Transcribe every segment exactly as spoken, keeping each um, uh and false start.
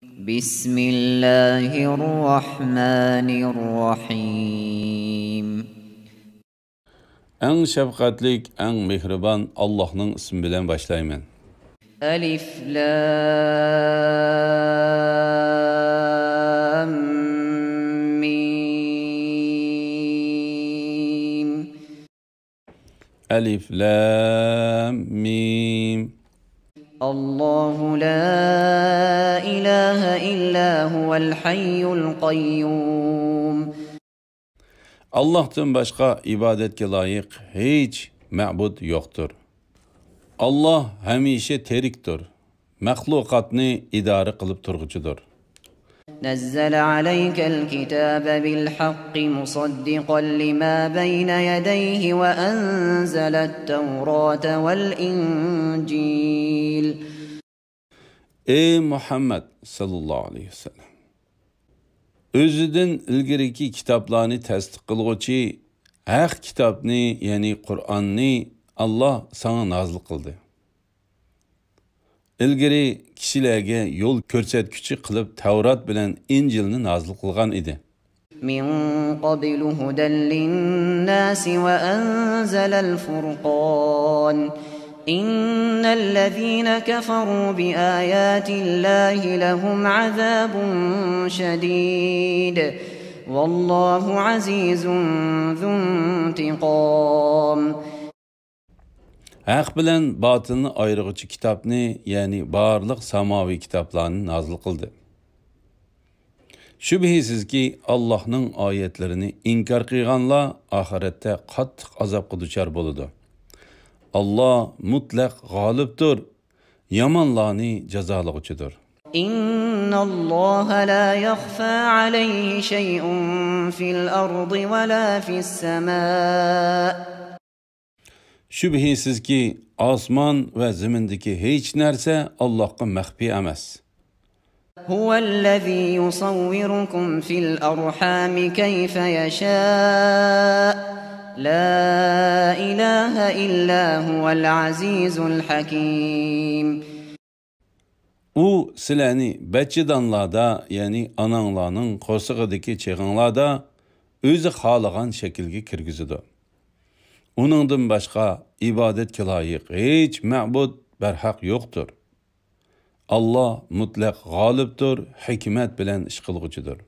بسم الله الرحمن الرحيم. ئەڭ شەپقەتلىك، ئەڭ مېھرىبان ئاللاھنىڭ ئىسمى بىلەن باشلايمەن. ألف لام ميم. ألف لام ميم. الله لا إله إلا هو الحي القيوم. ئاللاھتىن باشقا ئىبادەتكە لايىق ھېچ مەبۇد يوقتۇر. ئاللاھ ھەمىشە تىرىكتۇر، مەخلۇقاتنى ئىدارە قىلىپ تۇرغۇچىدۇر. نزل عليك الكتاب بالحق مصدقا لما بين يديه وأنزل التوراة والإنجيل. ئەي مۇھەممەد ساللاللاھۇ ئەلەيھى ۋەسەللەم، ئۆزىدىن ئىلگىرىكى كىتابلارنى تەستىق قىلغۇچى ھەق كىتابنى، يەنى قۇرئاننى ئاللاھ ساڭا نازىل قىلدى. ئىلگىرى كىشىلەرگە يول كۆرسەتكۈچى قىلىپ تەۋرات بىلەن ئىنجىلنى نازىل قىلغان ئىدى. من قبل هدى للناس وأنزل الفرقان. إن الذين كفروا بآيات الله لهم عذاب شديد. والله عزيز ذو انتقام. ھەق بىلەن باتىلنى ئايرىغۇچى كىتابنى، يەنى بارلىق ساماۋىي كىتابلارنى نازىل قىلدى. شۈبھىسىزكى، ئاللاھنىڭ ئايەتلىرىنى ئىنكار قىلغانلار ئاخىرەتتە قاتتىق ئازابقا دۇچار بولىدۇ. ئاللاھ مۇتلەق غالىبتۇر، يامانلارنى جازالىغۇچىدۇر. إن الله لا يخفى عليه شيء في الأرض ولا في السماء. شۈبھىسىزكى، ئاسمان ۋە زېمىندىكى ھېچ نەرسە ئاللاھقا مەخپىي ئەمەس. هو الذي يصوركم في الأرحام كيف يشاء. لا إله إلا هو العزيز الحكيم. ئۇ سىلەرنى بەچچىدانلاردا، يەنى ئاناڭلارنىڭ قورسىقىدىكى چېغىڭلاردا ئۆزى خالىغان شەكىلگە كىرگۈزىدۇ. ئۇنىڭدىن باشقا ئىبادەتكە لايىق ھېچ مەبۇد بەرھەق يوقتۇر. ئاللاھ مۇتلەق غالىبتۇر، ھېكمەت بىلەن ئىش قىلغۇچىدۇر.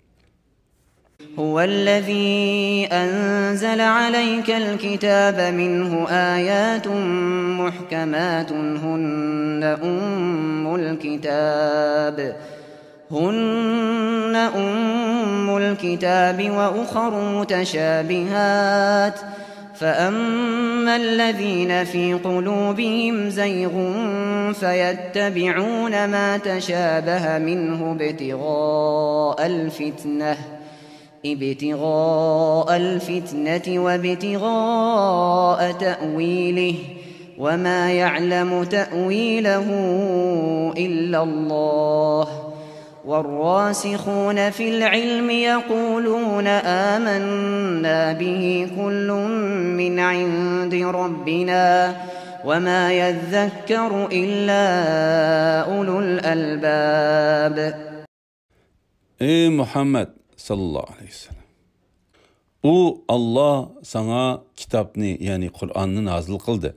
هو الذي أنزل عليك الكتاب منه آيات محكمات هن أم الكتاب، هن أم الكتاب وأخر متشابهات، فأما الذين في قلوبهم زيغ فيتبعون ما تشابه منه ابتغاء الفتنة، ابتغاء الفتنة وابتغاء تأويله، وما يعلم تأويله إلا الله، والراسخون في العلم يقولون آمنا به كل من عند ربنا وما يذكر إلا أولو الألباب. ئەي مۇھەممەد ساللاللاھۇ ئەلەيھى ۋەسەللەم، ئۇ، ئاللاھ ساڭا كىتابنى، يەنى قۇرئاننى نازىل قىلدى.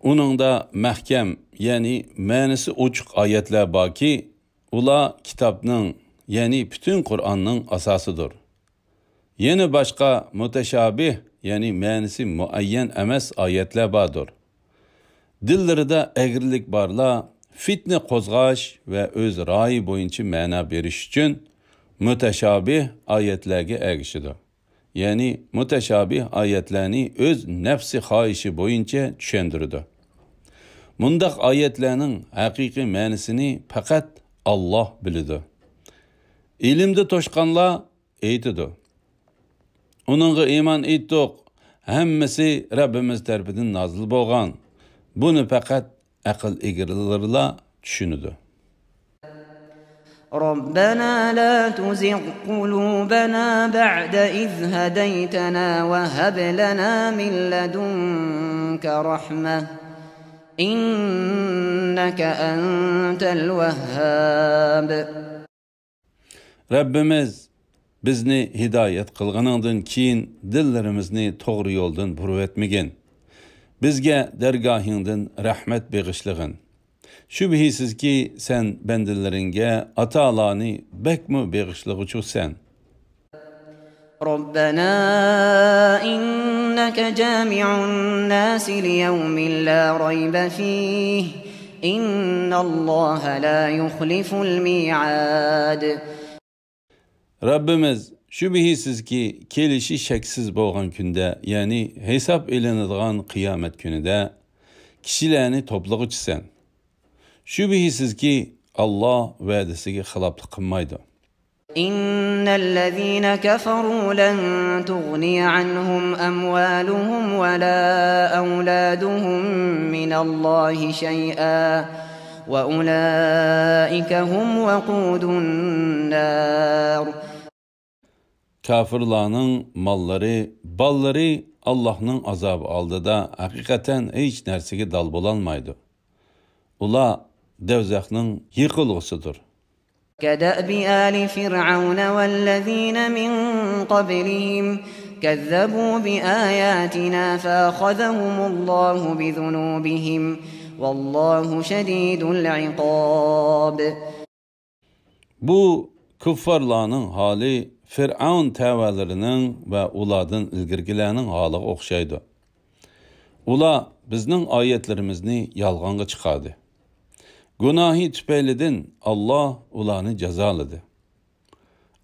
ئۇنىڭدا مەھكەم، يەنى مەنىسى ئوچۇق ئايەتلەر باركى، ئۇلار كىتابنىڭ، يەنى پۈتۈن قۇرئاننىڭ ئاساسىدۇر. يەنە باشقا مۇتەشابىھ، يەنى مەنىسى مۇئەييەن ئەمەس ئايەتلەر باردۇر. دىللىرىدا ئەگرىلىك بارلار فىتنە قوزغاش ۋە ئۆز رايى بويىچە مەنا بېرىش ئۈچۈن مۇتەشابىھ ئايەتلەرگە ئەگىشىدۇ. يەنى مۇتەشابىھ ئايەتلەرنى ئۆز نەپسى خاھىشى بويىچە چۈشەندۈرىدۇ. مۇنداق ئايەتلەرنىڭ ھەقىقىي مەنىسىنى پەقەت ئاللاھ بىلىدۇ. ئىلىمدە توشقانلار ئېيتىدۇ: ئۇنىڭغا ئىمان ئېيتتۇق، ھەممىسى رەببىمىز تەرىپىدىن نازىل بولغان. بۇنى پەقەت ئەقىل ئىگىلىرىلا چۈشىنىدۇ. ربنا لا تزغ قلوبنا بعد إذ هديتنا وهب لنا من لدنك رحمة إنك أنت الوهاب. رەببىمىز، بىزنى ھىدايەت قىلغىنىڭدىن كېيىن دىللىرىمىزنى توغرا يولدىن بۇرۇۋەتمىگىن. بىزگە دەرگاھىڭدىن رەھمەت بېغىشلىغىن. شۈبھىسىزكى، سەن بەندىلىرىڭگە ئاتالارنى بەكمۇ بېغىشلىغۇچىسەن. ربنا إنك جامع الناس ليوم لا ريب فيه إن الله لا يخلف الميعاد. رەببىمىز، شۈبھىسىزكى، كېلىشى شەكسىز بولغان كۈندە، يەنى ھېساب ئېلىنىدىغان قىيامەت كۈنىدە كىشىلەرنى توپلىغۇچىسەن. شۈبھىسىزكى، ئاللا ۋەدىسىگە خىلاپلىق قىلمايدۇ. إن الذين كفروا لن تغني عنهم أموالهم ولا أولادهم من الله شيئا وأولئك هم وقود النار. كاپىرلارنىڭ ماللىرى، بالىلىرى ئاللاھنىڭ ئازابى ئالدىدا ھەقىقەتەن ھېچ نەرسىگە دال بولالمايدۇ. ئۇلار دوزاخنىڭ يېقىلغۇسىدۇر. كدأب آل فرعون والذين من قبلهم كذبوا بآياتنا فأخذهم الله بذنوبهم والله شديد العقاب. بۇ كۇففارلارنىڭ ھالى فىرئەۋن تەۋەلىرىنىڭ ۋە ئۇلاردىن ئىلگىرىكىلەرنىڭ ھالىغا ئوخشايدۇ. ئۇلار بىزنىڭ ئايەتلىرىمىزنى يالغانغا چىقاردى. گۇناھى تۈپەيلىدىن ئاللا ئۇلارنى جازالىدى.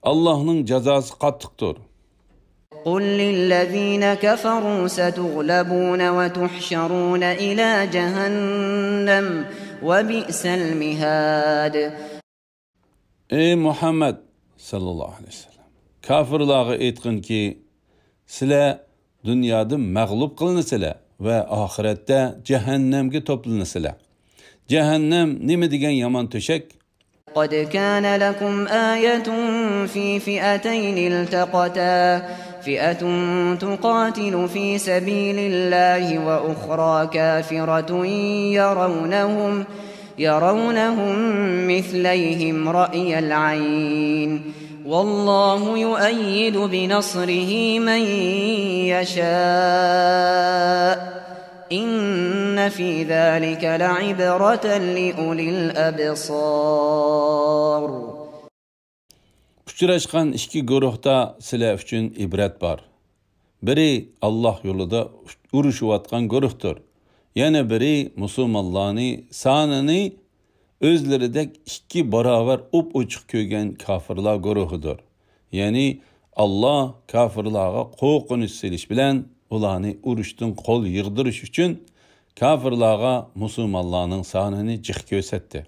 ئاللانىڭ جازاسى قاتتىقتۇر. قل للذين كفروا ستغلبون وتحشرون إلى جهنم وبئس المهاد. ئەي مۇھەممەد ساللاللاھۇ ئەلەيھى ۋەسەللەم، كاپىرلارغا ئېيتقىنكى، سىلەر دۇنيادا مەغلۇپ قىلىنىسىلەر ۋە ئاخىرەتتە جەھەننەمگە توپلىنىسىلەر. جەھەننەم نېمە دېگەن يامان تۆشەك! قد كان لكم آية في فئتين التقتا فئة تقاتل في سبيل الله وأخرى كافرة يرونهم يرونهم مثليهم رأي العين والله يؤيد بنصره من يشاء إن في ذلك لعبرة لأولي الأبصار. ئۇچراشقان ئىككى گۇرۇھتا سىلەر ئۈچۈن ئىبرەت بار. بىرى ئاللاھ يولىدا ئۇرۇشۇۋاتقان گۇرۇھتۇر. يەنە بىرى مۇسۇلمانلارنى سانىنى ئۆزلىرىدەك ئىككى باراۋەر ئوپئوچۇق كۆرگەن كاپىرلار گۇرۇھىدۇر. يەنى ئاللاھ كاپىرلارغا قورقۇنچ سېلىش بىلەن ئۇلارنى ئۇرۇشتىن قول يىغدۇرۇش ئۈچۈن كاپىرلارغا مۇسۇلمانلارنىڭ سانىنى جىق كۆرسەتتى.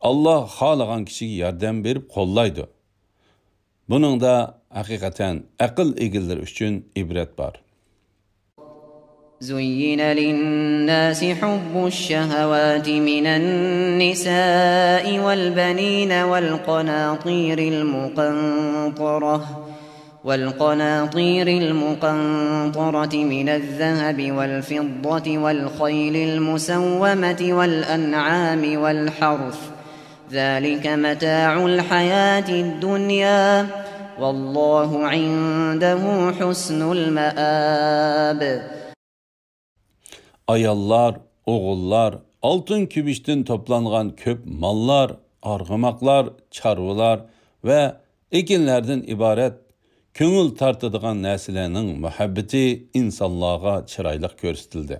ئاللاھ خالىغان كىشىگە ياردەم بېرىپ قوللايدۇ. بۇنىڭدا ھەقىقەتەن ئەقىل ئىگىلىرى ئۈچۈن ئىبرەت بار. زين للناس حب الشهوات من النساء والبنين والقناطير المقنطرة والقناطير المقنطرة من الذهب والفضة والخيل المسومة والأنعام والحرث ذلك متاع الحياة الدنيا والله عنده حسن المآب. ئاياللار، ئوغۇللار، ئالتۇن-كۈمۈشتىن توپلانغان كۆپ ماللار، ئارغىماقلار، چارۋىلار ۋە ئېكىنلەردىن ئىبارەت كۆڭۈل تارتىدىغان نەرسىلەرنىڭ مۇھەببىتى ئىنسانلارغا چىرايلىق كۆرسىتىلدى.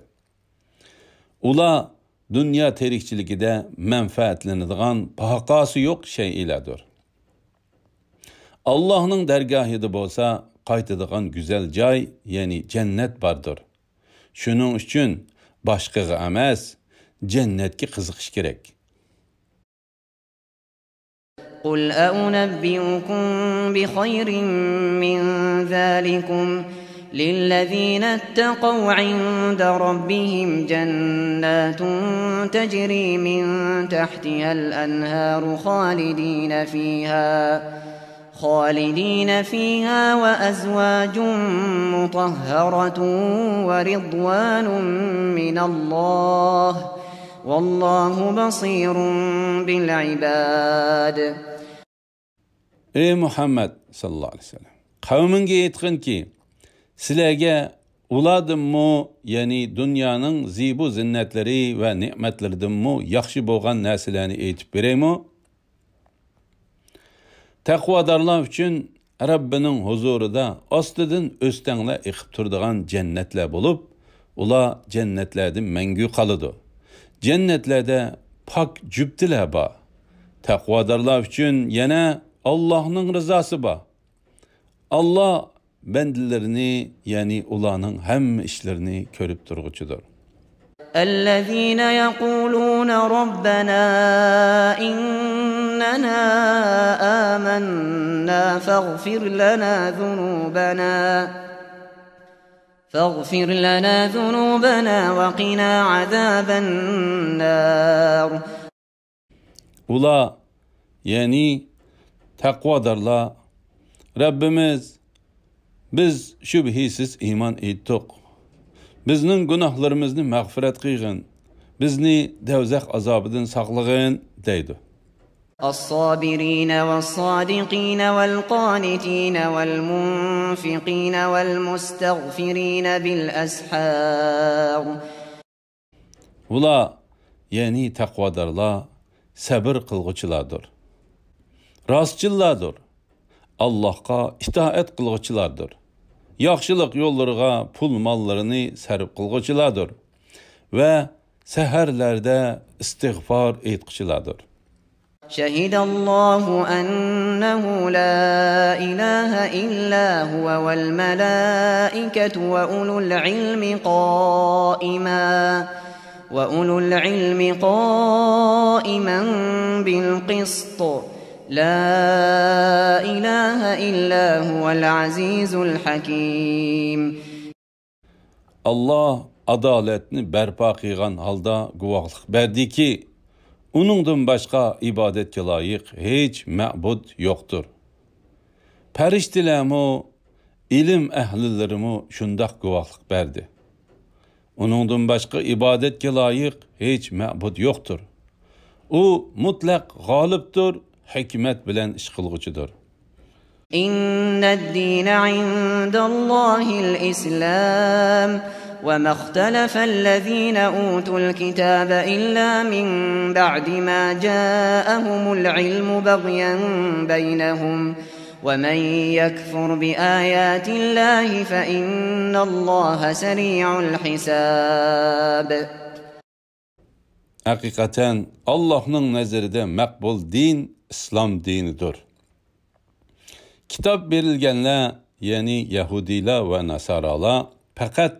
ئۇلار دۇنيا تىرىكچىلىكىدە مەنپەئەتلىنىدىغان باھاسى يوق شەيئىلەردۇر. ئاللاھنىڭ دەرگاھىدا بولسا قايتىدىغان گۈزەل جاي، يەنى جەننەت باردۇر. شۇنىڭ ئۈچۈن باشقىغا ئەمەس، جەننەتكە قىزىقىش كېرەك. قل أنبئكم بخير من ذلكم للذين اتقوا عند ربهم جنات تجري من تحتها الأنهار خالدين فيها خالدين فيها وأزواج مطهرة ورضوان من الله والله بصير بالعباد. ئەي مۇھەممەد ساللاللاھۇ ئەلەيھى ۋەسەللەم، قەۋمىڭگە ئېيتقىنكى، سىلەرگە ئۇلاردىنمۇ، يەنى دۇنيانىڭ زىبۇ زىننەتلىرى ۋە نېمەتلىرىدىنمۇ ياخشى بولغان نەرسىلەرنى ئېيتىپ بېرەيمۇ؟ تەقۋادارلار ئۈچۈن رەببىنىڭ ھۇزۇرىدا ئاستىدىن ئۆستەڭلەر ئېقىپ تۇرىدىغان جەننەتلەر بولۇپ، ئۇلار جەننەتلەردە مەڭگۈ قالىدۇ. جەننەتلەردە پاك جۈپتىلەر بار. تەقۋادارلار ئۈچۈن يەنە ئاللاھنىڭ رىزاسى بار. ئاللاھ بەندىلىرىنى، يەنى ئۇلارنىڭ ھەممە ئىشلىرىنى كۆرۈپ تۇرغۇچىدۇر. الذين يقولون ربنا إننا آمنا فاغفر لنا ذنوبنا فاغفر لنا ذنوبنا وقنا عذاب النار. ئۇلار، يەنى تەقۋادارلار، رەببىمىز، بىز شۈبھىسىز ئىمان ئېيتتۇق. بىزنىڭ گۇناھلىرىمىزنى مەغپىرەت قىلغىن، بىزنى دەۋزەخ ئازابىدىن ساقلىغىن، دەيدۇ. الصابرين والصادقين والقانتين والمنفقين والمستغفرين بالأسحار. ئۇلار، يەنى تەقۋادارلار، سەبىر قىلغۇچىلاردۇر. راستچىللاردۇر. ئاللاھقا ئىتائەت قىلغۇچىلاردۇر. ياخشىلىق يوللىرىغا پۇل ماللىرىنى سەرپ قىلغۇچىلاردۇر. ۋە سەھەرلەردە ئىستىغپار ئېيتقۇچىلاردۇر. شهد الله أنه لا إله إلا هو والملائكة وأولو العلم قائما وأولو العلم قائما بالقسط لا إله إلا هو العزيز الحكيم. ئاللاھ ئادالەتنى بەرپا قىلغان ھالدا گۇۋاھلىق بەردىكى، ئۇنىڭدىن باشقا ئىبادەتكە لايىق ھېچ مەبۇد يوقتۇر. پەرىشتىلەرمۇ، ئىلىم ئەھلىلىرىمۇ شۇنداق گۇۋاھلىق بەردى. ئۇنىڭدىن باشقا ئىبادەتكە لايىق ھېچ مەبۇد يوقتۇر. ئۇ مۇتلەق غالىبتۇر، ھېكمەت بىلەن ئىش قىلغۇچىدۇر. إن الدين عند الله الإسلام وما اختلف الذين أوتوا الكتاب إلا من بعد ما جاءهم العلم بغيا بينهم ومن يكفر بآيات الله فإن الله سريع الحساب. ھەقىقەتەن، ئاللاھنىڭ نەزىرىدە مەقبۇل دىن ئىسلام دىنىدۇر. كىتاب بېرىلگەنلەر، يەنى يەھۇدىيلار ۋە ناسارالار پەقەت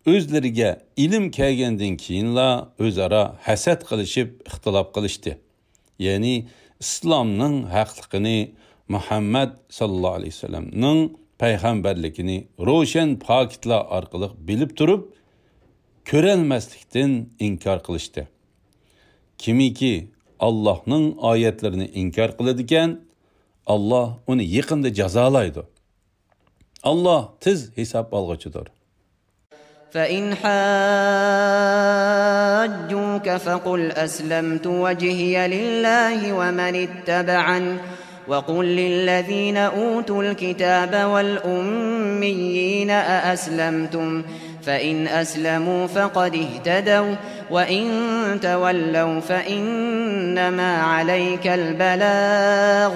ئۆزلىرىگە ئىلىم كەلگەندىن كېيىنلا ئۆزئارا ھەسەت قىلىشىپ ئىختىلاپ قىلىشتى. يەنى ئىسلامنىڭ ھەقلىقىنى، مۇھەممەد ساللاللاھۇ ئەلەيھى ۋەسەللەمنىڭ پەيغەمبەرلىكىنى روشەن پاكىتلار ئارقىلىق بىلىپ تۇرۇپ، كۆرەلمەسلىكتىن ئىنكار قىلىشتى. كىمكى ئاللاھنىڭ ئايەتلىرىنى ئىنكار قىلىدىكەن، ئاللاھ ئۇنى يېقىندا جازالايدۇ. ئاللاھ تېز ھېساب ئالغۇچىدۇر. فإن حاجوك فقل أسلمت وجهي لله ومن اتبعن وقل للذين أوتوا الكتاب والأميين أأسلمتم فإن أسلموا فقد اهتدوا وإن تولوا فإنما عليك البلاغ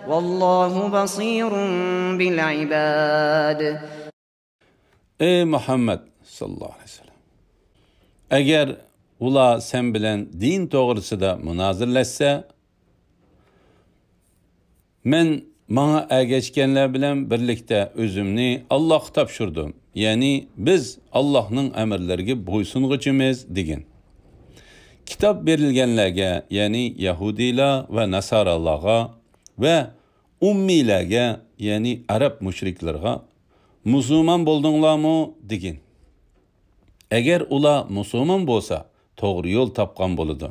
والله بصير بالعباد. ئەي مۇھەممەد ساللاللاھۇ ئەلەيھى ۋەسەللەم، ئەگەر ئۇلار سەن بىلەن دىن توغرىسىدا مۇنازىرىلەشسە، مەن ماڭا ئەگەشكەنلەر بىلەن بىرلىكتە ئۆزۈمنى ئاللاھقا تاپشۇردۇم، يەنى بىز ئاللاھنىڭ ئەمىرلىرىگە بويسۇنغۇچىمىز، دېگىن. كىتاب بېرىلگەنلەرگە، يەنى يەھۇدىيلار ۋە ناسارالارغا ۋە ئۇممىيلەرگە، يەنى ئەرەب مۇشرىكلىرىغا، مۇسۇلمان بولدۇڭلارمۇ؟ دېگىن. ئەگەر ئۇلار مۇسۇلمان بولسا، توغرا يول تاپقان بولىدۇ.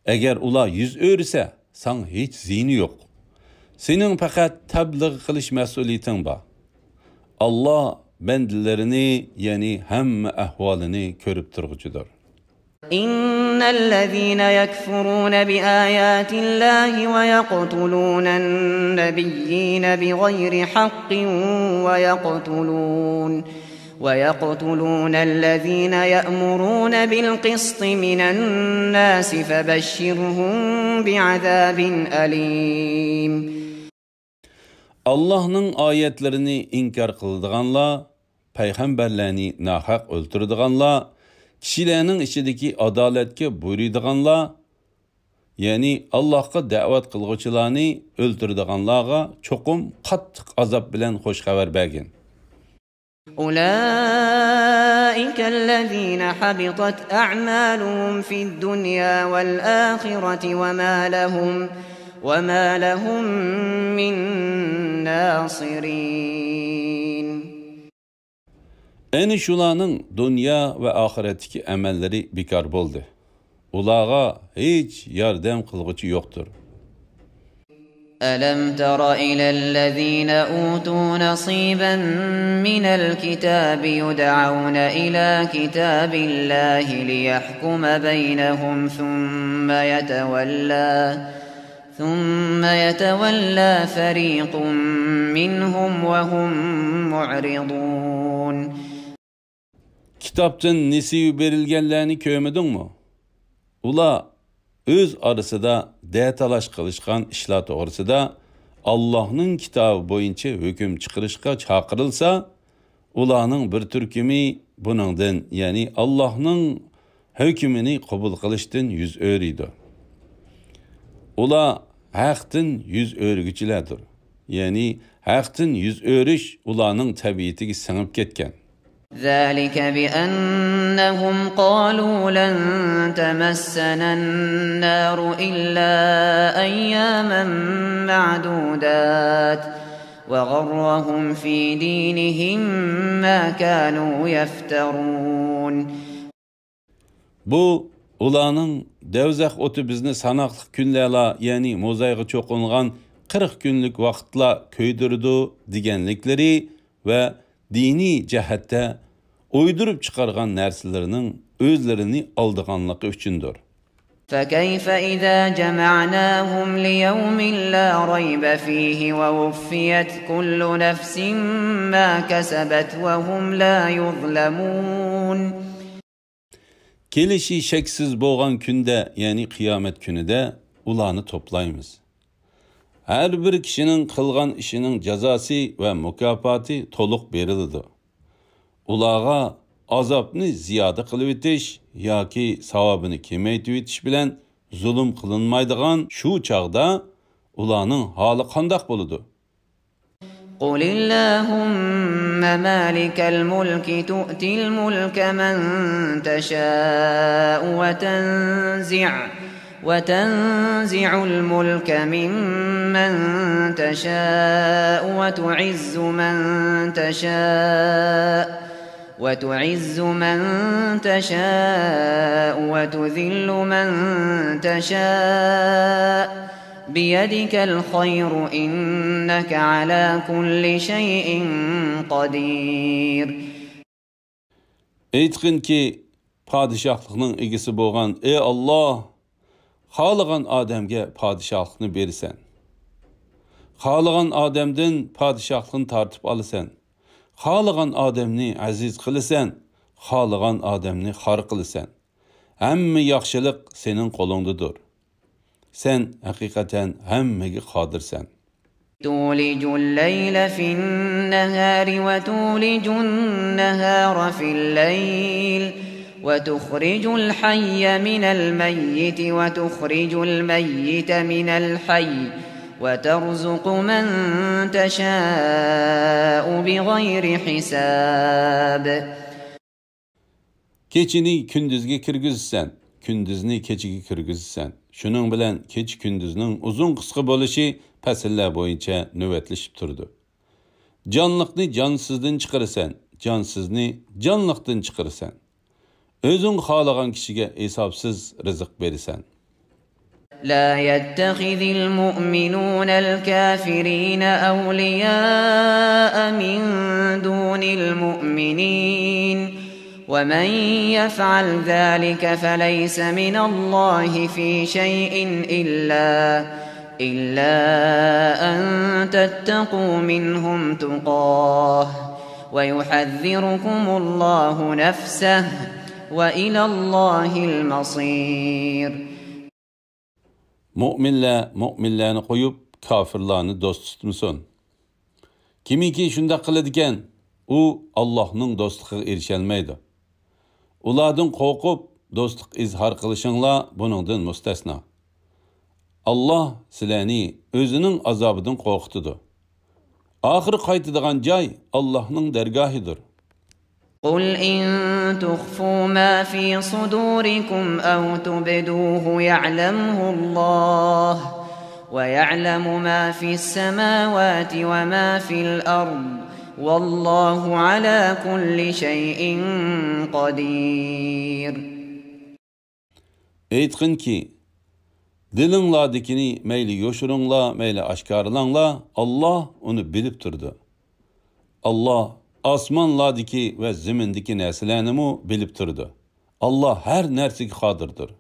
ئەگەر ئۇلار يۈز ئۆرۈسە، ساڭا ھېچ زىيىنى يوق. سېنىڭ پەقەت تەبلىغ قىلىش مەسئۇلىيىتىڭ بار. ئاللا بەندىلىرىنى، يەنى ھەممە ئەھۋالىنى كۆرۈپ تۇرغۇچىدۇر. إن الذين يكفرون بآيات الله ويقتلون النبيين بغير حق ويقتلون ويقتلون الذين يأمرون بالقسط من الناس فبشرهم بعذاب أليم. ئاللاھنىڭ ئايەتلىرىنى ئىنكار قىلىدىغانلار، پەيغەمبەرلەرنى ناھەق ئۆلتۈرىدىغانلار، كىشىلەرنىڭ ئىچىدىكى ئادالەتكە بۇيرۇيدىغانلار، يەنى ئاللاھقا دەۋەت قىلغۇچىلارنى ئۆلتۈرىدىغانلارغا چوقۇم قاتتىق ئازاب بىلەن خۇش خەۋەر بەرگىن. أولئك الذين حبطت أعمالهم في الدنيا والآخرة وما لهم، وما لهم من ناصرين. ئەنە شۇلارنىڭ دۇنيا ۋە ئاخىرەتتىكى ئەمەللىرى بىكار بولدى. ئۇلارغا ھېچ ياردەم قىلغۇچى يوقتۇر. ألم تر إلى الذين أوتوا نصيبا من الكتاب يدعون إلى كتاب الله ليحكم بينهم ثم يتولى، ثم يتولى فريق منهم وهم معرضون. كىتابتىن نېسىۋە بېرىلگەنلەرنى كۆرمىدىڭمۇ؟ ئۇلار ئۆز ئارىسىدا دەتالاش قىلىشقان ئىشلار توغرىسىدا ئاللاھنىڭ كىتابى بويىچە ھۆكۈم چىقىرىشقا چاقىرىلسا، ئۇلارنىڭ بىر تۈركۈمى بۇنىڭدىن، يەنى ئاللاھنىڭ ھۆكمىنى قوبۇل قىلىشتىن يۈز ئۆرۈيدۇ. ئۇلار ھەقتىن يۈز ئۆرۈگۈچىلەردۇر. يەنى ھەقتىن يۈز ئۆرۈش ئۇلارنىڭ تەبىئىتىگە سىڭىپ كەتكەن. ذلك بأنهم قالوا لن تمسنا النار إلا أياما معدودات وغرهم في دينهم ما كانوا يفترون. بۇ ئۇلارنىڭ دەۋزەخ ئوتى بىزنى ساناقلىق كۈنلەرلا، يەنى موزايغا چوقۇنغان قىرىق كۈنلۈك ۋاقىتلا كۆيدۈرىدۇ دېگەنلىكلىرى ۋە دىنىي جەھەتتە ئويدۇرۇپ چىقارغان نەرسىلىرىنىڭ ئۆزلىرىنى ئالدىغانلىقى ئۈچۈندۇر. فكيف إذا جمعناهم ليوم لا ريب فيه ووفيت كل نفس ما كسبت وهم لا يظلمون. كېلىشى شەكسىز بولغان كۈندە، يەنى قىيامەت كۈنىدە ئۇلارنى توپلايمىز. ھەر بىر كىشىنىڭ قىلغان ئىشىنىڭ جازاسى ۋە مۇكاپاتى تولۇق بېرىلىدۇ. ئۇلارغا ئازابنى زىيادە قىلىۋېتىش ياكى ساۋابىنى كېمەيتىۋېتىش بىلەن زۇلۇم قىلىنمايدىغان شۇ چاغدا ئۇلارنىڭ ھالى قانداق بولىدۇ؟ قل اللهم مالك الملك تؤتي الملك من تشاء وتنزع، وتنزع الملك ممن تشاء وتعز من تشاء، وتعز من تشاء وتذل من تشاء بيدك الخير إنك على كل شيء قدير. ئېيتقىنكى، پادىشاھلىقنىڭ ئىگىسى بولغان ئى ئاللا، خالىغان ئادەمگە پادىشاھلىقنى بېرىسەن. خالىغان ئادەمدىن پادىشاھلىقنى تارتىپ ئالىسەن. خالىغان ئادەمنى ئەزىز قىلىسەن، خالىغان ئادەمنى خار قىلىسەن. ھەممە ياخشىلىق سېنىڭ قولۇڭدىدۇر. سەن ھەقىقەتەن ھەممىگە قادىرسەن. تولج الليل في النهار وتولج النهار في الليل وتخرج الحي من الميت وتخرج الميت من الحي وترزق من تشاء بغير حساب. كېچىنى كۈندۈزگە كىرگۈزىسەن، كۈندۈزنى كېچىگە كىرگۈزىسەن. شۇنىڭ بىلەن كېچە-كۈندۈزنىڭ ئۇزۇن-قىسقا بولۇشى پەسىللەر بويىچە نۆۋەتلىشىپ تۇرىدۇ. جانلىقنى جانسىزدىن چىقىرىسەن، جانسىزنى جانلىقتىن چىقىرىسەن. ئۆزۈڭ خالىغان كىشىگە ھېسابسىز رىزىق بېرىسەن. لا يتخذ المؤمنون الكافرين أولياء من دون المؤمنين، ومن يفعل ذلك فليس من الله في شيء إلا، إلا أن تتقوا منهم تقاه، ويحذركم الله نفسه، وإلى الله المصير. مۆمىنلەر مۆمىنلەرنى قويۇپ، كاپىرلارنى دوست تۇتمىسۇن. كىمكى شۇنداق قىلىدىكەن، ئۇ ئاللاھنىڭ دوستلۇقىغا ئېرىشەلمەيدۇ. ئۇلاردىن قورقۇپ، دوستلۇق ئىزھار قىلىشىڭلار بۇنىڭدىن مۇستەسنا. ئاللاھ سىلەرنى ئۆزىنىڭ ئازابىدىن قورقۇتىدۇ. ئاخىرى قايتىدىغان جاي ئاللاھنىڭ دەرگاھىدۇر. قل إن تخفوا ما في صدوركم أو تبدوه يعلمه الله، ويعلم ما في السماوات وما في الأرض، والله على كل شيء قدير. ئېيتقىنكى، دىلىڭلاردىكىنى مەيلى يوشۇرۇڭلار، مەيلى ئاشكارىلاڭلار، ئاللاھ ئۇنى بىلىپ تۇرىدۇ. ئاللاھ ئاسمانلاردىكى ۋە زېمىندىكى نەرسىلەرنىمۇ بىلىپ تۇرىدۇ. ئاللاھ ھەر نەرسىگە قادىردۇر.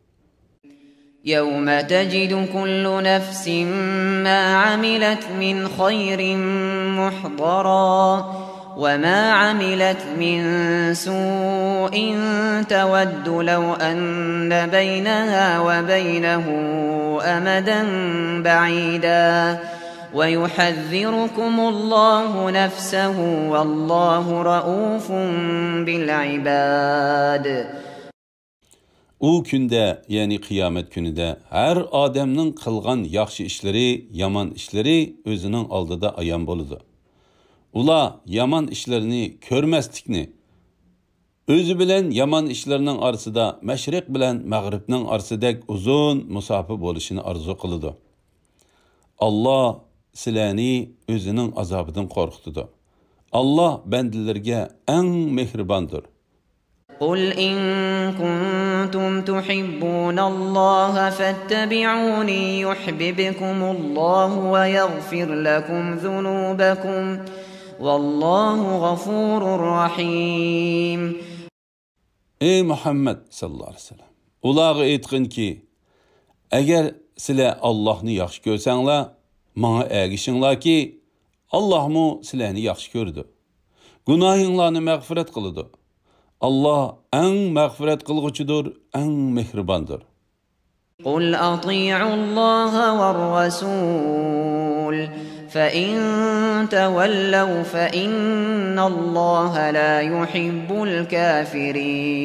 يوم تجد كل نفس ما عملت من خير محضرا وما عملت من سوء تود لو أن بينها وبينه أمدا بعيدا ويحذركم الله نفسه والله رءوف بالعباد. ئۇ كۈندە، يەنى قىيامەت كۈنىدە ھەر ئادەمنىڭ قىلغان ياخشى ئىشلىرى، يامان ئىشلىرى ئۆزىنىڭ ئالدىدا ئايان بولىدۇ. ئۇلار يامان ئىشلىرىنى كۆرمەسلىكنى، ئۆزى بىلەن يامان ئىشلىرىنىڭ ئارىسىدا مەشرىق بىلەن مەغرىبنىڭ ئارىسىدەك ئۇزۇن مۇساپە بولۇشىنى ئارزۇ قىلىدۇ. ئاللاھ سىلەرنى ئۆزىنىڭ ئازابىدىن قورقۇتىدۇ. ئاللاھ بەندىلىرىگە ئەڭ مېھرىباندۇر. قل إن كنتم تحبون الله فاتبعوني يحببكم الله ويغفر لكم ذنوبكم، والله غفور رحيم. ئەي مۇھەممەد ساللاللاھۇ ئەلەيھى ۋەسەللەم، ئۇلارغا ئېيتقىنكى، ئەگەر سىلەر ئاللاھنى ياخشى كۆرسەڭلار، ماڭا ئەگىشىڭلاركى، ئاللاھمۇ سىلەرنى ياخشى كۆرىدۇ. گۇناھىڭلارنى مەغپىرەت قىلىدۇ. ئاللاھ ئەڭ مەغپىرەت قىلغۇچىدۇر، ئەڭ مېھرىباندۇر. قل أطيعوا الله والرسول فإن تولوا فإن الله لا يحب الكافرين.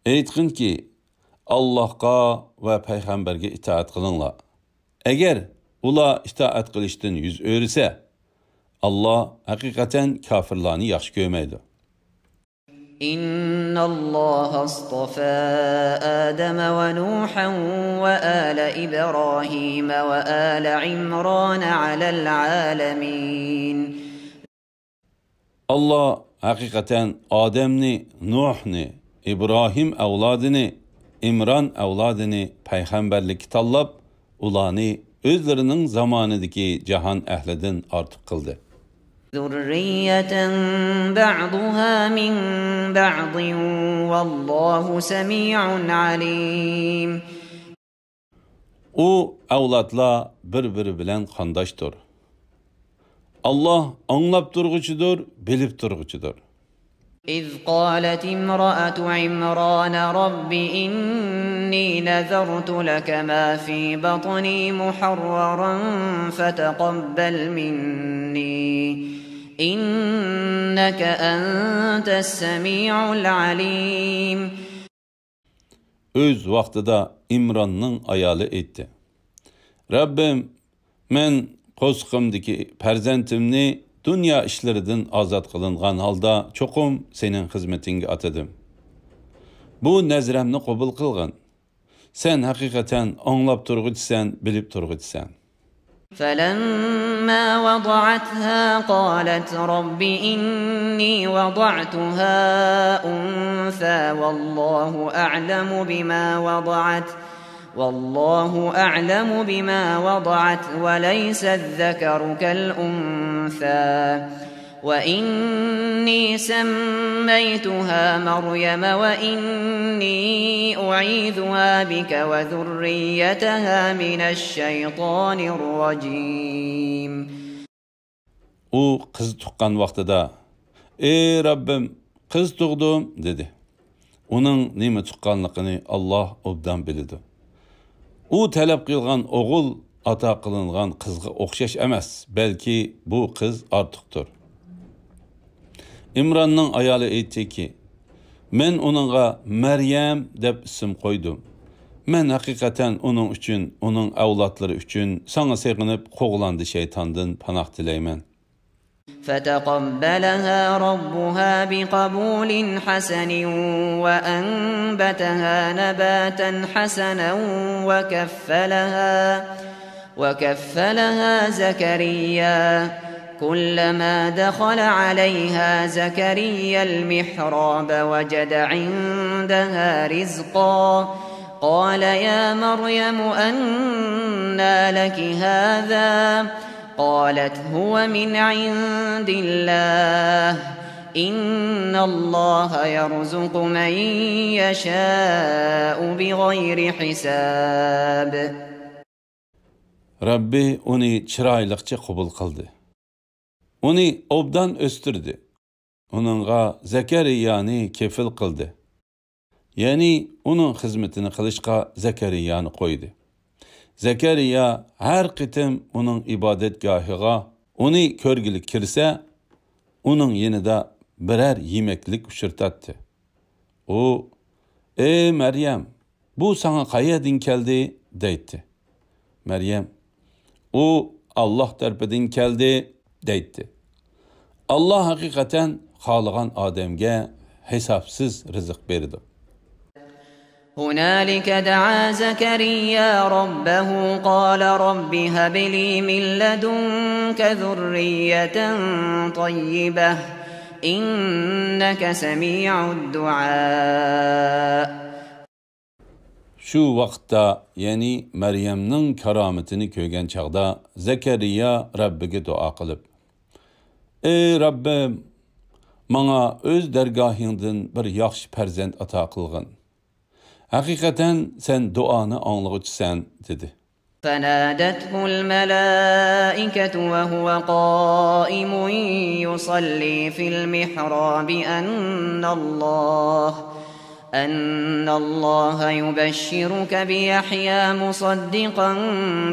ئېيتقىنكى، ئاللاھقا ۋە پەيغەمبەرگە ئىتائەت قىلىڭلار. ئەگەر ئۇلار ئىتائەت قىلىشتىن يۈز ئۆرۈسە، ئاللاھ ھەقىقەتەن كاپىرلارنى ياخشى كۆرمەيدۇ. إن الله اصطفى آدم ونوحا وآل إبراهيم وآل عمران على العالمين. ئاللاھ ھەقىقەتەن ئادەمنى، نۇھنى، ئىبراھىم ئەۋلادىنى، ئىمران ئەۋلادىنى پەيغەمبەرلىككە تاللاپ، ئۇلارنى ئۆزلىرىنىڭ زامانىدىكى جاھان ئەھلىدىن ئارتۇق قىلدى. ذرية بعضها من بعض والله سميع عليم. ئۇ ئەۋلادلار بىر-بىرى بىلەن قانداشتۇر. ئاللاھ ئاڭلاپ تۇرغۇچىدۇر، بىلىپ تۇرغۇچىدۇر. إذ قالت امرأة عمران رب إني نذرت لك ما في بطني محررا فتقبل مني إنك أنت السميع العليم. ئۆز ۋاقتىدا ئىمراننىڭ ئايالى ئېيتتى: رەببىم، مەن قورسىقىمدىكى پەرزەنتىمنى دۇنيا ئىشلىرىدىن ئازاد قىلىنغان ھالدا چوقۇم سېنىڭ خىزمىتىڭگە ئاتىدىم. بۇ نەزرەمنى قوبۇل قىلغىن. سەن ھەقىقەتەن ئاڭلاپ تۇرغۇچىسەن، بىلىپ تۇرغۇچىسەن. فلما وضعتها قالت رب إني وضعتها أنثى والله أعلم بما وضعت، والله أعلم بما وضعت وليس الذكر كالأنثى، وإني سميتها مريم وإني أعيذها بك وذريتها من الشيطان الرجيم. ئۇ قىز تۇغقان ۋاقتىدا، ئى رەببىم، قىز تۇغدۇم، دېدى. ئۇنىڭ نېمە تۇغقانلىقىنى ئاللاھ ئوبدان بىلىدۇ. ئۇ تەلەپ قىلغان ئوغۇل ئاتا قىلىنغان قىزغا ئوخشاش ئەمەس، بەلكى بۇ قىز ئارتۇقتۇر. ئىمراننىڭ ئايالى ئېيتتىكى، مەن ئۇنىڭغا مەريەم دەپ ئىسىم قويدۇم. مەن ھەقىقەتەن ئۇنىڭ ئۈچۈن، ئۇنىڭ ئەۋلادلىرى ئۈچۈن ساڭا سېغىنىپ قوغلاندى شەيتاندىن پاناھ تىلەيمەن. فتقبلها ربها بقبول حسن وأنبتها نباتا حسنا وكفلها، وكفلها زكريا. كلما دخل عليها زكريا المحراب وجد عندها رزقا. قال يا مريم أنى لك هذا؟ قالت هو من عند الله إن الله يرزق من يشاء بغير حساب. رەببى ئۇنى چىرايلىقچە قوبۇل قىلدى. ئۇنى ئوبدان ئۆستۈردى. ئۇنىڭغا زەكەرىيانى كېفىل قىلدى. يەنى ئۇنىڭ خىزمىتىنى قىلىشقا زەكەرىيانى قويدى. زەكەرىيا ھەر قېتىم ئۇنىڭ ئىبادەتگاھىغا ئۇنى كۆرگىلى كىرسە، ئۇنىڭ يېنىدا بىرەر يېمەكلىك ئۇچرىتاتتى. ئۇ، ئى مەريەم، بۇ ساڭا قەيەردىن كەلدى؟ دەيتتى. مەريەم، ئۇ ئاللاھ تەرىپىدىن كەلدى، دەيتتى. ئاللاھ ھەقىقەتەن خالىغان ئادەمگە ھېسابسىز رىزىق بېرىدۇ. هنالك دعا زكريا ربه قال رب هب لي من لدنك ذرية طيبة إنك سميع الدعاء. شۇ ۋاقىتتا، يەنى مەريەمنىڭ كارامىتىنى كۆرگەن چاغدا، زەكەرىيا رەببىگە دۇئا قىلىپ، ئى رەببىم، ماڭا ئۆز دەرگاھىڭدىن بىر ياخشى پەرزەنت ئاتا قىلغىن. ھەقىقەتەن سەن دۇئانى ئاڭلىغۇچىسەن، دېدى. فنادته الملائكة وهو قائم يصلي في المحراب أن الله، أن الله يبشرك بيحيى مصدقا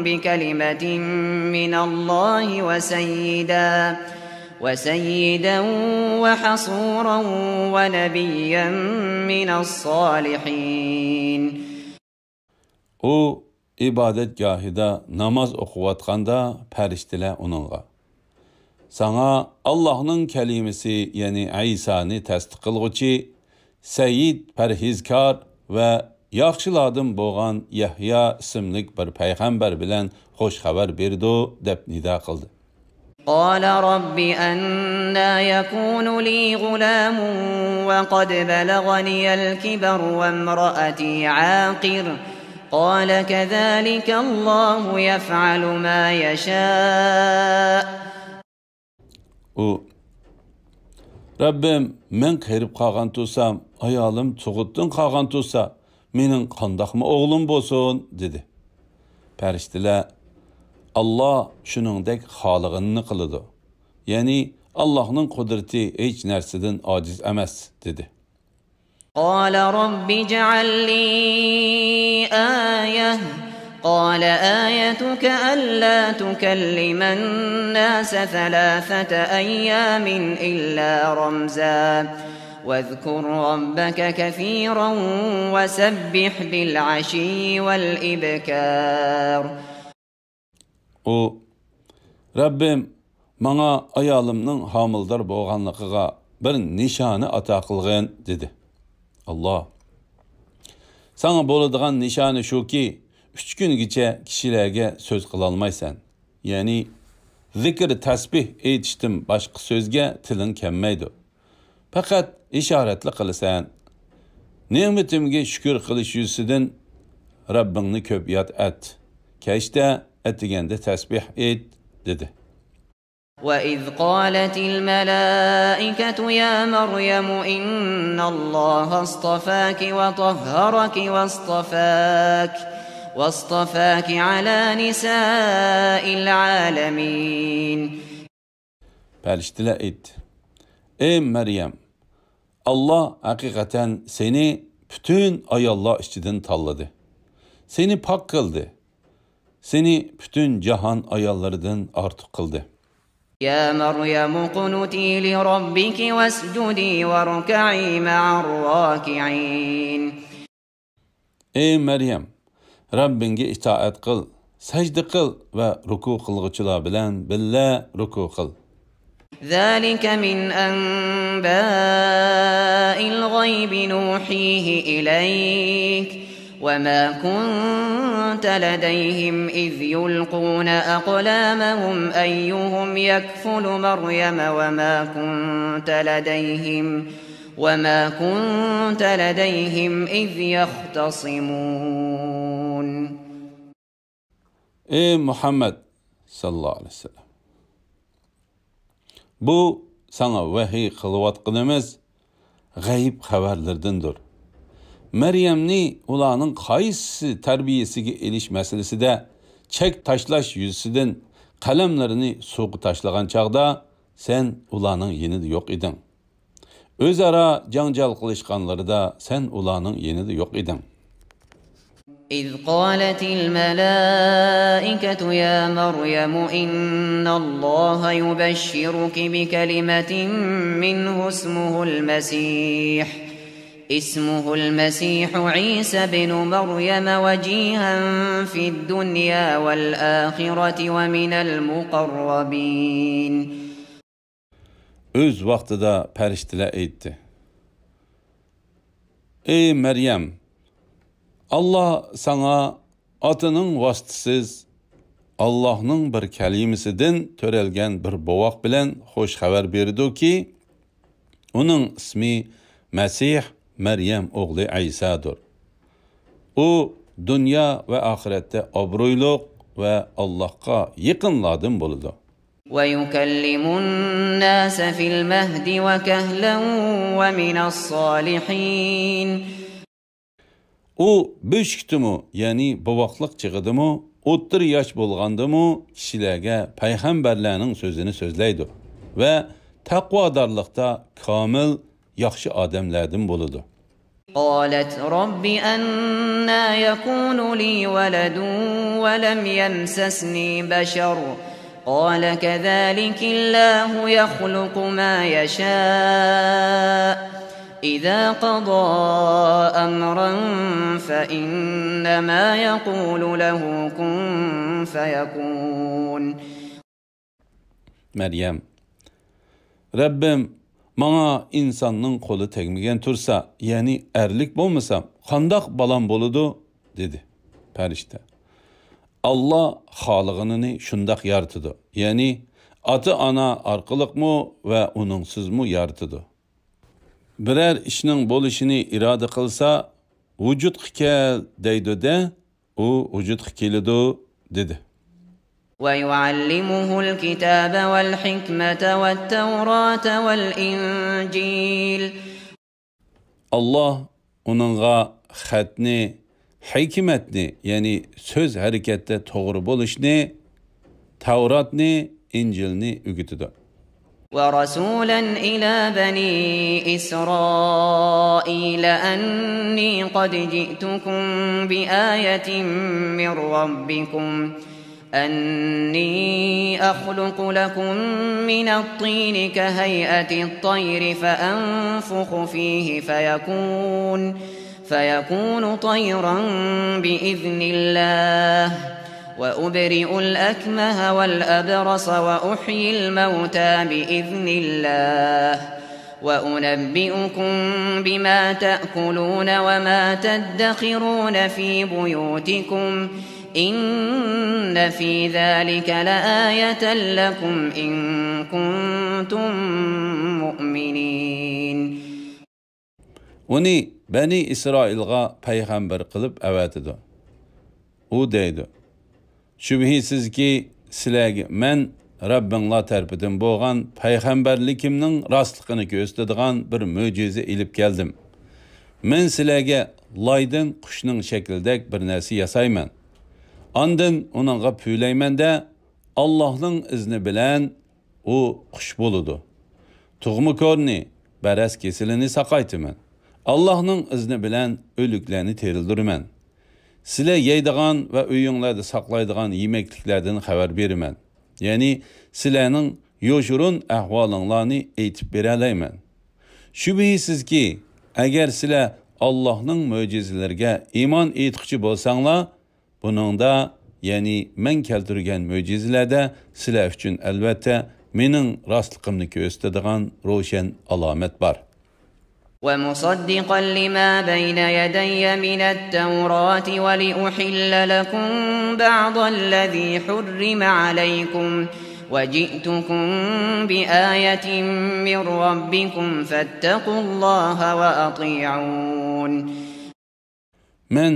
بكلمة من الله وسيدا، وسيدا وحصورا ونبيا من الصالحين. ئۇ ئىبادەتگاھىدا ناماز ئوقۇۋاتقاندا پەرىشتىلەر ئۇنىڭغا، ساڭا ئاللاھنىڭ كەلىمىسى، يەنى ئەيسانى تەستىق قىلغۇچى، سەييىد، پەرھىزكار ۋە ياخشىلاردىن بولغان يەھيا ئىسىملىك بىر پەيغەمبەر بىلەن خۇش خەۋەر بېرىدۇ، دەپ نىدا قىلدى. قال رب أنى يكون لي غلام وقد بلغني الكبر وامرأتي عاقر، قال كذلك الله يفعل ما يشاء. ئۇ، رەببىم، مەن قېرىپ قالغان تۇرسام، ئايالىم تۇغۇتتىن قالغان تۇرسا، مېنىڭ قانداقمۇ ئوغلۇم بولسۇن؟ دېدى. پەرىشتىلەر، ئاللا شۇنىڭدەك خالىغىنىنى قىلىدۇ. يەنى، ئاللانىڭ قۇدرىتى ھېچ نەرسىدىن ئاجىز ئەمەس، دېدى. قال رب اجعل لي آية، قال آيتك ألا تكلم الناس ثلاثة أيام إلا رمزا، واذكر ربك كثيرا وسبح بالعشي والإبكار. ئۇ، رەببىم، ماڭا ئايالىمنىڭ ھامىلىدار بولغانلىقىغا بىر نىشانە ئاتا قىلغىن، دېدى. ئاللا، ساڭا بولىدىغان نىشانە شۇكى، ئۈچ كۈنگىچە كىشىلەرگە سۆز قىلالمايسەن. يەنى زىكىر، تەسبىھ ئېيتىشتىن باشقا سۆزگە تىلىڭ كەلمەيدۇ. پەقەت ئىشارەتلا قىلىسەن. نېمىتىمگە شۈكۈر قىلىش يۈزىسىدىن رەببىڭنى كۆپ ياد ئەت. كەچتە، ئەتىگەندە تەسبىھ ئېيت، دېدى. وإذ قالت الملائكة يا مريم إن الله اصطفاك وطهرك واصطفاك، واصطفاك على نساء العالمين. پەرىشتىلەر ئېيتتى: «ئەي مەريەم، ئاللا ھەقىقەتەن سېنى پۈتۈن ئاياللار ئىچىدىن تاللىدى. سېنى پاك قىلدى. سېنى پۈتۈن جاھان ئاياللىرىدىن ئارتۇق قىلدى.» يا مريم اقنتي لربك واسجدي واركعي مع الراكعين. ئەي مەريەم، رەببىڭگە ئىتائەت قىل، سەجدە قىل ۋە رۇكۇ قىلغۇچىلار بىلەن بىللە رۇكۇ قىل. ذلك من أنباء الغيب نوحيه إليك وما كنت لديهم إذ يلقون أقلامهم أيهم يكفل مريم وما كنت لديهم وما كنت لديهم إذ يختصمون. ئەي مۇھەممەد ساللاللاھۇ ئەلەيھى ۋەسەللەم، بۇ ساڭا ۋەھىي قىلىۋاتقىنىمىز غەيىب خەۋەرلىرىدىندۇر. مەريەمنى ئۇلارنىڭ قايسىسى تەربىيىسىگە ئېلىش مەسىلىسىدە چەك تاشلاش يۈزىسىدىن قەلەملىرىنى سۇغا تاشلىغان چاغدا سەن ئۇلارنىڭ يېنىدا يوق ئىدىڭ. ئۆزئارا جاڭجال قىلىشقانلىرىدا سەن ئۇلارنىڭ يېنىدا يوق ئىدىڭ. إذ قالت الملائكة يا مريم إن الله يبشرك بكلمة منه اسمه المسيح، اسمه المسيح عيسى ابن مريم وجيها في الدنيا والآخرة ومن المقربين. ئۆز ۋاقتىدا پەرىشتىلەر ئېيتتى: «ئەي مەريەم، ئاللا ساڭا ئاتىنىڭ ۋاسىتىسىز ئاللاھنىڭ بىر كەلىمىسىدىن تۆرەلگەن بىر بوۋاق بىلەن خوش خەۋەر بېرىدۇكى، ئۇنىڭ ئىسمى مەسىھ، مەريەم ئوغلى ئەيسادۇر. ئۇ دۇنيا ۋە ئاخىرەتتە ئابرۇيلۇق ۋە ئاللاھقا يېقىنلاردىن بولىدۇ.» ويكلم الناس في المهد وكهلا ومن الصالحين. ئۇ بۆشۈكتىمۇ، يەنى بوۋاقلىق چېغىدىمۇ، ئوتتۇرا ياش بولغاندىمۇ كىشىلەرگە پەيغەمبەرلەرنىڭ سۆزىنى سۆزلەيدۇ ۋە تەقۋادارلىقتا كامىل، ياخشى ئادەملەردىن بولىدۇ. قالت رب أنى يكون لي ولد ولم يمسسني بشر قال كذلك الله يخلق ما يشاء إذا قضى أمرا فإنما يقول له كن فيكون. مەريەم: «رەببىم، ماڭا ئىنساننىڭ قولى تەگمىگەن تۇرسا، يەنى ئەرلىك بولمىسام، قانداق بالام بولىدۇ؟» دېدى. پەرىشتە: «ئاللا خالىغىنىنى شۇنداق يارىتىدۇ، يەنى ئاتا-ئانا ئارقىلىقمۇ ۋە ئۇنىڭسىزمۇ يارىتىدۇ. بىرەر ئىشنىڭ بولۇشىنى ئىرادە قىلسا، ۋۇجۇدقا كەل دەيدۇ-دە، ئۇ ۋۇجۇدقا كېلىدۇ» دېدى. ويعلمه الكتاب والحكمة والتوراة والإنجيل. ئاللا ئۇنىڭغا خەتنى، ھېكمەتنى، يەنى سۆز ھەرىكەتتە توغرا بولۇشنى، تەۋراتنى، ئىنجىلنى ئۆگىتىدۇ. ورسولا إلى بني إسرائيل أني قد جئتكم بآية من ربكم أني أخلق لكم من الطين كهيئة الطير فأنفخ فيه فيكون، فيكون طيرا بإذن الله، وأبرئ الأكمه والأبرص وأحيي الموتى بإذن الله، وأنبئكم بما تأكلون وما تدخرون في بيوتكم، إن في ذلك لآية لكم إن كنتم مؤمنين. ئۇنى بەنى ئىسرائىلغا پەيغەمبەر قىلىپ ئەۋەتىدۇ. ئۇ دەيدۇ، شۈبھىسىزكى، سىلەرگە مەن رەببىڭلار تەرىپىدىن بولغان پەيغەمبەرلىكىمنىڭ راستلىقىنى كۆرسىتىدىغان بىر مۆجىزە ئېلىپ كەلدىم. مەن سىلەرگە لايدىن قۇشنىڭ شەكلىدەك بىر نەرسە ياسايمەن. ئاندىن ئۇنىڭغا پۈۋلەيمەن-دە، ئاللاھنىڭ ئىزنى بىلەن ئۇ قۇش بولىدۇ. تۇغما كورنى، بەرەس كېسىلىنى ساقايتىمەن. ئاللاھنىڭ ئىزنى بىلەن ئۆلۈكلەرنى تىرىلدۈرىمەن. سىلەر يەيدىغان ۋە ئۆيۈڭلاردا ساقلايدىغان يېمەكلىكلەردىن خەۋەر بېرىمەن. يەنى سىلەرنىڭ يوشۇرۇن ئەھۋالىڭلارنى ئېيتىپ بېرەلەيمەن. شۈبھىسىزكى، ئەگەر سىلەر ئاللاھنىڭ مۆجىزىلىرىگە ئىمان ئېيتقۇچى بولساڭلار، بۇنىڭدا، يەنى مەن كەلتۈرگەن مۆجىزىلەردە سىلەر ئۈچۈن ئەلۋەتتە مېنىڭ راستلىقىمنى كۆرسىتىدىغان روشەن ئالامەت بار. ومصدقا لما بين يدي من التوراة ولأحل لكم بعض الذي حرم عليكم وجئتكم بآية من ربكم فاتقوا الله وأطيعون. مەن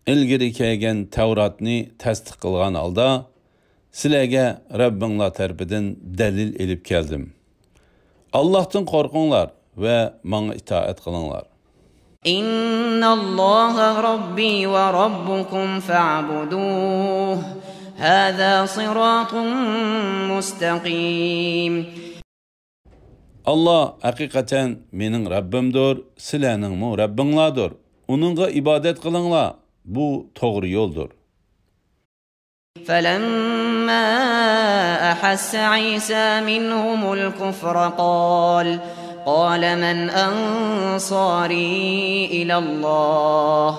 ئىلگىرى كەلگەن تەۋراتنى تەستىق قىلغان ھالدا، سىلەرگە رەببىڭلار تەرىپىدىن دەلىل ئېلىپ كەلدىم. ئاللاھتىن قورقۇڭلار ۋە ماڭا ئىتائەت قىلىڭلار. إن الله ربي وربكم فاعبدوه هذا صراط مستقيم. ئاللا ھەقىقەتەن مېنىڭ رەببىمدۇر، سىلەرنىڭمۇ رەببىڭلاردۇر. ئۇنىڭغا ئىبادەت قىلىڭلار، بۇ توغرا يولدۇر. فلما أحس عيسى منهم الكفر قال قال من أنصاري إلى الله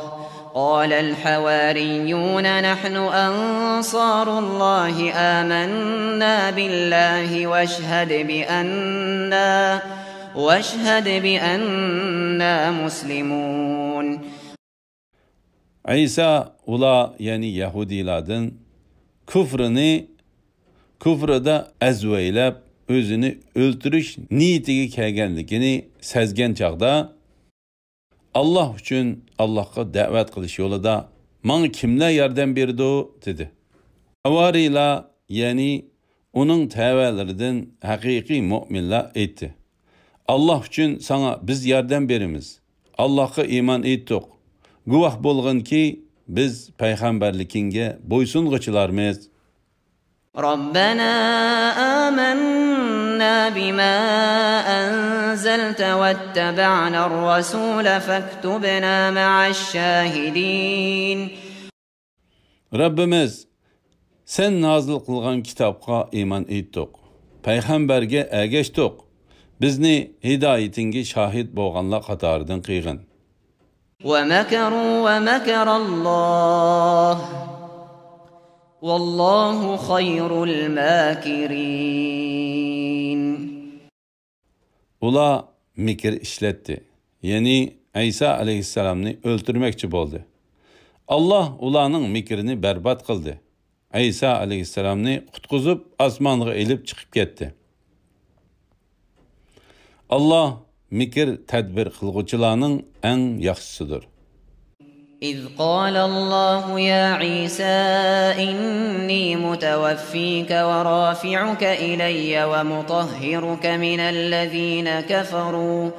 قال الحواريون نحن أنصار الله آمنا بالله واشهد بأننا واشهد بأننا مسلمون. ئەيسا ئۇلار، يەنى يەھۇدىيلاردىن كۇفرىنى، كۇفرىدا ئەزۋەيلەپ، ئۆزىنى ئۆلتۈرۈش نىيىتىگە كەلگەنلىكىنى سەزگەن چاغدا، «ئاللاھ ئۈچۈن، ئاللاھقا دەۋەت قىلىش يولىدا ماڭا كىملەر ياردەم بېرىدۇ؟» دېدى. ھاۋارىيلار، يەنى ئۇنىڭ تەۋەلىرىدىن ھەقىقىي مۆمىنلەر ئېيتتى: «ئاللاھ ئۈچۈن ساڭا بىز ياردەم بېرىمىز. ئاللاھقا ئىمان ئېيتتۇق. گۇۋاھ بولغىنكى، بىز پەيغەمبەرلىكىڭگە بويسۇنغۇچىلارمىز.» ربنا آمنا بما أنزلت واتبعنا الرسول فاكتبنا مع الشاهدين. رەببىمىز، سەن نازىل قىلغان كىتابقا ئىمان ئېيتتۇق، پەيغەمبەرگە ئەگەشتۇق، بىزنى ھىدايىتىڭگە شاھىت بولغانلار قاتارىدىن قىلغىن. ومكروا ومكر الله والله خير الماكرين. ئۇلار مىكىر ئىشلەتتى، يەنى ئەيسا ئەلەيھىسسالامنى ئۆلتۈرمەكچى بولدى. ئاللاھ ئۇلارنىڭ مىكرىنى بەربات قىلدى. ئەيسا ئەلەيھىسسالامنى قۇتقۇزۇپ، ئاسمانغا ئېلىپ چىقىپ كەتتى. ئاللاھ مىكىر تەدبىر قىلغۇچىلارنىڭ ئەڭ ياخشىسىدۇر. إذ قال الله يا عيسى إني متوفيك ورافعك إلي ومطهرك من الذين كفروا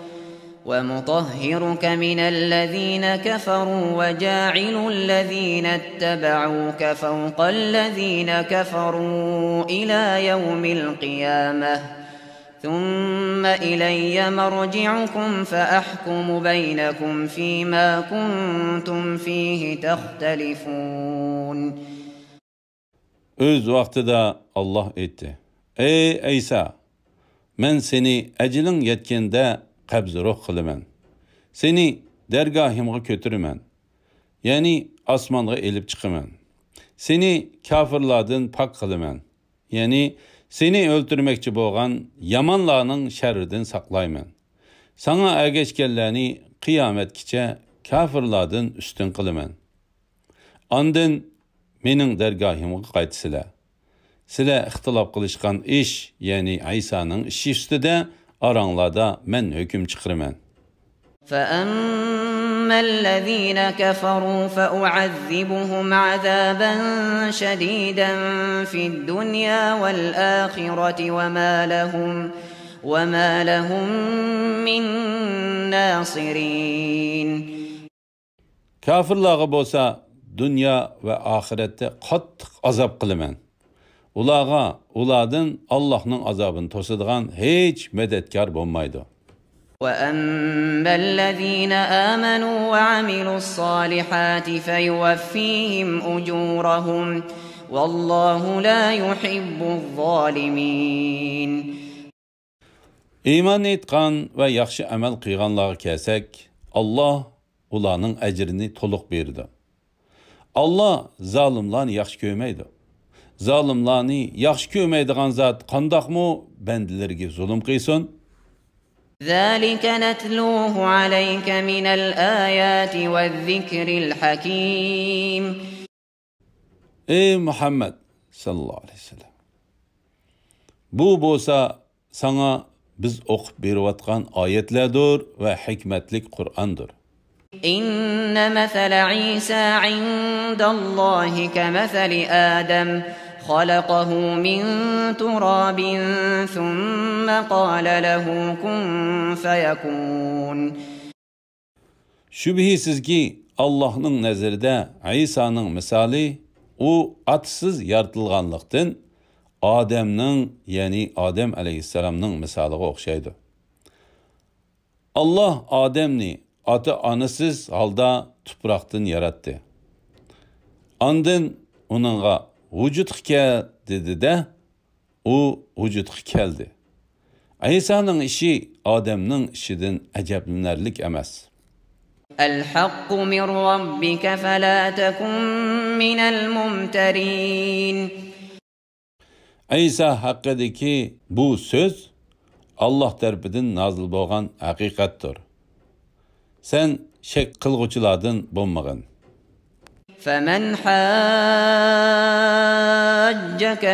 ومطهرك من الذين كفروا وجاعل الذين اتبعوك فوق الذين كفروا إلى يوم القيامة ثم إلي مرجعكم فأحكم بينكم فيما كنتم فيه تختلفون. ئۆز ۋاقتىدا ئاللاھ ئېيتتى: «ئەي ئەيسا، مەن سېنى ئەجىلىڭ يەتكەندە قەبزى روھ قىلىمەن. سېنى دەرگاھىمغا كۆتۈرىمەن، يەنى ئاسمانغا ئېلىپ چىقىمەن. سېنى كاپىرلاردىن پاك قىلىمەن، يەنى سېنى ئۆلتۈرمەكچى بولغان يامانلارنىڭ شەررىدىن ساقلايمەن. ساڭا ئەگەشكەنلەرنى قىيامەتكىچە كاپىرلاردىن ئۈستۈن قىلىمەن. ئاندىن مېنىڭ دەرگاھىمغا قايتىسىلەر. سىلەر ئىختىلاپ قىلىشقان ئىش، يەنى ئەيسانىڭ ئىشى ئۈستىدە ئاراڭلاردا مەن ھۆكۈم چىقىرىمەن. فأما الذين كفروا فأعذبهم عذابا شديدا في الدنيا والآخرة وما لهم وما لهم من ناصرين. كاپىرلارغا بولسا دۇنيا ۋە ئاخىرەتتە قاتتىق ئازاب قىلىمەن. ئۇلارغا ئۇلاردىن ئاللاھنىڭ ئازابىنى توسىدىغان ھېچ مەدەتكار بولمايدۇ. وأما الذين آمنوا وعملوا الصالحات فيوفيهم أجورهم والله لا يحب الظالمين. ئىمان ئېيتقان ۋە ياخشى ئەمەل قىلغانلارغا كەلسەك، ئاللاھ ئۇلارنىڭ ئەجرىنى تولۇق بېرىدۇ. ئاللاھ زالىملارنى ياخشى كۆرمەيدۇ. زالىملارنى ياخشى كۆرمەيدىغان زات قانداقمۇ بەندىلىرىگە زۇلۇم قىلسۇن؟ ذلك نتلوه عليك من الآيات والذكر الحكيم. ئەي مۇھەممەد ساللاللاھۇ ئەلەيھى ۋەسەللەم، بۇ بولسا ساڭا بىز ئوقۇپ بېرىۋاتقان ئايەتلەردۇر ۋە ھېكمەتلىك قۇرئاندۇر. إن مثل عيسى عند الله كمثل آدم خلقه من تراب ثم قال له كن فيكون. شۈبھىسىزكى، ئاللاھنىڭ نەزىرىدە ئەيسانىڭ مىسالى ئۇ ئاتىسىز يارىتىلغانلىقتىن ئادەمنىڭ، يەنى ئادەم ئەلەيھىسسالامنىڭ مىسالىغا ئوخشايدۇ. ئاللاھ ئادەمنى ئاتا-ئانىسىز ھالدا تۇپراقتىن ياراتتى. ئاندىن ئۇنىڭغا ۋۇجۇدقا كەل دېدى-دە، ئۇ ۋۇجۇدقا كەلدى. ئەيسانىڭ ئىشى ئادەمنىڭ ئىشىدىن ئەجەبلىنەرلىك ئەمەس. الحق من ربك فلا تكن من الممترين. ئەيسا ھەققىدىكى بۇ سۆز ئاللاھ تەرىپىدىن نازىل بولغان ھەقىقەتتۇر. سەن شەك قىلغۇچىلاردىن بولمىغىن. فمن حاجك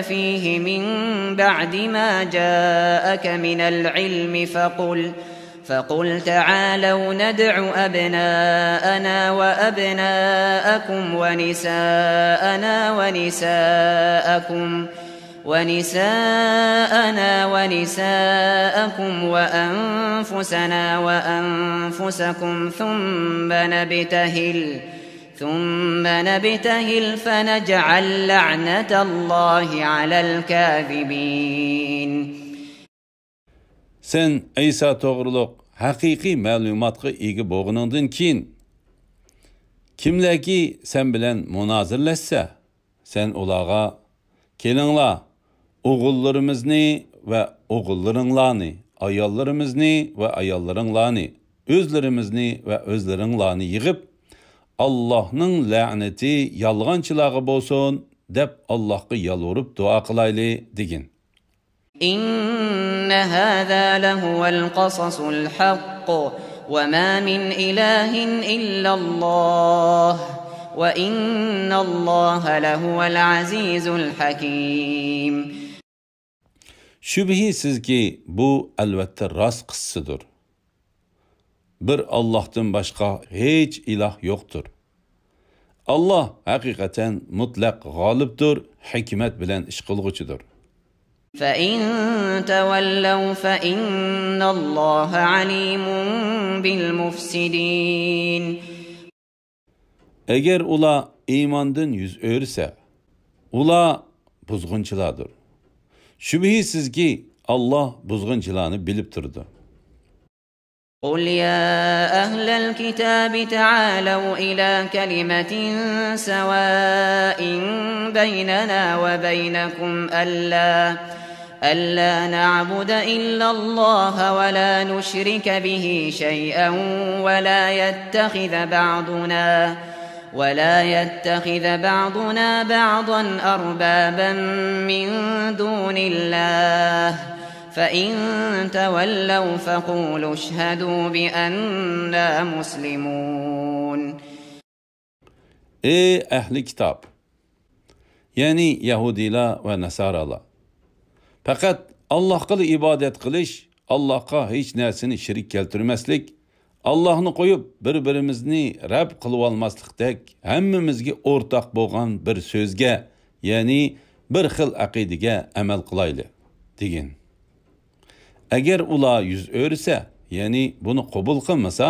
فيه من بعد ما جاءك من العلم فقل، فقل تعالوا ندع أبناءنا وأبناءكم ونساءنا ونساءكم ونساءنا ونساءكم وأنفسنا وأنفسكم ثم نبتهل، ثم نبتهل فنجعل لعنة الله على الكاذبين. سەن ئەيسا توغرۇلۇق ھەقىقىي مەلۇماتقا ئىگە بولغىنىڭدىن كېيىن، كىملەركى سەن بىلەن مۇنازىرىلەشسە، سەن ئۇلارغا، كېلىڭلار، ئوغۇللىرىمىزنى ۋە ئوغۇللىرىڭلارنى، ئاياللىرىمىزنى ۋە ئاياللىرىڭلارنى، ئۆزلىرىمىزنى ۋە ئۆزلىرىڭلارنى يىغىپ، ئاللاھنىڭ لەنىتى يالغانچىلارغا بولسۇن، دەپ ئاللاھقا يالۋۇرۇپ دۇئا قىلايلى، دېگىن. إن هذا لهو القصص الحق وما من إله إلا الله وإن الله لهو العزيز الحكيم. شۈبھىسىزكى، بۇ ئەلۋەتتە راست قىسسىدۇر. بىر ئاللاھتىن باشقا ھېچ ئىلاھ يوقتۇر. ئاللاھ ھەقىقەتەن مۇتلەق غالىبتۇر، ھېكمەت بىلەن ئىش قىلغۇچىدۇر. فإن تولوا فإن الله عليم بالمفسدين. ئەگەر ئۇلار ئىماندىن يۈز ئۆرۈسە، ئۇلار بۇزغۇنچىلاردۇر. شۈبھىسىزكى، ئاللاھ بۇزغۇنچىلارنى بىلىپ تۇرىدۇ. قل يا أهل الكتاب تعالوا إلى كلمة سواء بيننا وبينكم ألا، ألا نعبد إلا الله ولا نشرك به شيئا ولا يتخذ بعضنا، ولا يتخذ بعضنا بعضا أربابا من دون الله، فإن تولوا فقولوا اشهدوا بأننا مسلمون. ئەي ئەھلى كىتاب! يەنى يەھۇدىيلار ۋە ناسارالار. پەقەت ئاللاھقىلا ئىبادەت قىلىش، ئاللاھقا ھېچ نەرسىنى شېرىك كەلتۈرمەسلىك، ئاللاھنى قويۇپ، بىر-بىرىمىزنى رەب قىلىۋالماسلىقتەك، ھەممىمىزگە ئورتاق بولغان بىر سۆزگە، يەنى بىر خىل ئەقىدىگە ئەمەل قىلايلى، دېگەن. ئەگەر ئۇلار يۈز ئۆرۈسە، يەنى بۇنى قوبۇل قىلمىسا،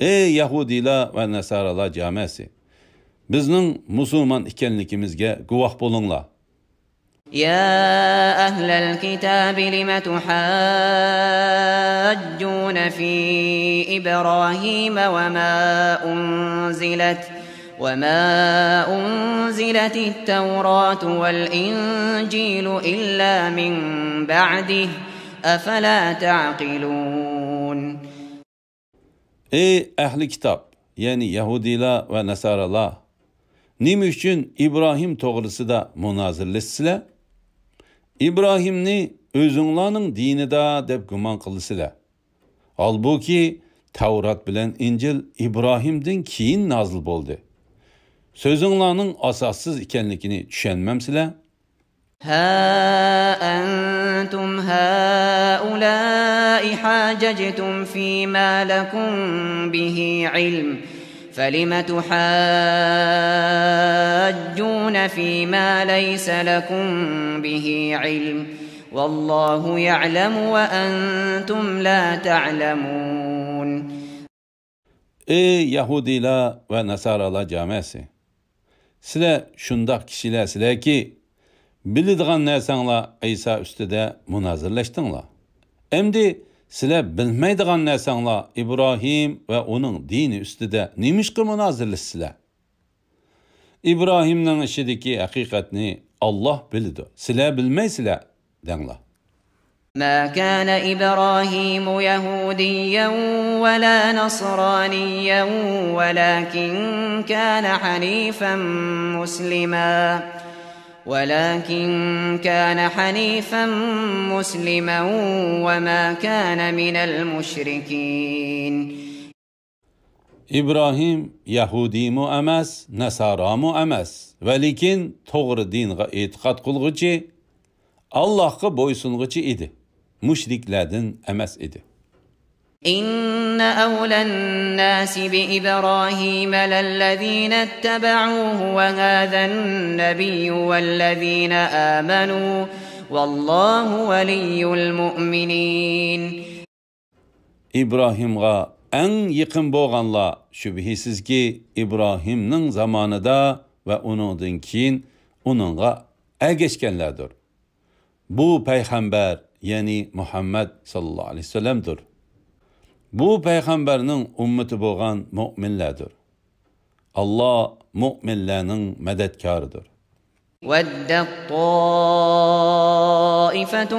ئەي يەھۇدىيلار ۋە ناسارالار جامەسى، بىزنىڭ مۇسۇلمان ئىكەنلىكىمىزگە گۇۋاھ بولۇڭلار. يا أهل الكتاب لم تحاجون في إبراهيم وما أنزلت وما أنزلت التوراة والإنجيل إلا من بعده أفلا تعقلون ئەي ئەھلى كىتاب، يەنى يەھۇدىيلار ۋە ناسارالار، نېمە ئۈچۈن ئىبراھىم توغرىسىدا مۇنازىرىلىشىسىلەر؟ ئىبراھىمنى ئۆزۈڭلارنىڭ دىنىدا دەپ گۇمان قىلىسىلەر. ھالبۇكى، تەۋرات بىلەن ئىنجىل ئىبراھىمدىن كېيىن نازىل بولدى. سۆزۈڭلارنىڭ ئاساسسىز ئىكەنلىكىنى چۈشەنمەمسىلەر؟ ها أنتم هؤلاء حاججتم فيما لكم به علم، فلم تحاجون فيما ليس لكم به علم، والله يعلم وأنتم لا تعلمون. ئەي يەھۇدىيلار ۋە ناسارالار جامەسى! سىلەر شۇنداق كىشىلەرسىلەركى، بىلىدىغان نەرسەڭلار ئەيسا ئۈستىدە مۇنازىرىلەشتىڭلار. ئەمدى سىلەر بىلمەيدىغان نەرسەڭلار ئىبراھىم ۋە ئۇنىڭ دىنى ئۈستىدە نېمىشقا مۇنازىرىلىشىسىلەر؟ ئىبراھىمنىڭ ئىشىدىكى ھەقىقەتنى ئاللاھ بىلىدۇ، سىلەر بىلمەيسىلەر، دەڭلار. ما كان إبراهيم يهوديا ولا نصرانيا ولكن كان حنيفا مسلما ولكن كان حنيفا مسلما وما كان من المشركين. ئىبراھىم يەھۇدىيمۇ ئەمەس، ناسارامۇ ئەمەس، ۋەلىكىن توغرا دىنغا ئېتىقاد قىلغۇچى، ئاللاھقا بويسۇنغۇچى ئىدى، مۇشرىكلەردىن ئەمەس ئىدى. إن أولى الناس بإبراهيم للذين اتبعوه وهذا النبي والذين آمنوا والله ولي المؤمنين. ئىبراھىمغا ئەڭ يېقىن بولغانلار شۈبھىسىزكى ئىبراھىمنىڭ زامانىدا ۋە ئۇنىڭدىن كېيىن ئۇنىڭغا ئەگەشكەنلەردۇر. بۇ پەيغەمبەر، يەنى مۇھەممەد ساللاللاھۇ ئەلەيھى ۋەسەللەمدۇر. بۇ پەيغەمبەرنىڭ ئۈممىتى بولغان مۆمىنلەردۇر. ئاللاھ مۆمىنلەرنىڭ مەدەتكارىدۇر. ودت طائفة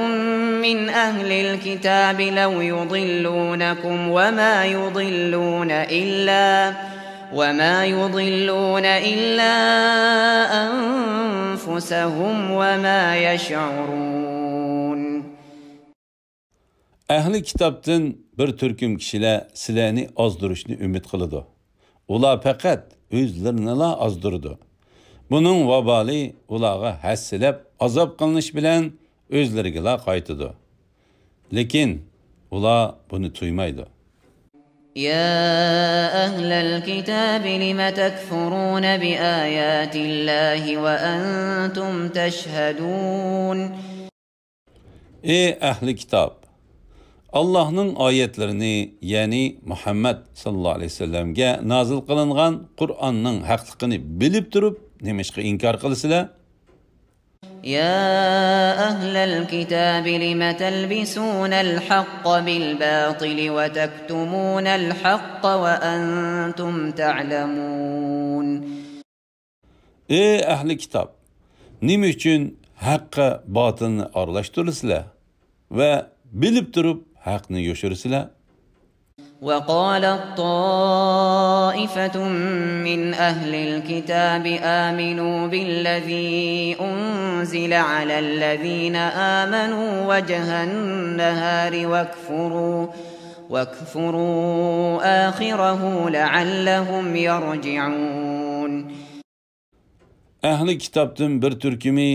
من أهل الكتاب لو يضلونكم وما يضلون إلا وما يضلون إلا أنفسهم وما يشعرون. ئەھلى كىتابتىن بىر تۈركۈم كىشىلەر سىلەرنى ئازدۇرۇشنى ئۈمىد قىلىدۇ. ئۇلار پەقەت ئۆزلىرىنىلا ئازدۇرىدۇ. بۇنىڭ ۋابالى ئۇلارغا ھەسسىلەپ ئازاب قىلىنىش بىلەن ئۆزلىرىگىلا قايتىدۇ. لېكىن ئۇلار بۇنى تۇيمايدۇ. يا أهل الكتاب لم تكفرون بآيات الله وأنتم تشهدون. ئى ئەھلى كىتاب! ئاللاھنىڭ ئايەتلىرىنى، يەنى مۇھەممەد ساللاللاھۇ ئەلەيھى ۋەسەللەمگە نازىل قىلىنغان قۇرئاننىڭ ھەقلىقىنى بىلىپ تۇرۇپ نېمىشقا ئىنكار قىلىسىلەر؟ يا أهل الكتاب لم تلبسون الحق بالباطل وتكتمون الحق وأنتم تعلمون. ئى ئەھلى كىتاب! نېمە ئۈچۈن ھەققە باتىلنى ئارىلاشتۇرىسىلەر ۋە بىلىپ تۇرۇپ ھەقنى يوشۇرىسىلەر؟ وقالت طائفة من أهل الكتاب آمنوا بالذي أنزل على الذين آمنوا وجه النهار واكفروا واكفروا آخره لعلهم يرجعون. ئەھلى كىتابتىن بىر تۈركۈمى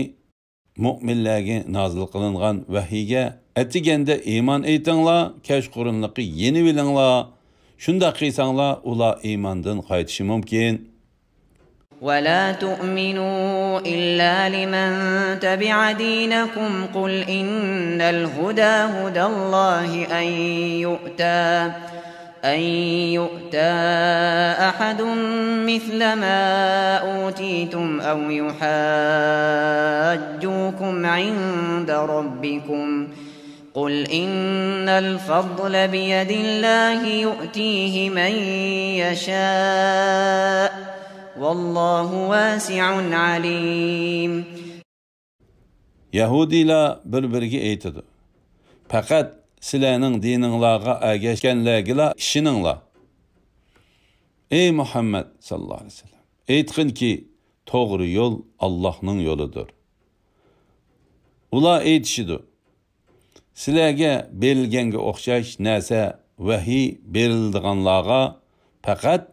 مۆمىنلەرگە نازىل قىلىنغان ۋەھىيگە ئەتىگەندە ئىمان ئېيتىڭلار، كەچقۇرۇنلۇقى يېنىۋېلىڭلار. شۇنداق قىلساڭلار، ئۇلار ئىماندىن قايتىشى مۇمكىن. ولا تؤمنوا إلا لمن تبع دينكم قل إن الهدى هدى الله أن يؤتى أن يؤتى أحد مثل ما أوتيتم أو يحاجوكم عند ربكم قل إن الفضل بيد الله يؤتيه من يشاء والله واسع عليم. يەھۇدىيلار بىر-بىرىگە ئېيتىدۇ، پەقەت سىلەرنىڭ دىنىڭلارغا ئەگەشكەنلەرگىلا ئىشىنىڭلار. ئەي مۇھەممەد ساللاللاھۇ ئەلەيھى ۋەسەللەم، ئېيتقىنكى، توغرا يول ئاللاھنىڭ يولىدۇر. ئۇلار ئېيتىشىدۇ، سىلەرگە بېرىلگەنگە ئوخشاش نەرسە ۋەھىي بېرىلىدىغانلارغا پەقەت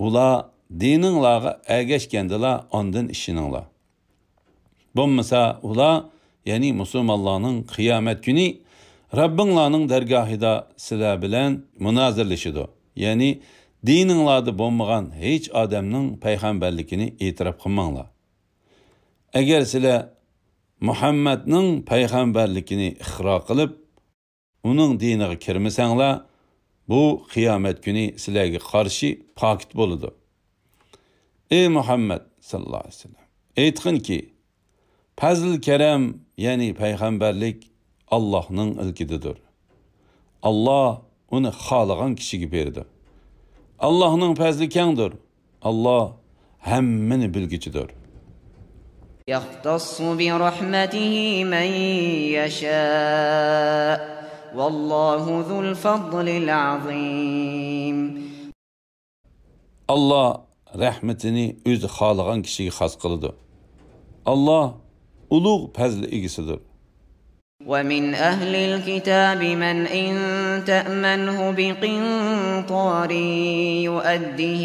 ئۇلار دىنىڭلارغا ئەگەشكەندىلا ئاندىن ئىشىنىڭلار. بولمىسا ئۇلار، يەنى مۇسۇلمانلارنىڭ قىيامەت كۈنى رەببىڭلارنىڭ دەرگاھىدا سىلەر بىلەن مۇنازىرىلىشىدۇ. يەنى دىنىڭلاردا بولمىغان ھېچ ئادەمنىڭ پەيغەمبەرلىكىنى ئېتىراپ قىلماڭلار. ئەگەر سىلەر مۇھەممەدنىڭ پەيغەمبەرلىكىنى ئىقرار قىلىپ، ئۇنىڭ دىنىغا كىرمىسەڭلار، بۇ قىيامەت كۈنى سىلەرگە قارشى پاكىت بولىدۇ. ئەي مۇھەممەد ساللاللاھۇ ئەلەيھى ۋەسەللەم، ئېيتقىنكى، پەزىل-كەرەم، يەنى پەيغەمبەرلىك ئاللاھنىڭ ئىلكىدىدۇر. ئاللاھ ئۇنى خالىغان كىشىگە بېرىدۇ. ئاللاھنىڭ پەزلى كەڭدۇر. ئاللاھ ھەممىنى بىلگۈچىدۇر. يختص برحمته من يشاء والله ذو الفضل العظيم. ئاللاھ رەھمىتىنى ئۆزى خالىغان كىشىگە خاس قىلىدۇ. ئاللاھ ئۇلۇغ پەزلى ئىگىسىدۇر. ومن أهل الكتاب من إن تأمنه بقنطار يؤده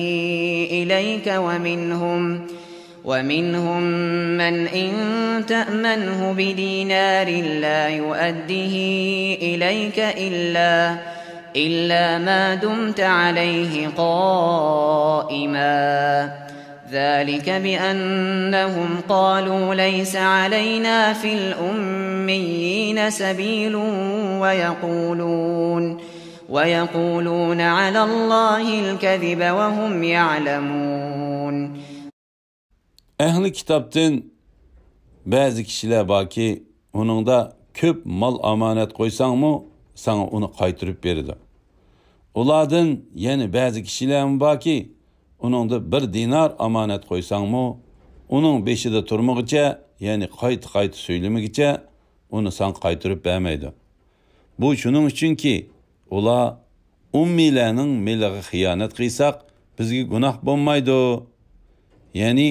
إليك ومنهم، ومنهم من إن تأمنه بدينار لا يؤده إليك إلا، إلا ما دمت عليه قائما. ذلك بأنهم قالوا ليس علينا في الأميين سبيل ويقولون، ويقولون على الله الكذب وهم يعلمون. ئەھلى كىتابتىن بەزى كىشىلەر باركى، ئۇنىڭدا كۆپ مال ئامانەت قويساڭمۇ، ساڭا ئۇنى قايتۇرۇپ بېرىدۇ. ئۇلاردىن يەنە بەزى كىشىلەرمۇ باركى، ئۇنىڭدا بىر دىنار ئامانەت قويساڭمۇ، ئۇنىڭ بېشىدا تۇرمىغىچە، يەنى قايتا-قايتا سۆيلىمىگىچە، ئۇنى ساڭا قايتۇرۇپ بەرمەيدۇ. بۇ شۇنىڭ ئۈچۈنكى، ئۇلار، ئۇممىيلەرنىڭ مېلىغا خىيانەت قىلساق، بىزگە گۇناھ بولمايدۇ. يەنى،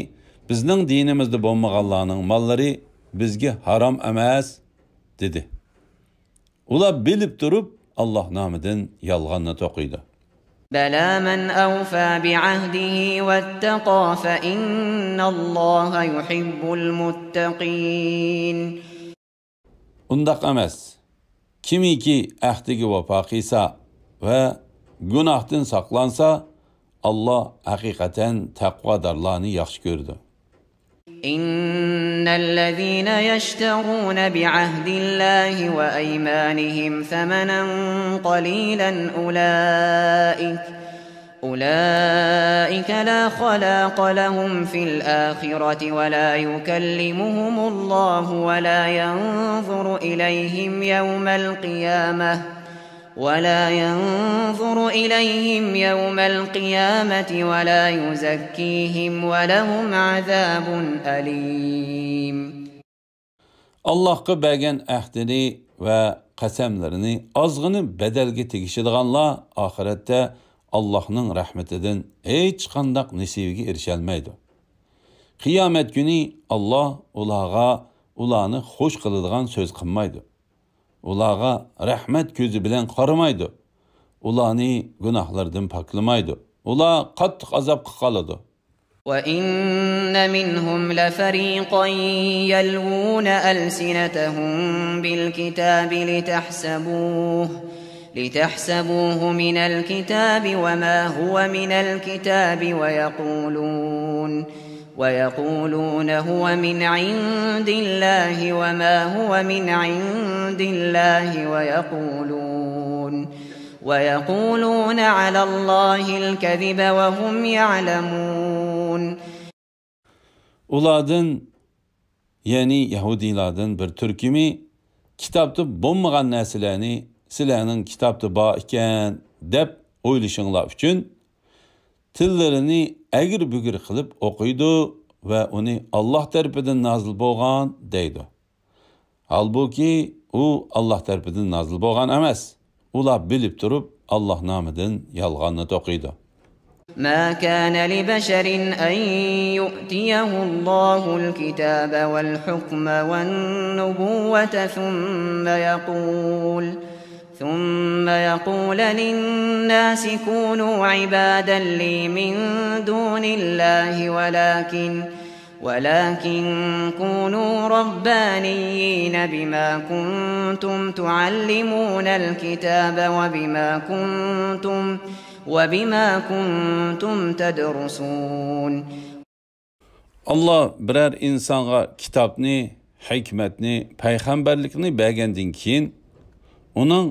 بىزنىڭ دىنىمىزدا بولمىغانلارنىڭ ماللىرى بىزگە ھارام ئەمەس، دېدى. ئۇلار بىلىپ تۇرۇپ، ئاللاھ نامىدىن يالغاننى توقۇيدۇ. بلى من أوفى بعهده واتقى فإن الله يحب المتقين. ئۇنداق ئەمەس. كىمكى ئەھدىگە ۋاپا قىلسا ۋە گۇناھتىن ساقلانسا، ئاللاھ ھەقىقەتەن تەقۋادارلارنى ياخشى كۆرىدۇ. إن الذين يشترون بعهد الله وأيمانهم ثمنا قليلا أولئك أولئك لا خلاق لهم في الآخرة ولا يكلمهم الله ولا ينظر إليهم يوم القيامة ولا ينظر إليهم يوم القيامة ولا يزكيهم ولهم عذاب أليم. ئاللاھقا بەرگەن ئەھدىنى ۋە قەسەملىرىنى ئازغىنە بەدەلگە تېگىشىدىغانلار ئاخىرەتتە ئاللاھنىڭ رەھمىتىدىن ھېچقانداق نېسىۋىگە ئېرىشەلمەيدۇ. قىيامەت كۈنى ئاللاھ ئۇلارغا ئۇلارنى خۇش قىلىدىغان سۆز قىلمايدۇ. ئۇلارغا رەھمەت كۆزى بىلەن قارىمايدۇ. ئۇلارنى گۇناھلىرىدىن پاكلىمايدۇ. ئۇلار قاتتىق ئازابقا قالىدۇ. وإن منهم لفريقا يلوون ألسنتهم بالكتاب لتحسبوه، لتحسبوه من الكتاب وما هو من الكتاب ويقولون، ويقولون هو من عند الله وما هو من عند الله ويقولون، ويقولون على الله الكذب وهم يعلمون. ئۇلاردىن، يەنى يەھۇدىيلاردىن بىر تۈركۈمى كىتابتا بولمىغان نەرسىلەرنى سىلەرنىڭ كىتابتا بار ئىكەن دەپ ئويلىشىڭلار ئۈچۈن، تىللىرىنى ئەگرى-بۈگرى قىلىپ ئوقۇيدۇ ۋە ئۇنى ئاللاھ تەرىپىدىن نازىل بولغان دەيدۇ. ھالبۇكى، ئۇ ئاللاھ تەرىپىدىن نازىل بولغان ئەمەس. ئۇلار بىلىپ تۇرۇپ، ئاللاھ نامىدىن يالغاننى توقۇيدۇ. ما كان لبشر أن يؤتيه الله الكتاب والحكم والنبوة ثم يقول، ثم يقول للناس كونوا عبادا لي من دون الله ولكن، ولكن كونوا ربانيين بما كنتم تعلمون الكتاب وبما كنتم، وبما كنتم تدرسون. ئاللاھ بىرەر ئىنسانغا كىتابنى، ھېكمەتنى، پەيغەمبەرلىكنى بەرگەندىن كېيىن، ئۇنىڭ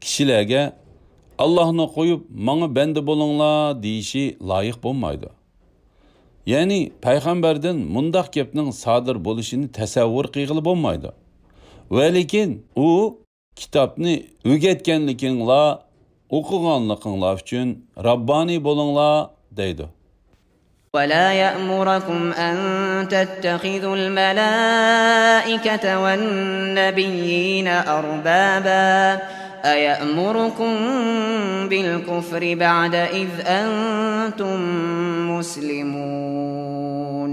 كىشىلەرگە «ئاللاھنى قويۇپ، ماڭا بەندە بولۇڭلار» دېيىشى لايىق بولمايدۇ. يەنى پەيغەمبەردىن مۇنداق گەپنىڭ سادىر بولۇشىنى تەسەۋۋۇر قىلغىلى بولمايدۇ. ۋەلىكىن ئۇ، «كىتابنى ئۆگەتكەنلىكىڭلار، ئوقۇغانلىقىڭلار ئۈچۈن راببانىي بولۇڭلار» دەيدۇ. ولا يأمركم أن تتخذوا الملائكة والنبيين أربابا أيأمركم بالكفر بعد إذ أنتم مسلمون.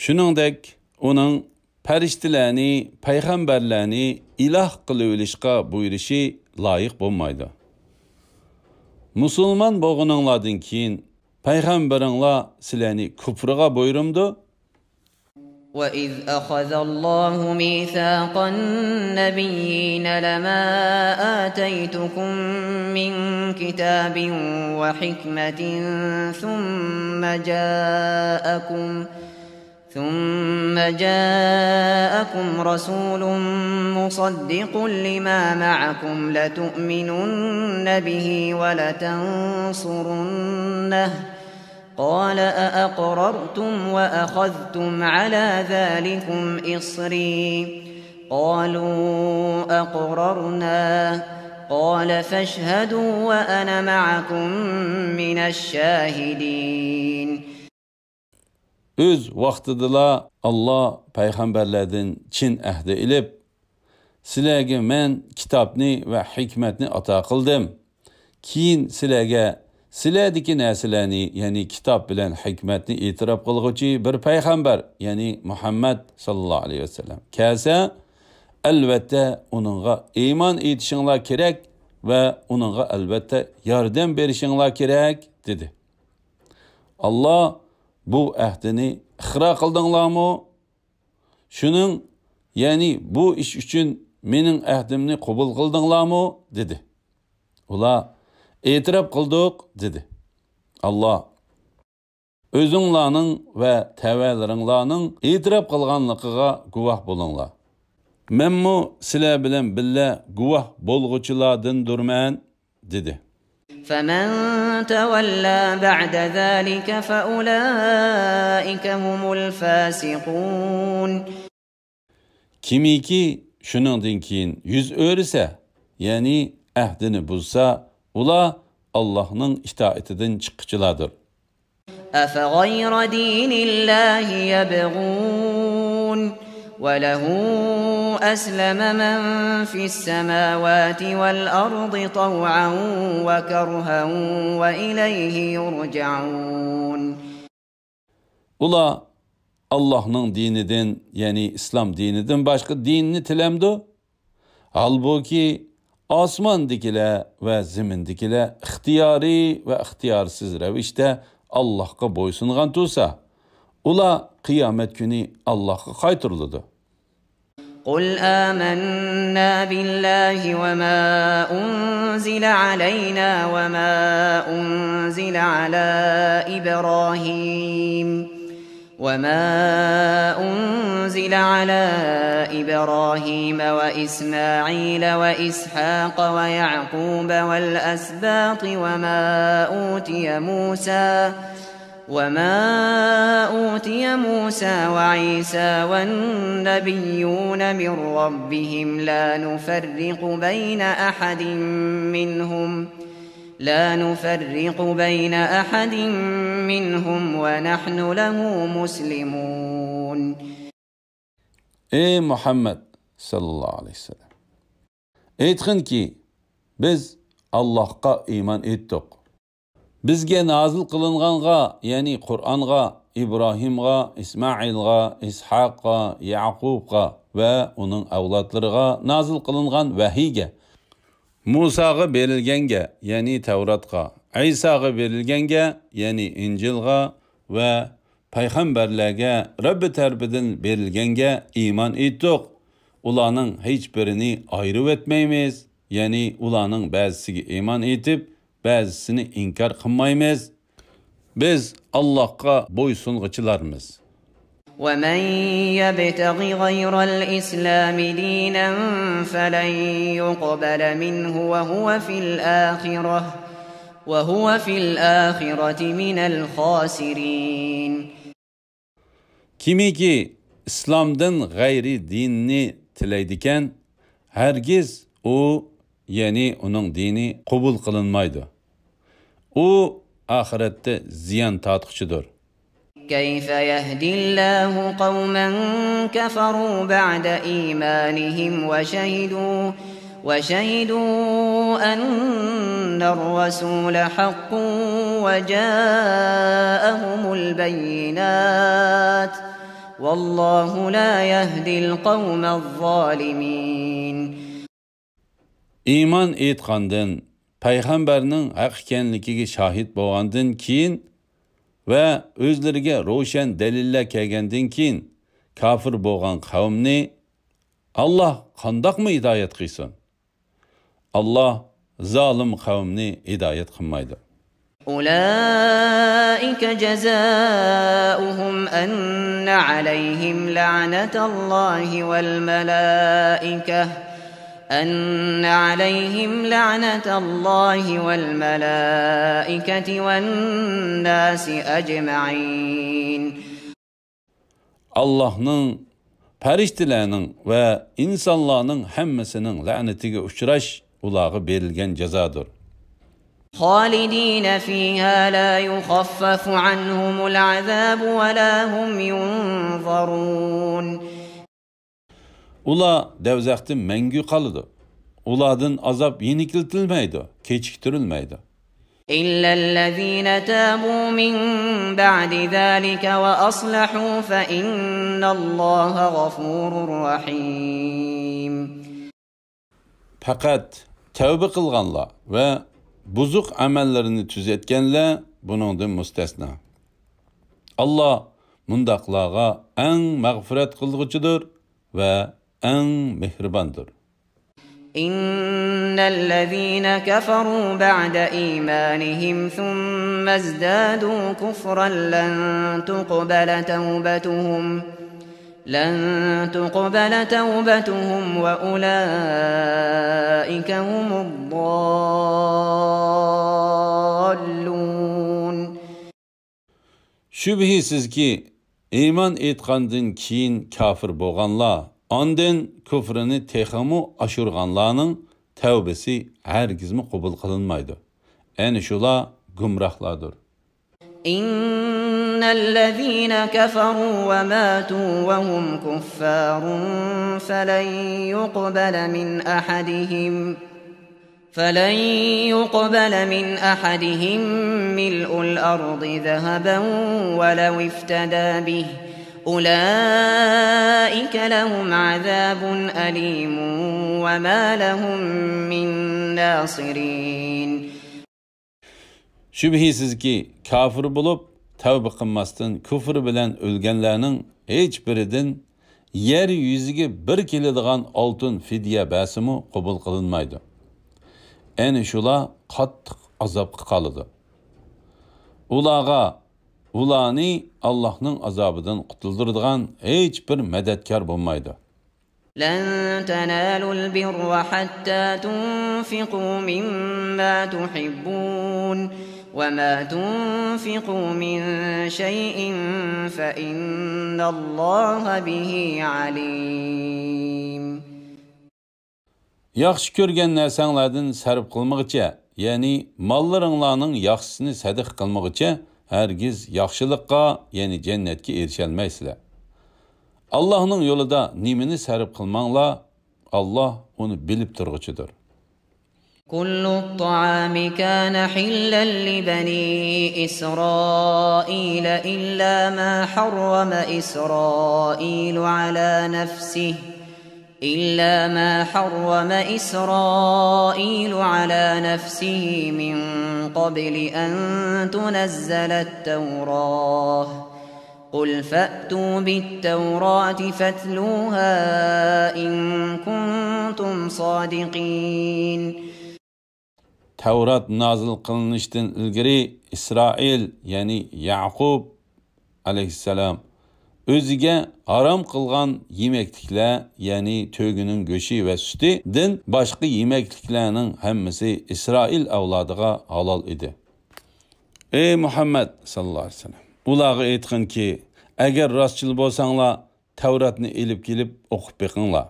شۇنىڭدەك ئۇنىڭ پەرىشتىلەرنى، پەيغەمبەرلەرنى ئىلاھ قىلىۋېلىشقا بۇيرۇشى لايىق بولمايدۇ. مۇسۇلمان بولغىنىڭلاردىن كېيىن پەيغەمبىرىڭلار سىلەرنى كۇپرىغا بۇيرۇمدۇ؟ وإذ أخذ الله ميثاق النبيين لما آتيتكم من كتاب وحكمة ثم جاءكم، ثم جاءكم رسول مصدق لما معكم لتؤمنن به ولتنصرنه، قال أأقررتم وأخذتم على ذلكم إصري؟ قالوا أقررنا، قال فاشهدوا وأنا معكم من الشاهدين. ئۆز ۋاقتىدىلا ئاللاھ پەيغەمبەرلەردىن چىن ئەھدى ئېلىپ، سىلەرگە مەن كىتابنى ۋە ھېكمەتنى ئاتا قىلدىم. كېيىن سىلەرگە سىلەردىكى نەرسىلەرنى، يەنى كىتاب بىلەن ھېكمەتنى ئېتىراپ قىلغۇچى بىر پەيغەمبەر، يەنى مۇھەممەد ساللاللاھۇ ئەلەيھى ۋەسەللەم كەلسە، ئەلۋەتتە ئۇنىڭغا ئىمان ئېيتىشىڭلار كېرەك ۋە ئۇنىڭغا ئەلۋەتتە ياردەم بېرىشىڭلار كېرەك، دېدى. ئاللاھ، بۇ ئەھدىنى ئىقرار قىلدىڭلارمۇ؟ شۇنىڭ، يەنى بۇ ئىش ئۈچۈن مېنىڭ ئەھدىمنى قوبۇل قىلدىڭلارمۇ؟ دېدى. ئۇلار، ئېتىراپ قىلدۇق، دېدى. ئاللاھ، ئۆزۈڭلارنىڭ ۋە تەۋەلىرىڭلارنىڭ ئېتىراپ قىلغانلىقىغا گۇۋاھ بولۇڭلار. مەنمۇ سىلەر بىلەن بىللە گۇۋاھ بولغۇچىلاردىندۇرمەن، دېدى. فمن تولى بعد ذلك فأولئك هم الفاسقون. كىمكى شۇنىڭدىن كېيىن يۈز ئۆرۈسە، يەنى ئەھدىنى بۇزسا، ئۇلار ئاللاھنىڭ ئىتائىتىدىن چىققۇچىلاردۇر. أفغير دين الله يبغون وله أسلم من في السماوات والأرض طوعا وكرها وإليه يرجعون. ئۇلار ئاللاھنىڭ دىنىدىن، يەنى ئىسلام دىنىدىن باشقا دىننى تىلەمدۇ؟ ھالبۇكى، ئاسماندىكىلەر ۋە زېمىندىكىلەر ئىختىيارىي ۋە ئىختىيارسىز رەۋىشتە ئاللاھقا بويسۇنغان تۇرسا، ئۇلار قىيامەت كۈنى ئاللاھقا قايتۇرۇلىدۇ. قل آمنا بالله وما أنزل علينا وما أنزل على إبراهيم وما أنزل على إبراهيم وإسماعيل وإسحاق ويعقوب والأسباط وما أوتي موسى وما أوتي موسى وعيسى والنبيون من ربهم لا نفرق بين أحد منهم لا نفرق بين أحد منهم ونحن له مسلمون. ئەي مۇھەممەد ساللاللاھۇ ئەلەيھى ۋەسەللەم! ئېيتقىنكى، بىز ئاللاھقا ئىمان ئېيتتۇق. بىزگە نازىل قىلىنغانغا، يەنى قۇرئانغا، ئىبراھىمغا، ئىسمائىلغا، ئىسھاققا، يەقۇبقا ۋە ئۇنىڭ ئەۋلادلىرىغا نازىل قىلىنغان ۋەھىيگە، مۇساغا بېرىلگەنگە، يەنى تەۋراتقا، ئەيساغا بېرىلگەنگە، يەنى ئىنجىلغا ۋە پەيغەمبەرلەرگە رەببى تەرىپىدىن بېرىلگەنگە ئىمان ئېيتتۇق. ئۇلارنىڭ ھېچبىرىنى ئايرىۋەتمەيمىز، يەنى ئۇلارنىڭ بەزىسىگە ئىمان ئېيتىپ، بەزىسىنى ئىنكار قىلمايمىز. بىز ئاللاھقا بويسۇنغۇچىلارمىز. ومن يبتغ غير الإسلام دينا فلن يقبل منه وهو في الآخرة وهو في الآخرة من الخاسرين. كىمكى ئىسلامدىن غەيرىي دىننى تىلەيدىكەن، ھەرگىز ئۇ، يەنى ئۇنىڭ دىنى قوبۇل قىلىنمايدۇ. ئۇ ئاخىرەتتە زىيان تارتقۇچىدۇر. كيف يهدي الله قوما كفروا بعد إيمانهم وشهدوا وشهدوا أن الرسول حق وجاءهم البينات والله لا يهدي القوم الظالمين. ئىمان ئېيتقاندىن، پەيغەمبەرنىڭ ھەق ئىكەنلىكىگە شاھىت بولغاندىن كېيىن ۋە ئۆزلىرىگە روشەن دەلىللەر كەلگەندىن كېيىن كاپىر بولغان قەۋمنى ئاللاھ قانداقمۇ ھىدايەت قىلسۇن؟ ئاللاھ زالىم قەۋمنى ھىدايەت قىلمايدۇ. أولئك جزاؤهم أن عليهم لعنة الله والملائكة أن عليهم لعنة الله والملائكة والناس أجمعين. ئاللاھنىڭ، پەرىشتىلەرنىڭ ۋە ئىنسانلارنىڭ ھەممىسىنىڭ لەنىتىگە ئۇچراش ئۇلارغا بېرىلگەن جازادۇر. خالدين فيها لا يخفف عنهم العذاب ولا هم ينظرون. ئۇلار دەۋزەختە مەڭگۈ قالىدۇ. ئۇلاردىن ئازاب يېنىكلىتىلمەيدۇ، كېچىكتۈرۈلمەيدۇ. إلا الذين تابوا من بعد ذلك وأصلحوا فإن الله غفور رحيم. پەقەت تەۋبە قىلغانلار ۋە بۇزۇق ئەمەللىرىنى تۈزەتكەنلەر بۇنىڭدىن مۇستەسنا. ئاللاھ مۇنداقلارغا ئەڭ مەغپىرەت قىلغۇچىدۇر ۋە ئەڭ مېھرىباندۇر. إن الذين كفروا بعد إيمانهم ثم ازدادوا كفرا لن تقبل توبتهم لن تقبل توبتهم وأولئك هم الضالون. شۈبھىسىزكى، ئىمان ئېيتقاندىن كېيىن كاپىر بولغانلار، ئاندىن كۇفرىنى تېخىمۇ ئاشۇرغانلارنىڭ تەۋبىسى ھەرگىزمۇ قوبۇل قىلىنمايدۇ. ئەنە شۇلار گۇمراھلاردۇر. إن الذين كفروا وماتوا وهم كفار فلن يقبل من أحدهم فلن يقبل من أحدهم ملء الأرض ذهبا ولو افتدى به أولئك لهم عذاب أليم وما لهم من ناصرين. شۈبھىسىزكى، كاپىر بولۇپ، تەۋبە قىلماستىن كۇفرى بىلەن ئۆلگەنلەرنىڭ ھېچبىرىدىن يەر يۈزىگە بىر كېلىدىغان ئالتۇن فىدىيە بەرسىمۇ قوبۇل قىلىنمايدۇ. ئەنە شۇلار قاتتىق ئازابقا قالىدۇ. ئۇلارغا، ئۇلارنى ئاللاھنىڭ ئازابىدىن قۇتۇلدۇرىدىغان ھېچبىر مەدەتكار بولمايدۇ. لن تنالوا البر حتى تنفقوا مما تحبون وما تنفقوا من شيء فإن الله به عليم. ياخشى كۆرگەن نەرسەڭلاردىن سەرپ قىلمىغىچە، يەنى ماللىرىڭلارنىڭ ياخشىسىنى سەدىقە قىلمىغىچە، ھەرگىز ياخشىلىققا، يەنى جەننەتكە ئېرىشەلمەيسىلەر. ئاللاھنىڭ يولىدا نېمىنى سەرپ قىلماڭلار، ئاللاھ ئۇنى بىلىپ تۇرغۇچىدۇر. كل الطعام كان حلا لبني إسرائيل إلا ما حرم إسرائيل على نفسه إلا ما حرم إسرائيل على نفسه من قبل أن تنزل التوراة قل فأتوا بالتوراة فاتلوها إن كنتم صادقين. تەۋرات نازىل قىلىنىشتىن ئىلگىرى ئىسرائىل، يەنى يەقۇب ئەلەيھىسسالام ئۆزىگە ھارام قىلغان يېمەكلىكلەر، يەنى تۆگىنىڭ گۆشى ۋە سۈتىدىن باشقا يېمەكلىكلەرنىڭ ھەممىسى ئىسرائىل ئەۋلادىغا ھالال ئىدى. ئەي مۇھەممەد ساللاللاھۇ ئەلەيھى ۋەسەللەم، ئۇلارغا ئېيتقىنكى، ئەگەر راستچىل بولساڭلار، تەۋراتنى ئېلىپ كېلىپ ئوقۇپ بېقىڭلار.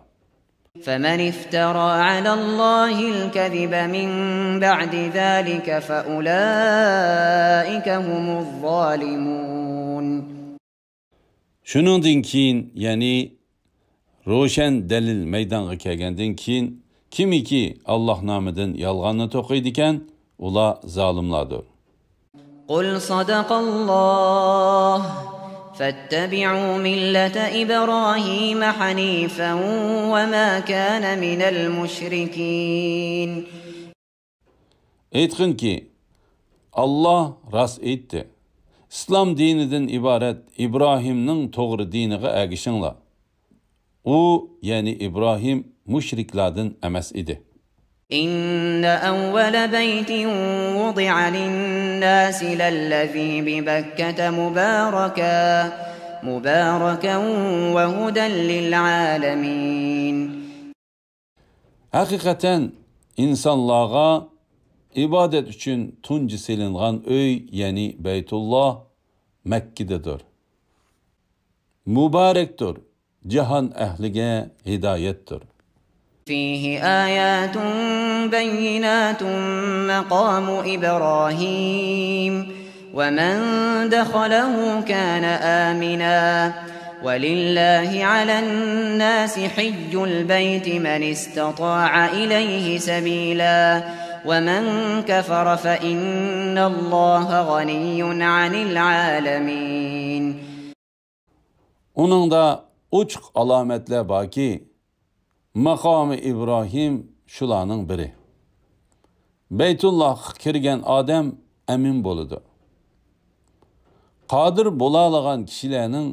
فمن افترى على الله الكذب من بعد ذلك فأولئك هم الظالمون. شۇنىڭدىن كېيىن، يەنى روشەن دەلىل مەيدانغا كەلگەندىن كېيىن، كىمكى ئاللاھ نامىدىن يالغاننى توقۇيدىكەن، ئۇلار زالىملاردۇر. قل صدق الله فاتبعوا ملة إبراهيم حنيفا وما كان من المشركين. ئېيتقىنكى، ئاللاھ راست ئېيتتى، ئىسلام دىنىدىن ئىبارەت ئىبراھىمنىڭ توغرا دىنىغا ئەگىشىڭلار. ئۇ، يەنى ئىبراھىم، مۇشرىكلاردىن ئەمەس ئىدى. إن أول بيت وضع للناس للذي ببكة مباركا مباركا وهدى للعالمين. ھەقىقەتەن، ئىنسانلارغا ئىبادەت ئۈچۈن تۇنجى سېلىنغان ئۆي، يەنى بەيتۇللاھ مەككىدىدۇر. مۇبارەكتۇر، جاھان ئەھلىگە ھىدايەتتۇر. فيه آيات بينات مقام إبراهيم ومن دخله كان آمنا ولله على الناس حج البيت من استطاع إليه سبيلا ومن كفر فإن الله غني عن العالمين. ئۇنىڭدا ئوچۇق ئالامەتلەر باركى، ماقامى ئىبراھىم شۇلارنىڭ بىرى. بەيتۇللاھقا كىرگەن ئادەم ئەمىن بولىدۇ. قادىر بولالىغان كىشىلەرنىڭ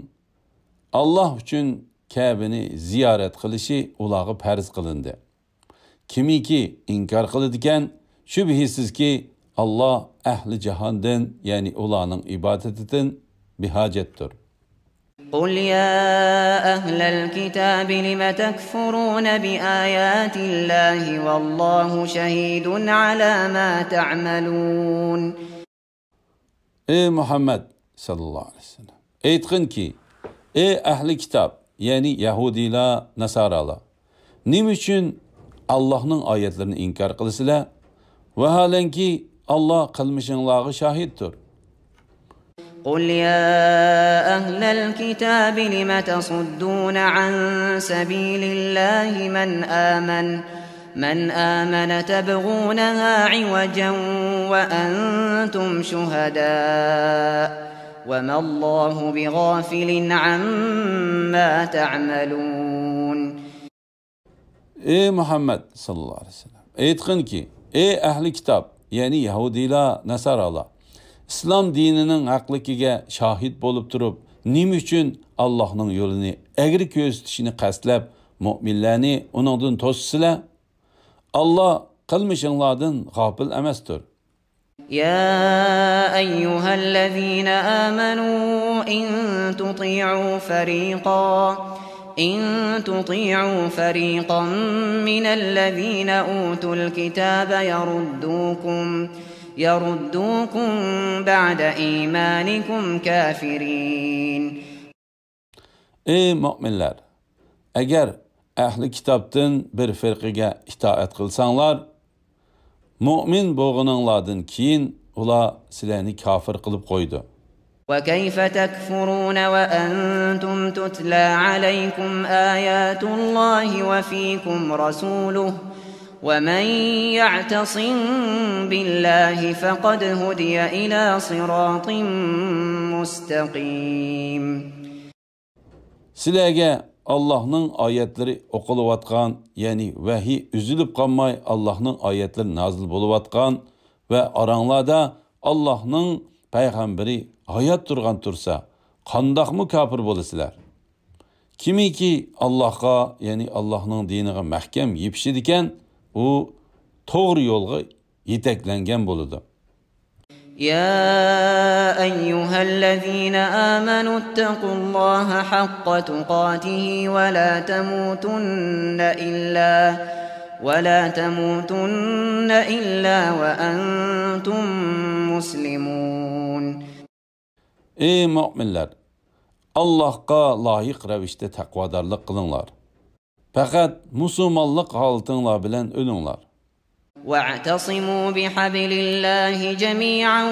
ئاللاھ ئۈچۈن كەبىنى زىيارەت قىلىشى ئۇلارغا پەرز قىلىندى. كىمكى ئىنكار قىلىدىكەن، شۈبھىسىزكى، ئاللاھ ئەھلى جاھاندىن، يەنى ئۇلارنىڭ ئىبادىتىدىن بىھاجەتتۇر. قل يا أهل الكتاب لم تكفرون بآيات الله والله شهيد على ما تعملون. ئەي مۇھەممەد ساللاللاھۇ ئەلەيھى ۋەسەللەم، ئېيتقىنكى، ئەي ئەھلى كىتاب، يەنى يەھۇدىيلار، ناسارالار، نېمە ئۈچۈن ئاللاھنىڭ ئايەتلىرىنى ئىنكار قىلىسىلەر؟ ۋاھالەنكى، ئاللاھ قىلمىشىڭلارغا شاھىتتۇر. قل يا أهل الكتاب لم تصدون عن سبيل الله من آمن من آمن تبغونها عوجا وأنتم شهداء وما الله بغافل عما تعملون. ئەي مۇھەممەد ساللاللاھۇ ئەلەيھى ۋەسەللەم، ئېيتقىنكى، ئەي ئەھلى كىتاب، يەنى يەھۇدىيلار، ناسارالار، ئىسلام دىنىنىڭ ھەقلىكىگە شاھىت بولۇپ تۇرۇپ، نېمە ئۈچۈن ئاللاھنىڭ يولىنى ئەگرى كۆرسىتىشنى قەستلەپ، مۆمىنلەرنى ئۇنىڭدىن توسىسىلەر؟ ئاللاھ قىلمىشىڭلاردىن غاپىل ئەمەستۇر. يا أيها الذين آمنوا إن تطيعوا فريقا إن تطيعوا فريقا من الذين أوتوا الكتاب يردوكم يردوكم بعد إيمانكم كافرين. ئەي مۆمىنلەر! ئەگەر ئەھلى كىتابتىن بىر فىرقىگە ئىتائەت قىلساڭلار، مۆمىن بولغىنىڭلاردىن كېيىن ئۇلار سىلەرنى كاپىر قىلىپ قويىدۇ. وكيف تكفرون وأنتم تتلى عليكم آيات الله وفيكم رسوله ومن يعتصم بالله فقد هدي إلى صراط مستقيم. سىلەرگە ئاللاھنىڭ ئايەتلىرى ئوقۇلۇۋاتقان، يەنى ۋەھىي ئۈزۈلۈپ قالماي ئاللاھنىڭ ئايەتلىرى نازىل بولۇۋاتقان ۋە ئاراڭلاردا ئاللاھنىڭ پەيغەمبىرى ھايات تۇرغان تۇرسا، قانداقمۇ كاپىر بولىسىلەر؟ كىمكى ئاللاھقا، يەنى ئاللاھنىڭ دىنىغا مەھكەم يېپىشىدىكەن، ئۇ توغرا يولغا يېتەكلەنگەن بولىدۇ. يا أيها الذين آمنوا اتقوا الله حق تقاته ولا تموتن إلا ولا تموتن إلا وأنتم مسلمون. ئەي مۆمىنلەر! ئاللاھقا لايىق رەۋىشتە تەقۋادارلىق قىلىڭلار. پەقەت مۇسۇلمانلىق ھالىتىڭلار بىلەن ئۆلۈڭلار. واعتصموا بحبل الله جميعا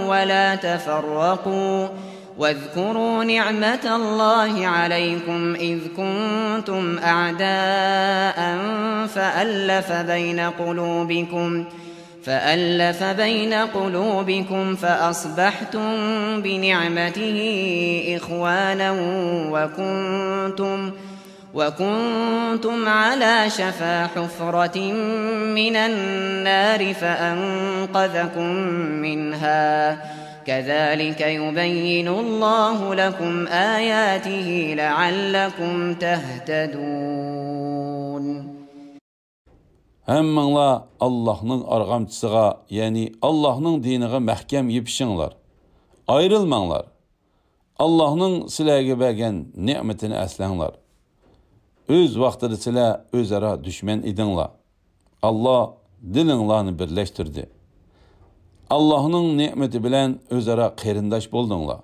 ولا تفرقوا واذكروا نعمة الله عليكم إذ كنتم أعداء فألف بين قلوبكم فألف بين قلوبكم فأصبحتم بنعمته إخوانا وكنتم وكنتم على شفا حفرة من النار فأنقذكم منها كذلك يبين الله لكم آياته لعلكم تهتدون. ھەممىڭلار ئاللاھنىڭ ئارغامچىسىغا، يەنى ئاللاھنىڭ دىنىغا مەھكەم يېپىشىڭلار. ئايرىلماڭلار. ئاللاھنىڭ سىلەرگە بەرگەن نېمىتىنى ئەسلەڭلار. ئۆز ۋاقتىدا سىلەر ئۆزئارا دۈشمەن ئىدىڭلار. ئاللاھ دىلىڭلارنى بىرلەشتۈردى. ئاللاھنىڭ نېمىتى بىلەن ئۆزئارا قېرىنداش بولدۇڭلار.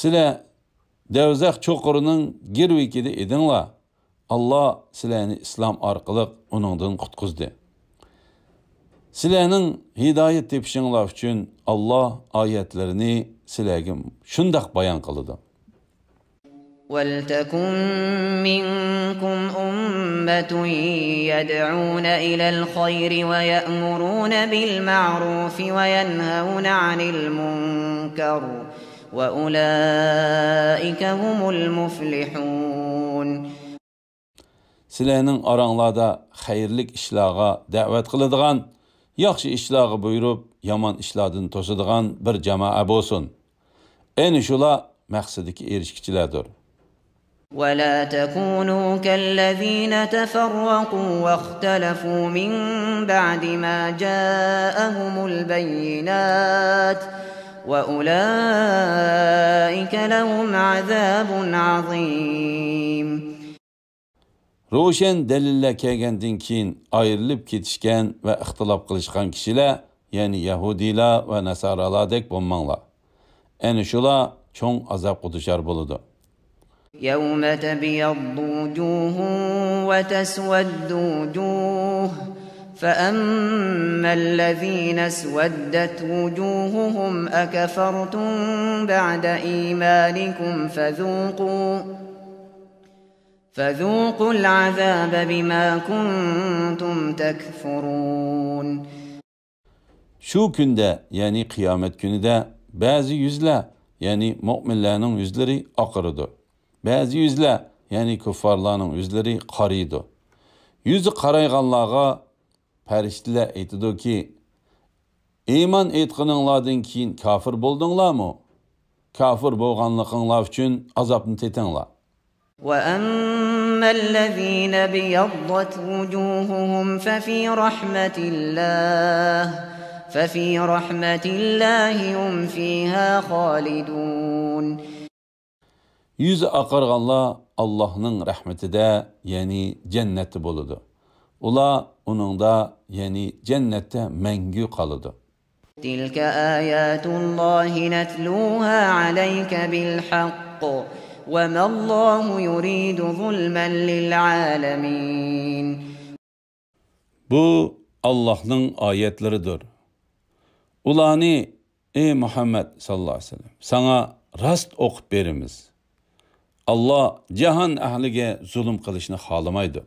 سىلەر دەۋزەخ چوقۇرىنىڭ گىرۋىكىدە ئىدىڭلار. ئاللاھ سىلەرنى ئىسلام ئارقىلىق ئۇنىڭدىن قۇتقۇزدى. سىلەرنىڭ ھىدايەت تېپىشىڭلار ئۈچۈن ئاللاھ ئايەتلىرىنى سىلەرگە شۇنداق بايان قىلىدۇ. ولتكن منكم أمة يدعون إلى الخير ويأمرون بالمعروف وينهون عن المنكر وأولئك هم المفلحون. سىلەرنىڭ ئاراڭلاردا خەيرلىك ئىشلارغا دەۋەت قىلىدىغان، ياخشى ئىشلارغا بۇيرۇپ، يامان ئىشلاردىن توسىدىغان بىر جامائە بولسۇن. ئەنە شۇلار مەقسىتىگە ئېرىشكۈچىلەردۇر. ولا تكونوا كالذين تفرقوا واختلفوا من بعد ما جاءهم البينات وأولئك لهم عذاب عظيم. روشەن دەلىللەر كەلگەندىن كېيىن ئايرىلىپ كېتىشكەن ۋە ئىختىلاپ قىلىشقان كىشىلەر، يەنى يەھۇدىيلار ۋە ناسارالادەك بولماڭلار. ئەنە شۇلار چوڭ ئازابقا دۇچار بولىدۇ. يوم تبيض وجوه وتسود وجوه فأما الذين اسودت وجوههم أكفرتم بعد إيمانكم فذوقوا فذوقوا العذاب بما كنتم تكفرون. شۇ كۈندە، يەنى قىيامەت كۈنىدە بەزى يۈزلەر، يەنى مۆمىنلەرنىڭ يۈزلىرى ئاقىرىدۇ. بەزى يۈزلەر، يەنى كۇففارلارنىڭ يۈزلىرى قارىيدۇ. يۈزى قارايغانلارغا پەرىشتىلەر ئېيتىدۇكى، ئىمان ئېيتقىنىڭلاردىن كېيىن كاپىر بولدۇڭلارمۇ؟ كاپىر بولغانلىقىڭلار ئۈچۈن ئازابنى تېتىڭلار. وأما الذين ابيضت وجوههم ففي رحمة الله ففي رحمة الله هم فيها خالدون. يۈزى ئاقارغانلار ئاللاھنىڭ رەھمىتىدە، يەنى جەننەتتە بولىدۇ. ئۇلار ئۇنىڭدا، يەنى جەننەتتە مەڭگۈ قالىدۇ. تلك آيات الله نتلوها عليك بالحق وما الله يريد ظلما للعالمين. بۇ ئاللاھنىڭ ئايەتلىرىدۇر. ئۇلارنى، ئەي مۇھەممەد ساللاللاھۇ ئەلەيھى ۋەسەللەم، ساڭا راست ئوقۇپ بېرىمىز. ئاللاھ جاھان ئەھلىگە زۇلۇم قىلىشنى خالىمايدۇ.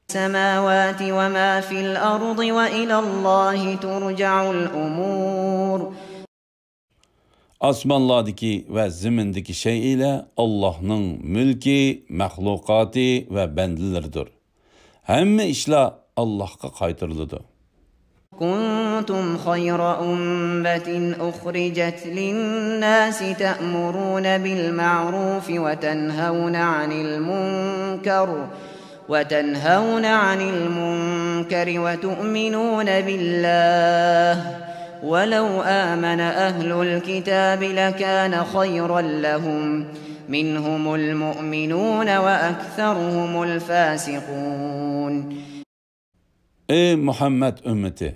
السماوات وما في الأرض وإلى الله ترجع الأمور. ئاسمانلاردىكى ۋە زېمىندىكى شەيئىلەر ئاللاھنىڭ مۈلكى، مەخلۇقاتى ۋە بەندىلىرىدۇر. ھەممە ئىشلار ئاللاھقا قايتۇرۇلىدۇ. كنتم خير أمة أخرجت للناس تأمرون بالمعروف وتنهون عن المنكر وتنهون عن المنكر وتؤمنون بالله ولو آمن أهل الكتاب لكان خيرا لهم منهم المؤمنون وأكثرهم الفاسقون. ئەي مۇھەممەد ئۈممىتى!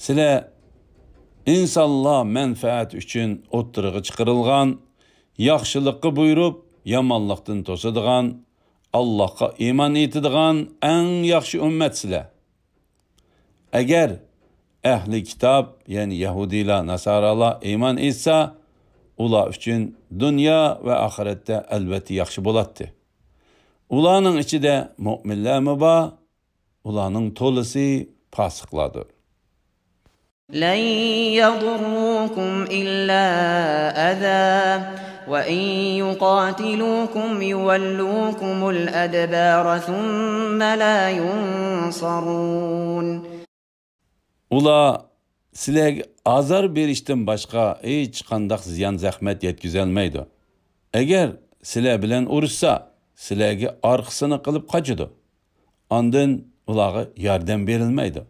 سىلەر ئىنسانلار مەنپەئەتى ئۈچۈن ئوتتۇرىغا چىقىرىلغان، ياخشىلىققا بۇيرۇپ، يامانلىقتىن توسىدىغان، ئاللاھقا ئىمان ئېيتىدىغان ئەڭ ياخشى ئۈممەتسىلەر. ئەگەر ئەھلى كىتاب، يەنى يەھۇدىيلار، ناسارالار ئىمان ئېيتسا، ئۇلار ئۈچۈن دۇنيا ۋە ئاخىرەتتە ئەلۋەتتە ياخشى بولاتتى. ئۇلارنىڭ ئىچىدە مۆمىنلەرمۇ بار، ئۇلارنىڭ تولىسى پاسىقلاردۇر. لن يضروكم إلا أذى وإن يقاتلوكم يولوكم الأدبار ثم لا ينصرون. ئۇلار سىلەرگە ئازار بېرىشتىن باشقا ھېچقانداق زىيان-زەخمەت يەتكۈزەلمەيدۇ. ئەگەر سىلەر بىلەن ئۇرۇشسا، سىلەرگە ئارقىسىنى قىلىپ قاچىدۇ. ئاندىن ئۇلارغا ياردەم بېرىلمەيدۇ.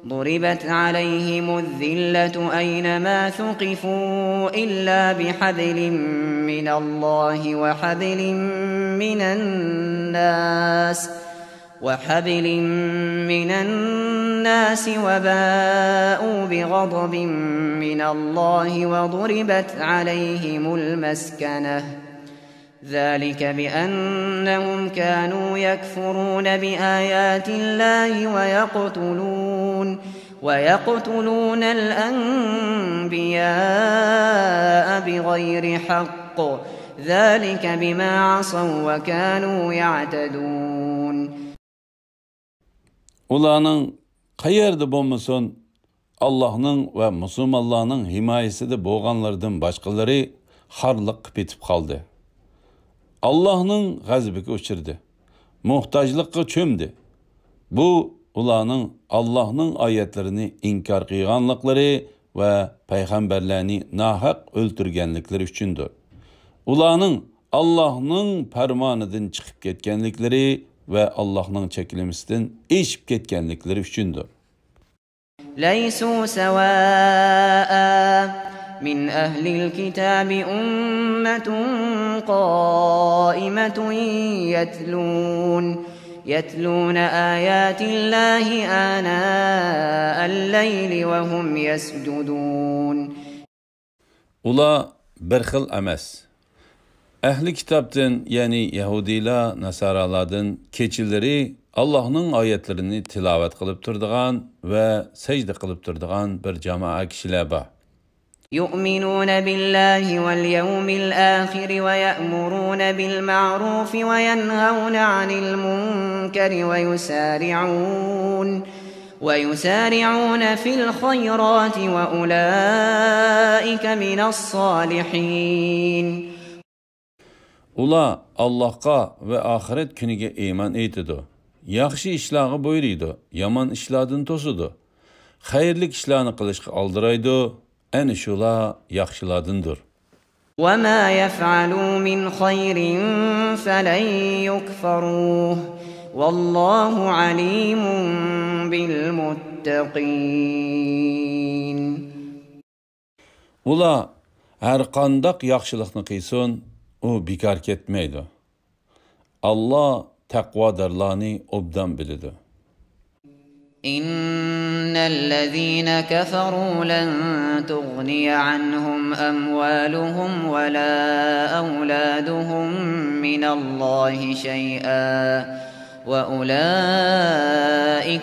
ضربت عليهم الذلة أينما ثقفوا إلا بحبل من الله وحبل من الناس وحبل من الناس وباءوا بغضب من الله وضربت عليهم المسكنة ذلك بأنهم كانوا يكفرون بآيات الله ويقتلون ويقتلون الأنبياء بغير حق ذلك بما عصوا وكانوا يعتدون. ئۇلارنىڭ قەيەردە بولمىسۇن، ئاللاھنىڭ ۋە مۇسۇلمانلارنىڭ ھىمايىسىدە بولغانلىرىدىن باشقىلىرى خارلىققا پېتىپ قالدى. ئاللاھنىڭ غەزىپىگە ئۇچرىدى. موھتاجلىققا چۆمدى. بۇ ئۇلارنىڭ ئاللاھنىڭ ئايەتلىرىنى ئىنكار قىلغانلىقلىرى ۋە پەيغەمبەرلەرنى ناھەق ئۆلتۈرگەنلىكلىرى ئۈچۈندۇر. ئۇلارنىڭ ئاللاھنىڭ پەرمانىدىن چىقىپ كەتكەنلىكلىرى ۋە ئاللاھنىڭ چەكلىمىسىدىن ئېشىپ كەتكەنلىكلىرى ئۈچۈندۇر. ليسوا سواء من أهل الكتاب أمة قائمة يتلون يتلون آيات الله آناء الليل وهم يسجدون. ئۇلار بىر خىل ئەمەس. ئەھلى كىتابتىن، يەنى يەھۇدىيلار، ناسارالاردىن كېچىلىرى ئاللاھنىڭ ئايەتلىرىنى تىلاۋەت قىلىپ تۇرىدىغان ۋە سەجدە قىلىپ تۇرىدىغان بىر جامائە كىشىلەر بار. يؤمنون بالله واليوم الآخر ويأمرون بالمعروف وينهون عن المنكر ويسارعون ويسارعون في الخيرات وأولئك من الصالحين. ئۇلار ئاللاھقا ۋە ئاخىرەت كۈنىگە ئىمان ئېيتىدۇ، ياخشى ئىشلارغا بۇيرۇيدۇ، يامان ئىشلاردىن توسىدۇ. خەيرلىك ئىشلارنى قىلىشقا ئالدىرايدۇ، ئەنە شۇلار ياخشىلاردىندۇر. وما يفعلوا من خير فلن يكفروه والله عليم بالمتقين. ئۇلار ھەرقانداق ياخشىلىقنى قىلسۇن، ئۇ بىكار كەتمەيدۇ. ئاللا تەقۋادارلارنى ئوبدان بىلىدۇ. إن الذين كفروا لن تغني عنهم أموالهم ولا أولادهم من الله شيئا وأولئك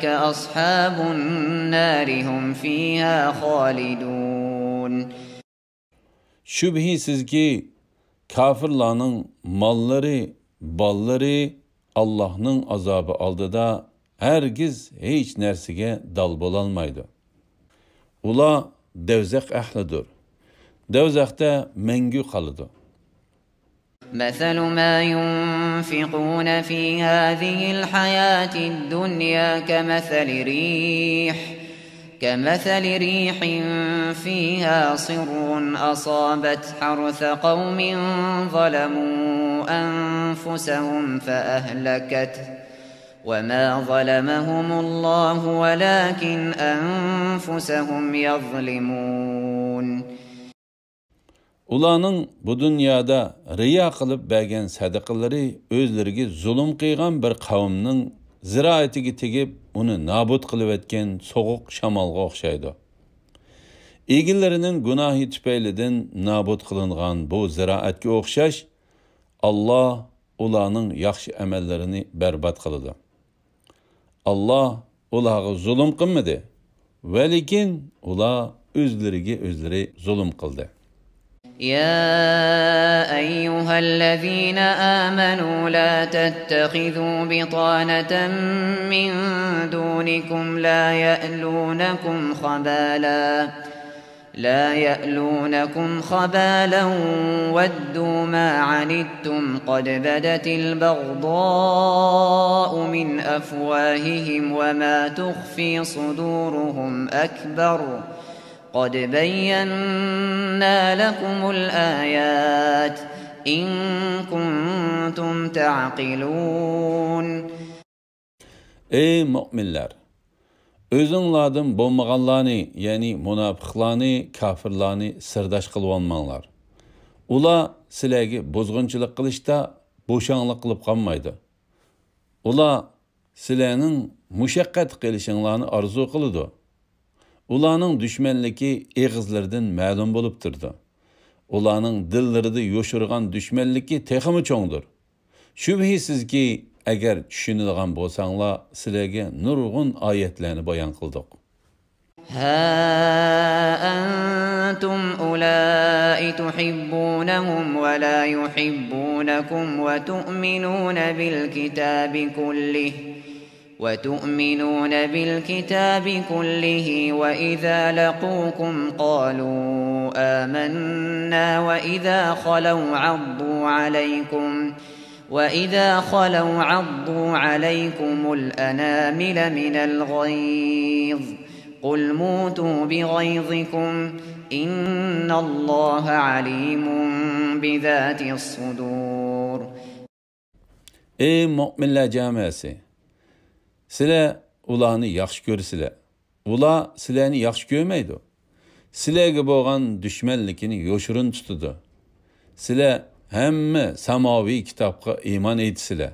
أصحاب النار هم فيها خالدون. شۈبھىسىزكى، كاپىرلارنىڭ ماللىرى، بالىلىرى ئاللاھنىڭ ئازابى ئالدىدا ھەرگىز ھېچ نەرسىگە دال بولالمايدۇ. ئۇلار دەۋزەخ ئەھلىدۇر. دەۋزەختە مەڭگۈ قالىدۇ. مثل ما ينفقون في هذه الحياة الدنيا كمثل ريح، كمثل ريح فيها صر أصابت حرث قوم ظلموا أنفسهم فأهلكته، وما ظلمهم الله ولكن أنفسهم يظلمون. ئۇلارنىڭ بۇ دۇنيادا رىيا قىلىپ بەرگەن سەدىقىلىرى ئۆزلىرىگە زۇلۇم قىلغان بىر قەۋمنىڭ زىرائىتىگە تېگىپ، ئۇنى نابۇت قىلىۋەتكەن سوغۇق شامالغا ئوخشايدۇ. ئىگىلىرىنىڭ گۇناھى تۈپەيلىدىن نابۇت قىلىنغان بۇ زىرائەتكە ئوخشاش، ئاللا ئۇلارنىڭ ياخشى ئەمەللىرىنى بەربات قىلىدۇ. ئاللا ئۇلارغا زۇلۇم قىلمىدى، ۋەلىكىن ئۇلار ئۆزلىرىگە ئۆزلىرى زۇلۇم قىلدى. يا أيها الذين آمنوا لا تتخذوا بطانة من دونكم لا يألونكم خبالا لا يألونكم خبالا ودوا ما عنتم قد بدت البغضاء من أفواههم وما تخفي صدورهم أكبر قد بينا لكم الآيات إن كنتم تعقلون. ئەي مۆمىنلەر! ئۆزۈڭلاردىن بولمىغانلارنى، يەنى مۇناپىقلارنى، كاپىرلارنى سىرداش قىلىۋالماڭلار. ئۇلار سىلەرگە بۇزغۇنچىلىق قىلىشتا بوشاڭلىق قىلىپ قالمايدۇ. ئۇلار سىلەرنىڭ مۇشەققەتتە قېلىشىڭلارنى ئارزۇ قىلىدۇ. ئۇلارنىڭ دۈشمەنلىكى ئېغىزلىرىدىن مەلۇم بولۇپ تۇرىدۇ. ئۇلارنىڭ دىللىرىدا يوشۇرغان دۈشمەنلىكى تېخىمۇ چوڭدۇر. شۈبھىسىزكى، ئەگەر چۈشىنىدىغان بولساڭلار، سىلەرگە نۇرغۇن ئايەتلەرنى بايان قىلدۇق. ها أنتم أولئك تحبونهم ولا يحبونكم وتؤمنون بالكتاب كله وتؤمنون بالكتاب كله وإذا لقوكم قالوا آمنا وإذا خلوا عضوا عليكم وإذا خلوا عضوا عليكم الأنامل من الغيظ قل موتوا بغيظكم إن الله عليم بذات الصدور. ئەي مۆمىنلەر جامائەسى! سىلەر ئۇلارنى ياخشى كۆرىسىلەر. ئۇلار سىلەرنى ياخشى كۆرمەيدۇ. سىلەرگە بولغان دۈشمەنلىكىنى يوشۇرۇن تۇتىدۇ. سىلەر ھەممە ساماۋىي كىتابقا ئىمان ئېيتىسىلەر.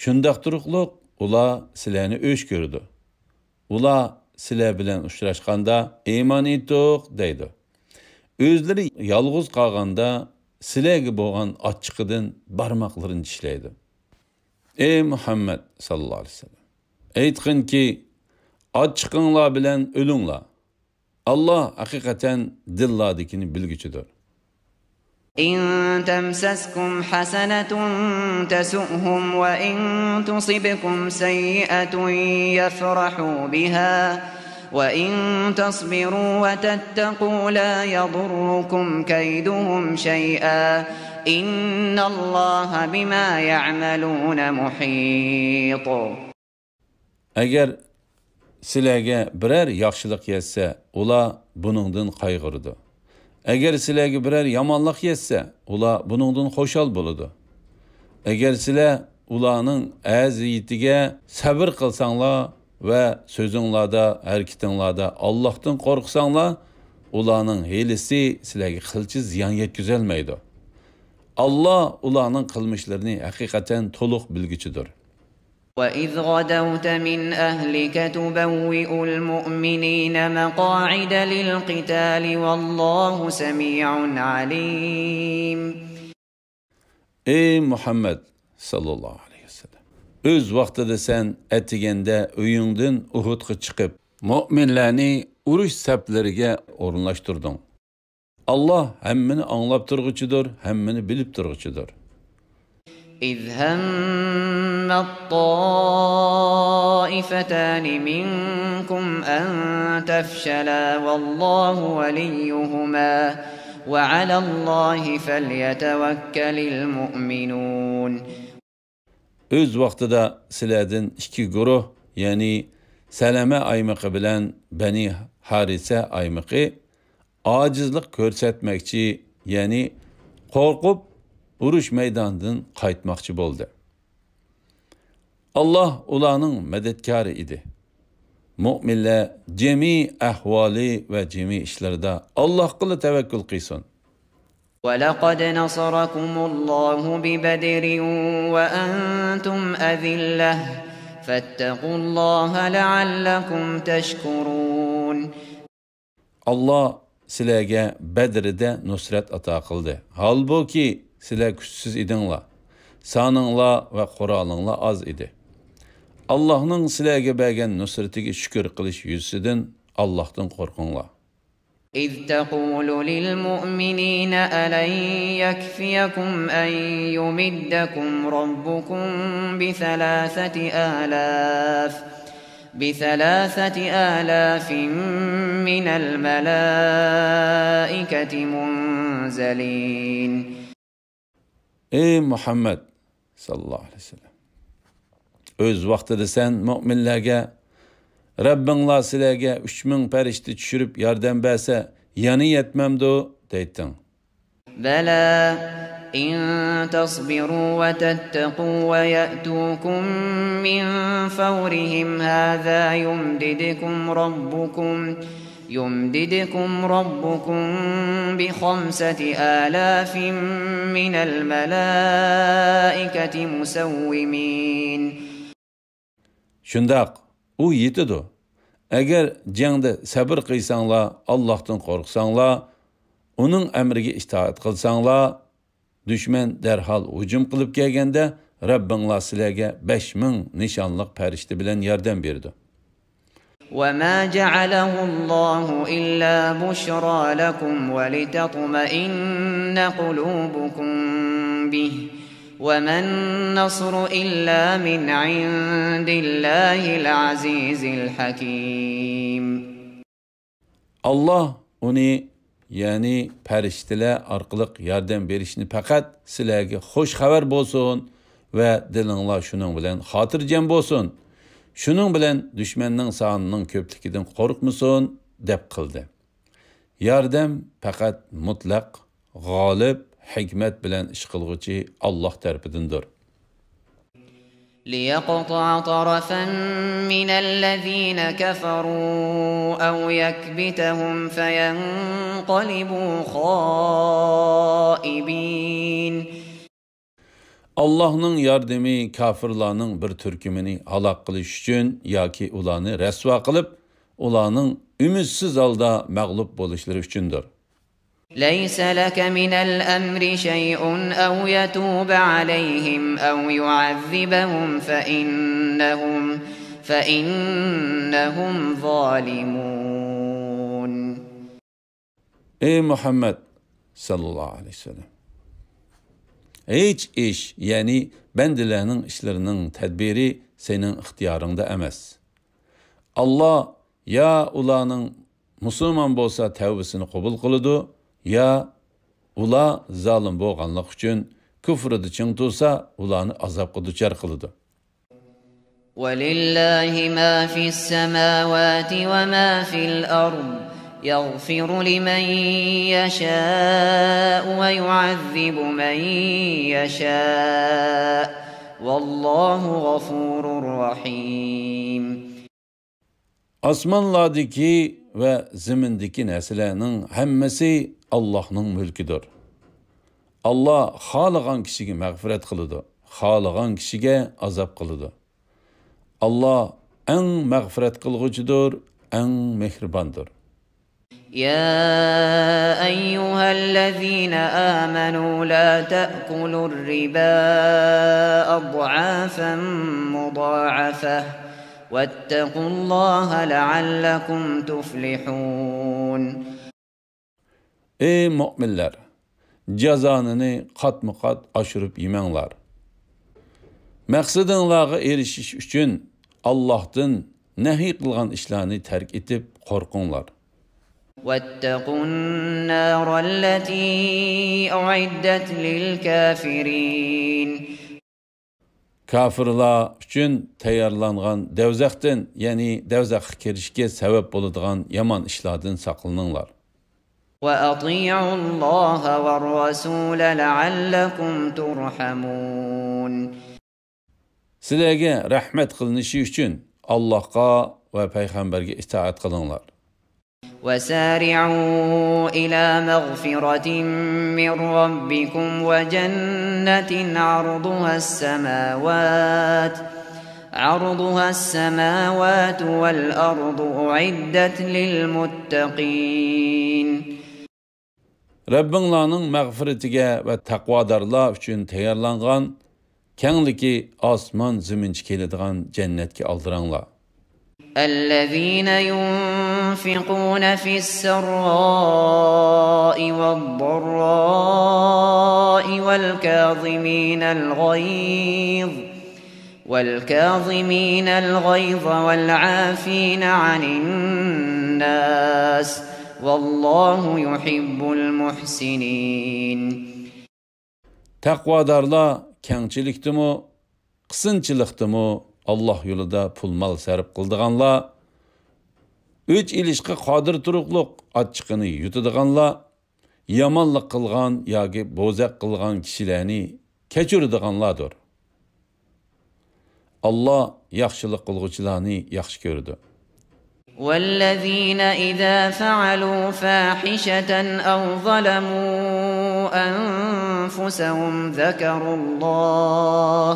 شۇنداق تۇرۇقلۇق ئۇلار سىلەرنى ئۆچ كۆرىدۇ. ئۇلار سىلەر بىلەن ئۇچراشقاندا ئىمان ئېيتتۇق دەيدۇ. ئۆزلىرى يالغۇز قالغاندا سىلەرگە بولغان ئاچچىقىدىن بارماقلىرىنى چىشلەيدۇ. ئەي مۇھەممەد ساللاللاھۇ ئەلەيھى ۋەسەللەم! ئېيتقىنكى، ئاچچىقىڭلار بىلەن ئۆلۈڭلار. ئاللا ھەقىقەتەن دىللاردىكىنى بىلگۈچىدۇر. إن تمسسكم حسنة تسؤهم وإن تصبكم سيئة يفرحوا بها وإن تصبروا وتتقوا لا يضركم كيدهم شيئا إن الله بما يعملون محيط. ئەگەر سىلەرگە بىرەر ياخشىلىق يەتسە، ئۇلار بۇنىڭدىن قايغۇرىدۇ. ئەگەر سىلەرگە بىرەر يامانلىق يەتسە، ئۇلار بۇنىڭدىن خۇشال بولىدۇ. ئەگەر سىلەر ئۇلارنىڭ ئەزىيىتىگە سەۋر قىلساڭلار ۋە سۆزۈڭلاردا، ھەرىكىتىڭلاردا ئاللاھتىن قورقساڭلار، ئۇلارنىڭ ھىيلىسى سىلەرگە قىلچە زىيان يەتكۈزەلمەيدۇ. ئاللا ئۇلارنىڭ قىلمىشلىرىنى ھەقىقەتەن تولۇق بىلگۈچىدۇر. وإذ غدوت من أهلك تبوئ المؤمنين مقاعد للقتال والله سميع عليم. ئەي مۇھەممەد ساللاللاھۇ ئەلەيھى ۋەسەللەم، ئۆز ۋاقتىدا سەن ئەتىگەندە ئۆيۈڭدىن ئۇھۇدقا چىقىپ، مۆمىنلەرنى ئۇرۇش سەپلىرىگە ئورۇنلاشتۇردۇڭ. ئاللا ھەممىنى ئاڭلاپ تۇرغۇچىدۇر، ھەممىنى بىلىپ تۇرغۇچىدۇر. إذ هم الطائفتان منكم أن تفشلا والله وليهما وعلى الله فليتوكل المؤمنون. ئۆز ۋاقتىدا سىلەردىن ئىككى گۇرۇھ، يەنى سەلەمە ئايمىقى بىلەن بەنى ھارىسە ئايمىقى ئاجىزلىق كۆرسەتمەكچى، يەنى قورقۇپ ئۇرۇش مەيدانىدىن قايتماقچى بولدى. ئاللا ئۇلارنىڭ مەدەتكارى ئىدى. مۆمىنلەر جىمى ئەھۋالى ۋە جىمى ئىشلىرىدا ئاللاھقىلا تەۋەككۈل قىلسۇن. ولقد نصركم الله ببدر وأنتم أذلة فاتقوا الله لعلكم تشكرون. ئاللا سىلەرگە بەدرىدە نۇسرەت ئاتا قىلدى. ھالبۇكى، سىلەر كۈچسىز ئىدىڭلار، سانىڭلار ۋە قورالىڭلار ئاز ئىدى. ئاللانىڭ سىلەرگە بەرگەن نۇسرىتىگە شۈكۈر قىلىش يۈزىسىدىن ئاللاھتىن قورقۇڭلار. إذ تقول للمؤمنين ألن يكفيكم أن يمدكم ربكم بثلاثة آلاف، بثلاثة آلاف من الملائكة منزلين. ئەي مۇھەممەد ساللاللاھۇ ئەلەيھى ۋەسەللەم، ئۆز ۋاقتىدا سەن مۆمىنلەرگە، رەببىڭلار سىلەرگە ئۈچ مىڭ پەرىشتە چۈشۈرۈپ ياردەم بەرسە، يەنە يەتمەمدۇ؟ دەيتتىڭ. بلى إن تصبروا وتتقوا ويأتوكم من فورهم هذا يمددكم ربكم يمددكم ربكم بخمسة آلاف من الملائكة مسومين. شۇنداق، ئۇ يېتىدۇ. ئەگەر جەڭدە سەبر قىلساڭلار، ئاللاھتىن قورقساڭلار، ئۇنىڭ ئەمرىگە ئىتائەت قىلساڭلار، دۈشمەن دەرھال ھۇجۇم قىلىپ كەلگەندە، رەببىڭلار سىلەرگە بەش مىڭ نىشانلىق پەرىشتە بىلەن ياردەم بېرىدۇ. وما جعله الله إلا بشرى لكم ولتطمئن قلوبكم به وما النصر إلا من عند الله العزيز الحكيم. ئاللا ئۇنى، يەنى پەرىشتىلەر ئارقىلىق ياردەم بېرىشنى پەقەت سىلەرگە خۇش خەۋەر بولسۇن ۋە دىلىڭلار شۇنىڭ بىلەن خاتىرجەم بولسۇن، شۇنىڭ بىلەن دۈشمەننىڭ سانىنىڭ كۆپلۈكىدىن قورقمىسۇن، دەپ قىلدى. ياردەم پەقەت مۇتلەق، غالىب، ھېكمەت بىلەن ئىش قىلغۇچى ئاللا تەرىپىدىندۇر. ليقطع طرفا من الذين كفروا أو يكبتهم فينقلبوا خائبين. ئاللاھنىڭ ياردىمى كاپىرلارنىڭ بىر تۈركۈمىنى ھالاك قىلىش ئۈچۈن ياكى ئۇلارنى رەسۋا قىلىپ، ئۇلارنىڭ ئۈمىدسىز ھالدا مەغلۇپ بولۇشلىرى ئۈچۈندۇر. ليس لك من الأمر شيء أو يتوب عليهم أو يعذبهم فإنهم، فإنهم ظالمون. ئەي مۇھەممەد ساللاللاھۇ ئەلەيھى ۋەسەللەم، ھېچ ئىش، يەنى بەندىلەرنىڭ ئىشلىرىنىڭ تەدبىرى سېنىڭ ئىختىيارىڭدا ئەمەس. ئاللا يا ئۇلارنىڭ مۇسۇلمان بولسا تەۋبىسىنى قوبۇل قىلىدۇ، يا ئۇلار زالىم بولغانلىقى ئۈچۈن كۇفرىدا چىڭ تۇرسا، ئۇلارنى ئازابقا دۇچار قىلىدۇ. ولله ما في السماوات وما في الأرض، يغفر لمن يشاء ويعذب من يشاء، والله غفور رحيم. ئاسمانلاردىكى ۋە زېمىندىكى نەرسىلەرنىڭ ھەممىسى ئاللاھنىڭ مۈلكىدۇر. ئاللا خالىغان كىشىگە مەغپىرەت قىلىدۇ، خالىغان كىشىگە ئازاب قىلىدۇ. ئاللا ئەڭ مەغپىرەت قىلغۇچىدۇر، ئەڭ مېھرىباندۇر. يا أيها الذين آمنوا لا تأكلوا الربا أضعافا مضاعفة واتقوا الله لعلكم تفلحون. ئەي مۆمىنلەر! جازانىنى قاتمۇ قات ئاشۇرۇپ يېمەڭلار. مەقسىتىڭلارغا ئېرىشىش ئۈچۈن ئاللاھتىن نەھى قىلغان ئىشلارنى تەرك ئېتىپ قورقۇڭلار. واتقوا النار التي أعدت للكافرين. كاپىرلار ئۈچۈن تەييارلانغان دەۋزەختىن، يەنى دەۋزەخكە كىرىشكە سەۋەب بولىدىغان يامان ئىشلاردىن ساقلىنىڭلار. وأطيعوا الله والرسول لعلكم ترحمون. سىلەرگە رەھمەت قىلىنىشى ئۈچۈن ئاللاھقا ۋە پەيغەمبەرگە ئىتائەت قىلىڭلار. وسارعوا إلى مغفرة من ربكم وجنة عرضها السماوات عرضها السماوات والأرض أعدت للمتقين. رەببىڭلارنىڭ مەغپىرىتىگە ۋە تەقۋادارلار ئۈچۈن تەييارلانغان، كەڭلىكى ئاسمان زېمىنچە كېلىدىغان جەننەتكە ئالدىراڭلار. الذين ينفقون في السراء والضراء والكاظمين الغيظ والكاظمين الغيظ والعافين عن الناس، والله يحب المحسنين. تەقۋادارلار كەڭچىلىكتىمۇ، قىسىنچىلىقتىمۇ ئاللاھ يولىدا پۇل-مال سەرپ قىلىدىغانلار، ئۆچ ئېلىشقا قادىر تۇرۇقلۇق ئاچچىقىنى يۇتىدىغانلار، يامانلىق قىلغان ياكى بوزەك قىلغان كىشىلەرنى كەچۈرىدىغانلاردۇر. ئاللاھ ياخشىلىق قىلغۇچىلارنى ياخشى كۆرىدۇ. والذين إذا فعلوا فاحشة أو ظلموا أنفسهم ذكروا الله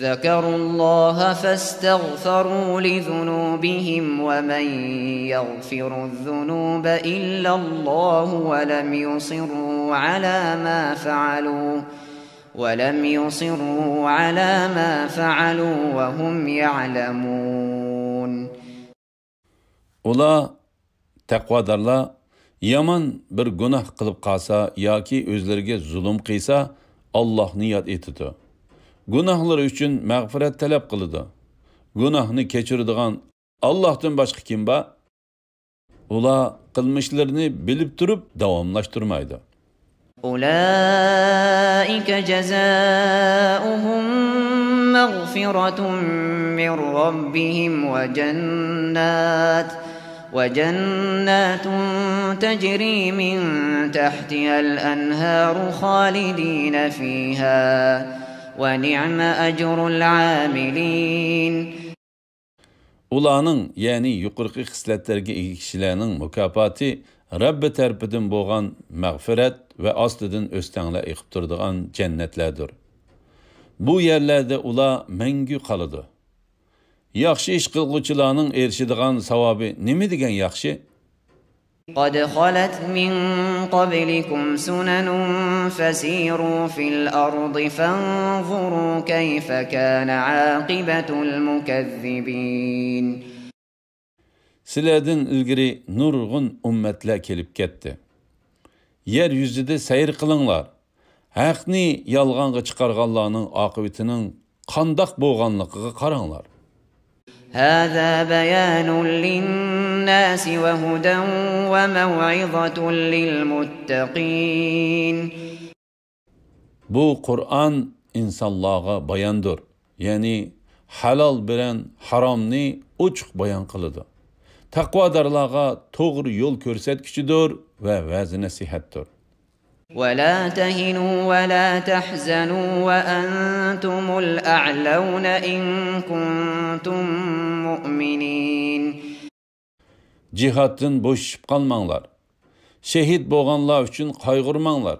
ذكروا الله فاستغفروا لذنوبهم ومن يغفر الذنوب إلا الله ولم يصروا على ما فعلوا ولم يصروا على ما فعلوا وهم يعلمون. ئۇلار، تەقۋادارلار، يامان بىر گۇناھ قىلىپ قالسا ياكى ئۆزلىرىگە زۇلۇم قىلسا، ئاللاھنى ياد ئېتىدۇ. گۇناھلىرى ئۈچۈن مەغپىرەت تەلەپ قىلىدۇ. گۇناھنى كەچۈرىدىغان ئاللاھتىن باشقا كىم بار؟ ئۇلار قىلمىشلىرىنى بىلىپ تۇرۇپ داۋاملاشتۇرمايدۇ. أولئك جزاؤهم مغفرة من ربهم وجنات وجنات تجري من تحتها الأنهار خالدين فيها ونعم أجر العاملين. ئۇلارنىڭ، يەنى يۇقىرىقى خىسلەتلەرگە ئىگە كىشىلەرنىڭ مۇكاپاتى رەببى تەرىپىدىن بولغان مەغپىرەت ۋە ئاستىدىن ئۆستەڭلەر ئېقىپ تۇرىدىغان جەننەتلەردۇر. بۇ يەرلەردە ئۇلار مەڭگۈ قالىدۇ. ياخشى ئىش قىلغۇچىلارنىڭ ئېرىشىدىغان ساۋابى نېمە دېگەن ياخشى! قد خلت من قبلكم سنن فسيروا في الأرض فانظروا كيف كان عاقبة المكذبين. سىلەردىن ئىلگىرى نۇرغۇن ئۈممەتلەر كېلىپ كەتتى. يەر يۈزىدە سەير قىلىڭلار. ھەقنى يالغانغا چىقارغانلارنىڭ ئاقىۋىتىنىڭ قانداق بولغانلىقىغا قاراڭلار. هذا بيان للناس وهدى وموعظة للمتقين. بۇ قۇرئان ئىنسانلارغا باياندۇر، يەنى ھالال بىلەن ھارامنى ئوچۇق بايان قىلىدۇ. تەقۋادارلارغا توغرا يول كۆرسەتكۈچىدۇر ۋە ۋەز-نەسىھەتتۇر. ولا تهنوا ولا تحزنوا وأنتم الأعلون إن كنتم مؤمنين. جىھادتىن بوشىشىپ قالماڭلار. شېھىت بولغانلار ئۈچۈن قايغۇرماڭلار.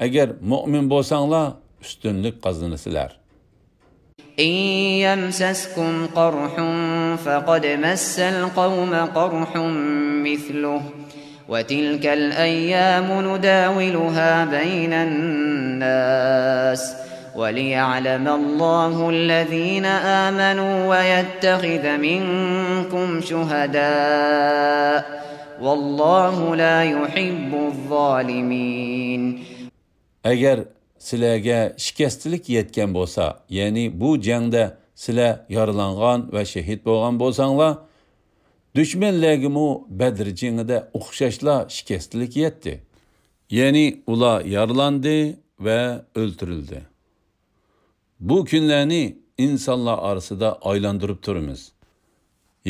ئەگەر مۆمىن بولساڭلار، ئۈستۈنلۈك قازىنىسىلەر. إن يمسسكم قرح فقد مس القوم قرح مثله وتلك الأيام نداولها بين الناس وليعلم الله الذين آمنوا ويتخذ منكم شهداء والله لا يحب الظالمين. ئەگەر سىلەرگە شىكەستىلىك يەتكەن بولسا، يەنى بۇ جەڭدە سىلەر يارىلانغان ۋە شېھىت بولغان بولساڭلار، دۈشمەنلەرگىمۇ بەدر جېڭىدە ئوخشاشلا شىكەستىلىك يەتتى. يەنى ئۇلار يارىلاندى ۋە ئۆلتۈرۈلدى. بۇ كۈنلەرنى ئىنسانلار ئارىسىدا ئايلاندۇرۇپ تۇرىمىز.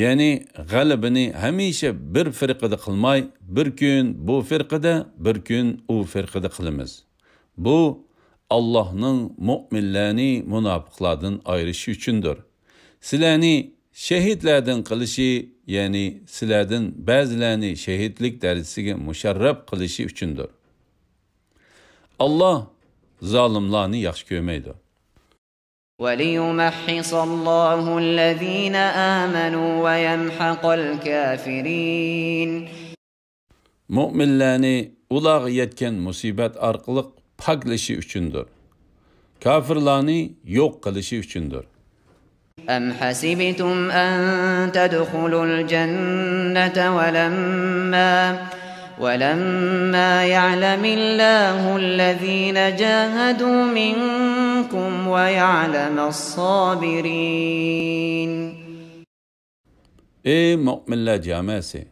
يەنى غەلىبىنى ھەمىشە بىر فىرقىدە قىلماي، بىر كۈن بۇ فىرقىدە، بىر كۈن ئۇ فىرقىدە قىلىمىز. بۇ، ئاللاھنىڭ مۆمىنلەرنى مۇناپىقلاردىن ئايرىشى ئۈچۈندۇر. سىلەرنى شېھىتلەردىن قىلىشى، يەنى سىلەردىن بەزىلەرنى شېھىتلىك دەرىجىسىگە مۇشەررەپ قىلىشى ئۈچۈندۇر. ئاللاھ زالىملارنى ياخشى كۆرمەيدۇ. وليمحص الله الذين آمنوا ويمحق الكافرين. مۆمىنلەرنى ئۇلارغا يەتكەن مۇسىبەت ئارقىلىق پاكلىشى ئۈچۈندۇر. كاپىرلارنى يوق قىلىشى ئۈچۈندۇر. أم حسبتم أن تدخلوا الجنة ولما ولما يعلم الله الذين جاهدوا منكم ويعلم الصابرين. ئەي مۆمىنلەر جامەسى!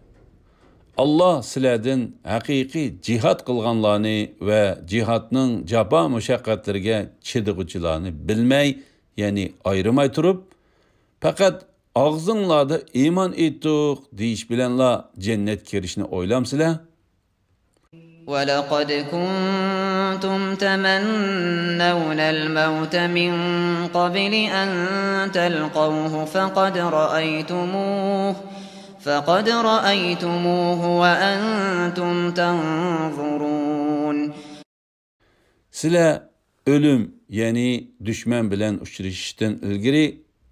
ئاللاھ سىلەردىن ھەقىقىي جىھاد قىلغانلارنى ۋە جىھادنىڭ جاپا مۇشەققەتلىرىگە چىدىغۇچىلارنى بىلمەي، يەنى ئايرىماي تۇرۇپ، پەقەت ئاغزىڭلاردا ئىمان ئېيتتۇق دېيىش بىلەنلا جەننەتكە كىرىشنى ئويلامسىلەر؟ ولقد كنتم تمنون الموت من قبل أن تلقوه فقد رأيتموه فقد رأيتموه وأنتم تنظرون. سىلەر ئۆلۈم، يەنى دۈشمەن بىلەن ئۇچرىشىشتىن ئىلگىرى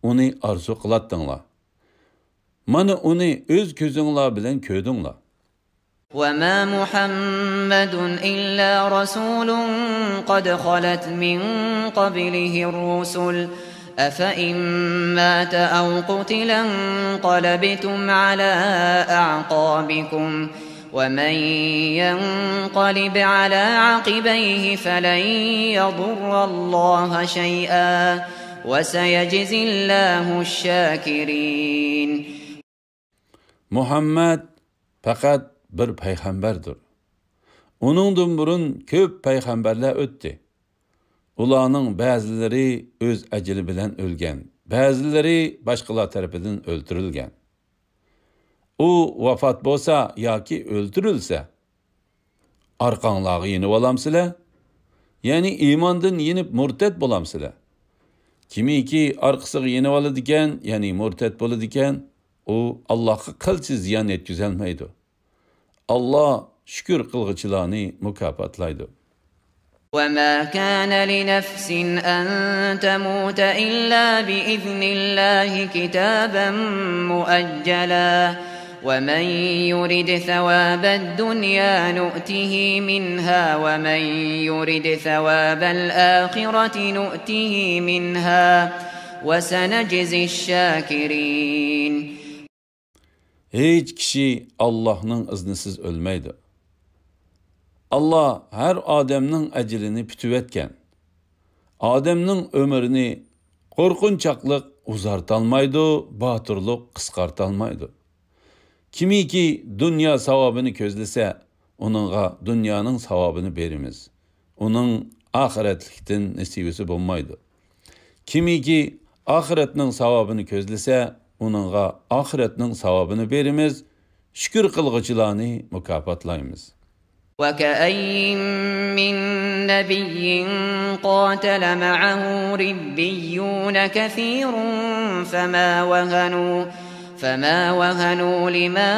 ئۇنى ئارزۇ قىلاتتىڭلار. مانا ئۇنى ئۆز كۆزۈڭلار بىلەن كۆردۈڭلار. وما محمد إلا رسول قد خلت من قبله الرسل أفإن مات أو قتل انقلبتم على أعقابكم ومن ينقلب على عقبيه فلن يضر الله شيئا وسيجزي الله الشاكرين. مۇھەممەد پەقەت بىر پەيغەمبەردۇر. ئۇنىڭدىن بۇرۇن كۆپ پەيغەمبەرلەر ئۆتتى. ئۇلارنىڭ بەزىلىرى ئۆز ئەجىلى بىلەن ئۆلگەن، بەزىلىرى باشقىلار تەرىپىدىن ئۆلتۈرۈلگەن. ئۇ ۋاپات بولسا ياكى ئۆلتۈرۈلسە، ئارقاڭلارغا يېنىۋالامسىلەر؟ يەنى ئىماندىن يېنىپ مۇرتەت بولامسىلەر؟ كىمكى ئارقىسىغا يېنىۋالىدىكەن، يەنى مۇرتەت بولىدىكەن، ئۇ ئاللاھقا قىلچە زىيان يەتكۈزەلمەيدۇ. ئاللاھ شۈكۈر قىلغۇچىلارنى مۇكاپاتلايدۇ. وما كان لنفس أن تموت إلا بإذن الله كتابا مؤجلا ومن يرد ثواب الدنيا نؤته منها ومن يرد ثواب الآخرة نؤته منها وسنجزي الشاكرين. ھېچ كىشى ئاللاھنىڭ ئىزنىسىز ئۆلمەيدۇ. ئاللاھ ھەر ئادەمنىڭ ئەجىلىنى پۈتۈۋەتكەن. ئادەمنىڭ ئۆمرىنى قورقۇنچاقلىق ئۇزارتالمايدۇ، باتۇرلۇق قىسقارتالمايدۇ. كىمكى دۇنيا ساۋابىنى كۆزلىسە، ئۇنىڭغا دۇنيانىڭ ساۋابىنى بېرىمىز. ئۇنىڭ ئاخىرەتلىكتىن نېسىۋىسى بولمايدۇ. كىمكى ئاخىرەتنىڭ ساۋابىنى كۆزلىسە، ئۇنىڭغا ئاخىرەتنىڭ ساۋابىنى بېرىمىز، شۈكۈر قىلغۇچىلارنى مۇكاپاتلايمىز. وكأين من نبي قاتل معه ربيون كثير فما وهنوا، فما وهنوا لما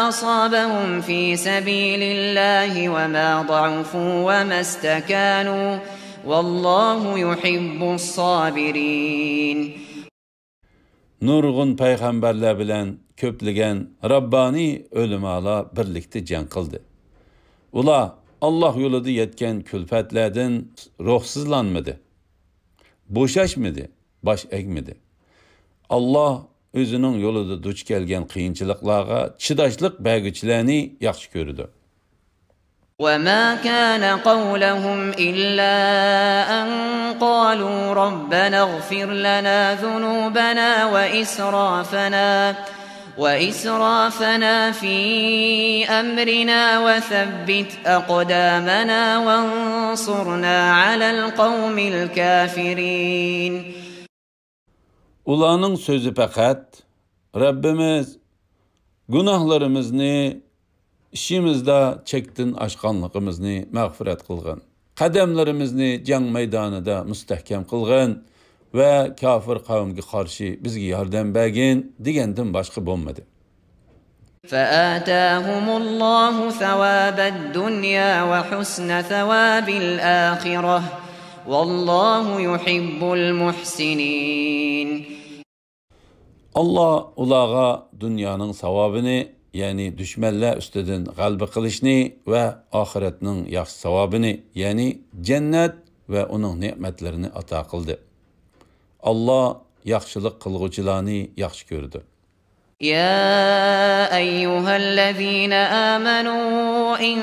أصابهم في سبيل الله وما ضعفوا وما استكانوا، والله يحب الصابرين. نۇرغۇن پەيغەمبەرلەر بىلەن كۆپلىگەن رەببانىي ئۆلىمالار بىرلىكتە جەڭ قىلدى. ئۇلار ئاللاھ يولىدا يەتكەن كۈلپەتلەردىن روھسىزلانمىدى، بوشاشمىدى، باش ئەگمىدى. ئاللاھ ئۆزىنىڭ يولىدا دۇچ كەلگەن قىيىنچىلىقلارغا چىداشلىق بەرگۈچىلەرنى ياخشى كۆرىدۇ. وما كان قولهم إلا أن قالوا ربنا اغفر لنا ذنوبنا وإسرافنا، وإسرافنا في أمرنا وثبت أقدامنا وانصرنا على القوم الكافرين. ئۇلارنىڭ سۆزى پەقەت، رەببىمىز، گۇناھلىرىمىزنى، ئىشىمىزدا چەكتىن ئاشقانلىقىمىزنى مەغپىرەت قىلغىن. قەدەملىرىمىزنى جەڭ مەيدانىدا مۇستەھكەم قىلغىن ۋە كاپىر قەۋمگە قارشى بىزگە ياردەم بەرگىن دېگەندىن باشقا بولمىدى. فآتاهم الله ثواب الدنيا وحسن ثواب الآخرة، والله يحب المحسنين. ئاللاھ ئۇلارغا دۇنيانىڭ ساۋابىنى، يەنى دۈشمەنلەر ئۈستىدىن غەلىبە قىلىشنى ۋە ئاخىرەتنىڭ ياخشى ساۋابىنى، يەنى جەننەت ۋە ئۇنىڭ نېمەتلىرىنى ئاتا قىلدى. ئاللاھ ياخشىلىق قىلغۇچىلارنى ياخشى كۆرىدۇ. يا أيها الذين آمنوا إن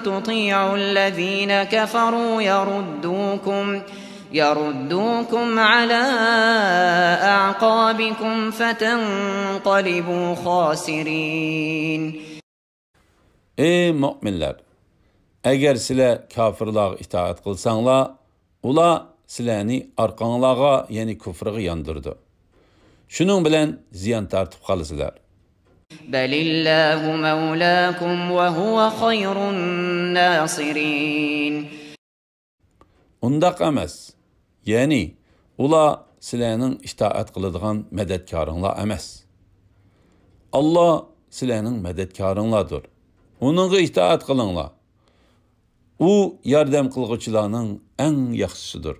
تطيعوا الذين كفروا يردوكم، يردوكم على أعقابكم فتنقلبوا خاسرين. ئەي مۆمىنلەر! ئەگەر سىلەر كاپىرلارغا ئىتائەت قىلساڭلار، ئۇلار سىلەرنى ئارقاڭلارغا، يەنى كۇفرىغا ياندۇرىدۇ. شۇنىڭ بىلەن زىيان تارتىپ قالىسىلەر. بل الله مولاكم وهو خير الناصرين. ئۇنداق ئەمەس. يەنى، ئۇلار سىلەرنىڭ ئىتائەت قىلىدىغان مەدەتكارىڭلار ئەمەس. ئاللاھ سىلەرنىڭ مەدەتكارىڭلاردۇر. ئۇنىڭغا ئىتائەت قىلىڭلار. ئۇ ياردەم قىلغۇچىلارنىڭ ئەڭ ياخشىسىدۇر.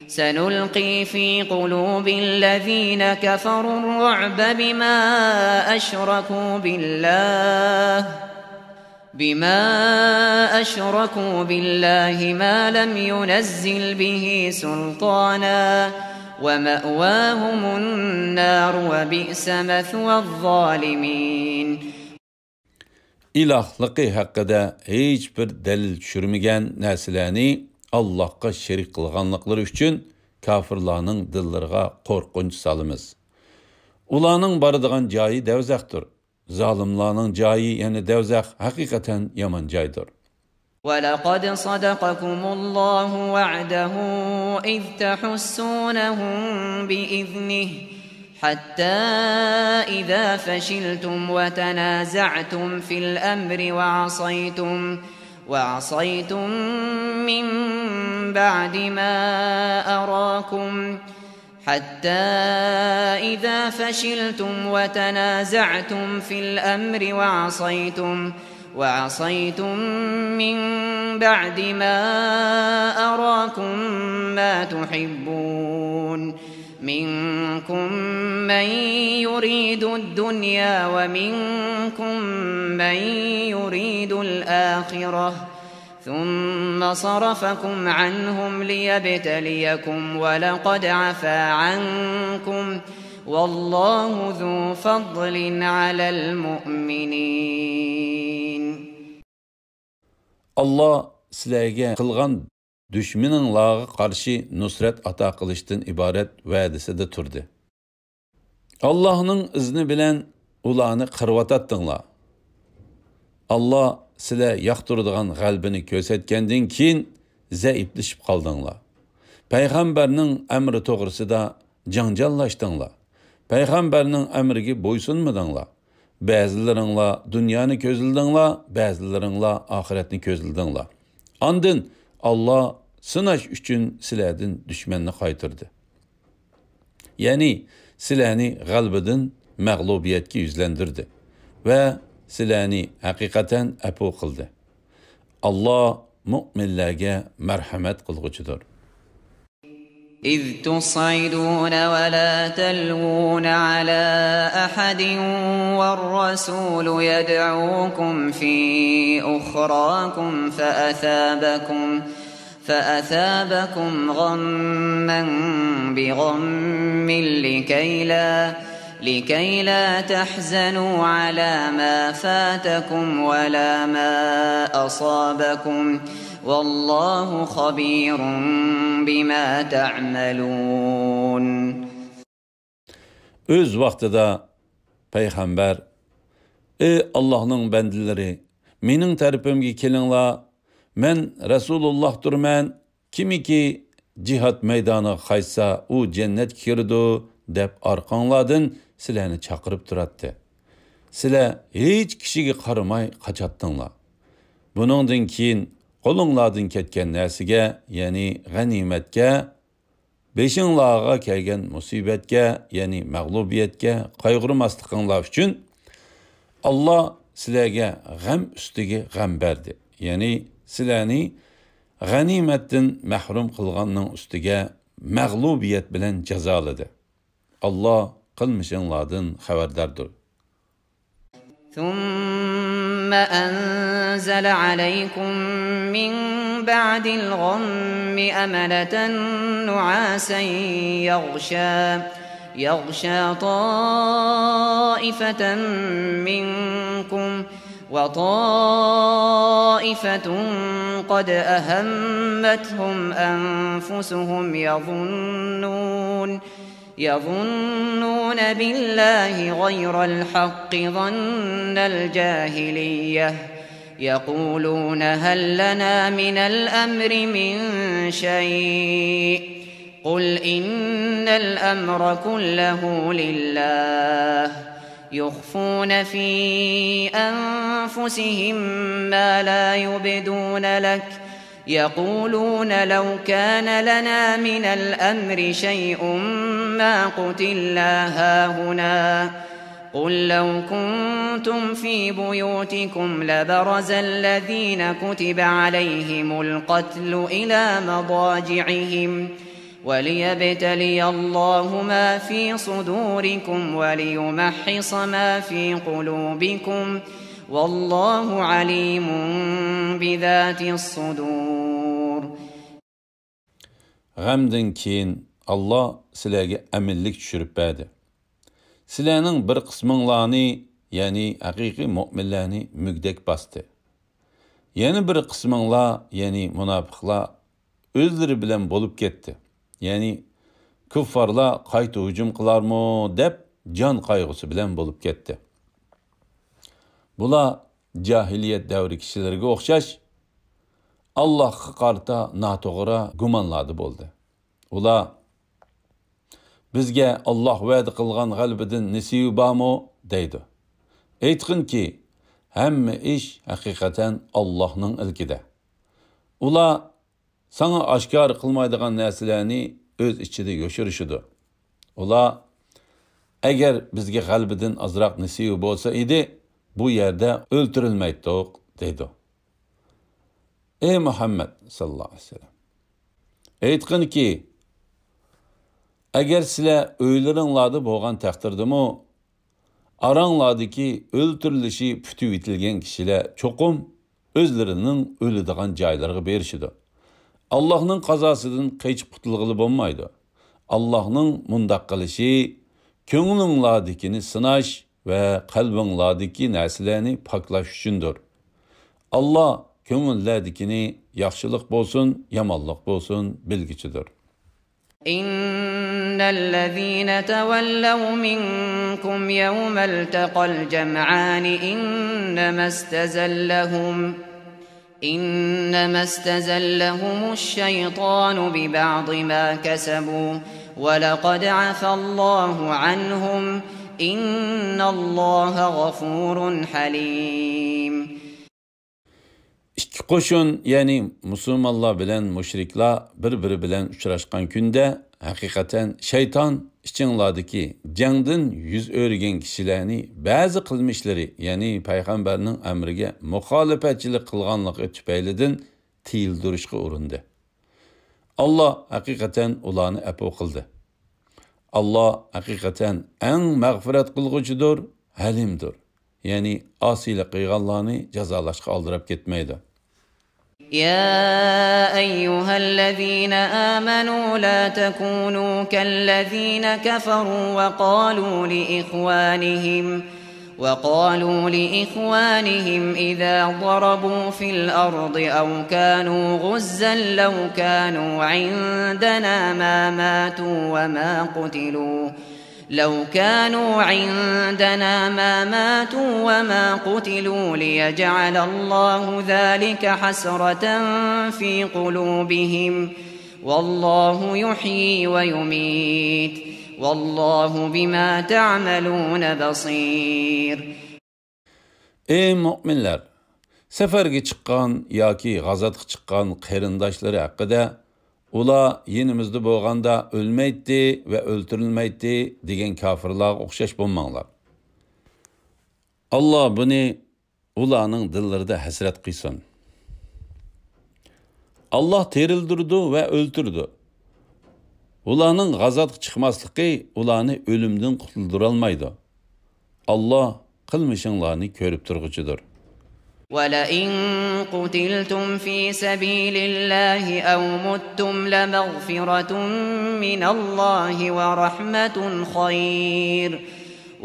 سنلقي في قلوب الذين كفروا الرعب بما أشركوا بالله، بما أشركوا بالله ما لم ينزل به سلطانا، ومأواهم النار وبئس مثوى الظالمين. ئىلاھلىقى ھەققىدە ھېچبىر دەلىل چۈشۈرمىگەن نەرسىلەرنى ئاللاھقا شېرىك قىلغانلىقلىرى ئۈچۈن كاپىرلارنىڭ دىللىرىغا قورقۇنچ سالىمىز. ئۇلارنىڭ بارىدىغان جايى دەۋزەختۇر. زالىملارنىڭ جايى، يەنى دەۋزەخ، ھەقىقەتەن يامان جايدۇر. ولقد صدقكم الله وعده إذ تحسونهم بإذنه حتى إذا فشلتم وتنازعتم في الأمر وعصيتم، وعصيتم من بعد ما أراكم، حتى إذا فشلتم وتنازعتم في الأمر وعصيتم، وعصيتم من بعد ما أراكم ما تحبون، منكم من يريد الدنيا ومنكم من يريد الآخرة، ثم صرفكم عنهم ليبتليكم ولقد عفا عنكم، والله ذو فضل على المؤمنين. ئاللاھ سىلەرگە قىلغان دۈشمىنىڭلارغا قارشى نۇسرەت ئاتا قىلىشتىن ئىبارەت ۋەدىسىدە تۇردى. ئاللاھنىڭ ئىزنى بىلەن ئۇلارنى قىرىۋاتاتتىڭلار. ئاللاھ سىلەر ياقتۇرىدىغان غەلىبىنى كۆرسەتكەندىن كېيىن زەئىپلىشىپ قالدىڭلار. پەيغەمبەرنىڭ ئەمرى توغرىسىدا جاڭجاللاشتىڭلار. پەيغەمبەرنىڭ ئەمرىگە بويسۇنمىدىڭلار. بەزىلىرىڭلار دۇنيانى كۆزلىدىڭلار، بەزىلىرىڭلار ئاخىرەتنى كۆزلىدىڭلار. ئاندىن ئاللا سىناش ئۈچۈن سىلەردىن دۈشمەننى قايتۇردى. يەنى سىلەرنى غەلىبىدىن مەغلۇبىيەتكە يۈزلەندۈردى ۋە سىلەرنى ھەقىقەتەن ئەپۇ قىلدى. ئاللا مۇئمىنلەرگە مەرھەمەت قىلغۇچىدۇر. إذ تصعدون ولا تلوون على أحد والرسول يدعوكم في أخراكم فأثابكم فأثابكم غما بغم لكي لا، لكي لا تحزنوا على ما فاتكم ولا ما أصابكم، والله خبير بما تعملون. ئۆز ۋاقتىدا پەيغەمبەر، ئى ئاللاھنىڭ بەندىلىرى، مېنىڭ تەرىپىمگە كېلىڭلار، مەن رەسۇلۇللاھتۇرمەن، كىمكى جىھاد مەيدانىغا قايتسا، ئۇ جەننەتكە كىرىدۇ، دەپ ئارقاڭلاردىن سىلەرنى چاقىرىپ تۇراتتى. سىلەر ھېچ كىشىگە قارىماي قاچاتتىڭلار. بۇنىڭدىن كېيىن قولۇڭلاردىن كەتكەن نەرسىگە، يەنى غەنىيمەتكە، بېشىڭلارغا كەلگەن مۇسىبەتكە، يەنى مەغلۇبىيەتكە قايغۇرماسلىقىڭلار ئۈچۈن، ئاللا سىلەرگە غەم ئۈستىگە غەم بەردى. يەنى سىلەرنى غەنىيمەتتىن مەھرۇم قىلغاننىڭ ئۈستىگە مەغلۇبىيەت بىلەن جازالىدى. ئاللا قىلمىشىڭلاردىن خەۋەرداردۇر. ثم أنزل عليكم من بعد الغم أمنة نعاسا يغشى، يغشى طائفة منكم وطائفة قد أهمتهم أنفسهم يظنون يظنون بالله غير الحق ظن الجاهلية يقولون هل لنا من الأمر من شيء قل إن الأمر كله لله يخفون في أنفسهم ما لا يبدون لك يقولون لو كان لنا من الأمر شيء ما قتلنا هاهنا قل لو كنتم في بيوتكم لبرز الذين كتب عليهم القتل إلى مضاجعهم وليبتلي الله ما في صدوركم وليمحص ما في قلوبكم والله عليم بذات الصدور. غەمدىن كېيىن ئاللا سىلەرگە ئەمىنلىك چۈشۈرۈپ بەردى. سىلەرنىڭ بىر قىسمىڭلارنى، يەنى ھەقىقىي مۆمىنلەرنى مۈگدەك باستى. يەنە بىر قىسمىڭلار، يەنى مۇناپىقلار ئۆزلىرى بىلەن بولۇپ كەتتى. يەنى كۇففارلار قايتا ھۇجۇم قىلارمۇ دەپ جان قايغۇسى بىلەن بولۇپ كەتتى. بۇلار جاھىلىيەت دەۋرى كىشىلىرىگە ئوخشاش، ئاللاھقا قارىتا ناتوغرا گۇمانلاردا بولدى. ئۇلار، «بىزگە ئاللاھ ۋەدە قىلغان غەلىبىدىن نېسىۋى بارمۇ؟» دەيدۇ. ئېيتقىنكى، ھەممە ئىش ھەقىقەتەن ئاللاھنىڭ ئىلكىدە. ئۇلار ساڭا ئاشكارا قىلمايدىغان نەرسىلەرنى ئۆز ئىچىدە يوشۇرۇشىدۇ. ئۇلار، «ئەگەر بىزگە غەلىبىدىن ئازراق نېسىۋى بولسا ئىدى، بۇ يەردە ئۆلتۈرۈلمەيتتۇق» دەيدۇ. ئەي مۇھەممەد ساللاللاھۇ ئەلەيھى ۋەسەللەم، ئېيتقىنكى، ئەگەر سىلەر ئۆيلىرىڭلاردا بولغان تەقدىردىمۇ، ئاراڭلاردىكى ئۆلتۈرۈلۈشى پۈتۈۋېتىلگەن كىشىلەر چوقۇم ئۆزلىرىنىڭ ئۆلىدىغان جايلىرىغا بېرىشىدۇ. ئاللاھنىڭ قازاسىدىن قېچىپ قۇتۇلغىلى بولمايدۇ. ئاللاھنىڭ مۇنداق قىلىشى كۆڭلۈڭلاردىكىنى سىناش ۋە قەلبىڭلاردىكى نەرسىلەرنى پاكلاش ئۈچۈندۇر. ئاللا كۆڭۈللەردىكىنى، ياخشىلىق بولسۇن، يامانلىق بولسۇن، بىلگۈچىدۇر. إن الذين تولوا منكم يوم التقى الجمعان إنما استزلهم إنما استزلهم الشيطان ببعض ما كسبوا ولقد عفا الله عنهم، إن الله غفور حليم. ئىككى قوشۇن، يەنى مۇسۇلمانلار بىلەن مۇشرىكلار بىر-بىرى بىلەن ئۇچراشقان كۈندە، ھەقىقەتەن شەيتان ئىچىڭلاردىكى جەڭدىن يۈز ئۆرۈگەن كىشىلەرنى بەزى قىلمىشلىرى، يەنى پەيغەمبەرنىڭ ئەمرىگە مۇخالىپەتچىلىك قىلغانلىقى تۈپەيلىدىن تىيىلدۈرۈشكە ئۇرۇندى. ئاللا ھەقىقەتەن ئۇلارنى ئەپۇ قىلدى. ئاللا ھەقىقەتەن ئەڭ مەغپىرەت قىلغۇچىدۇر، ھەلىمدۇر. يەنى ئاسىيلىق قىلغانلارنى جازالاشقا ئالدىراپ كەتمەيدۇ. يا أيها الذين آمنوا لا تكونوا كالذين كفروا وقالوا لإخوانهم وقالوا لإخوانهم إذا ضربوا في الأرض أو كانوا غزا لو كانوا عندنا ما ماتوا وما قتلوا لو كانوا عندنا ما ماتوا وما قتلوا ليجعل الله ذلك حسرة في قلوبهم والله يحيي ويميت والله بما تعملون بصير. ئەي مۆمىنلەر! سەپەرگە چىققان ياكى غازاتقا چىققان قېرىنداشلىرى ھەققىدە، ئۇلار يېنىمىزدا بولغاندا ئۆلمەيتتى ۋە ئۆلتۈرۈلمەيتتى دېگەن كاپىرلارغا ئوخشاش بولماڭلار. ئاللا بۇنى ئۇلارنىڭ دىللىرىدا ھەسرەت قىلسۇن. ئاللا تىرىلدۈرىدۇ ۋە ئۆلتۈرىدۇ. ئۇلارنىڭ غازاتقا چىقماسلىقى ئۇلارنى ئۆلۈمدىن قۇتۇلدۇرالمايدۇ. ئاللا قىلمىشىڭلارنى كۆرۈپ تۇرغۇچىدۇر. ولئن قتلتم في سبيل الله أو متم لمغفرة من الله ورحمة خير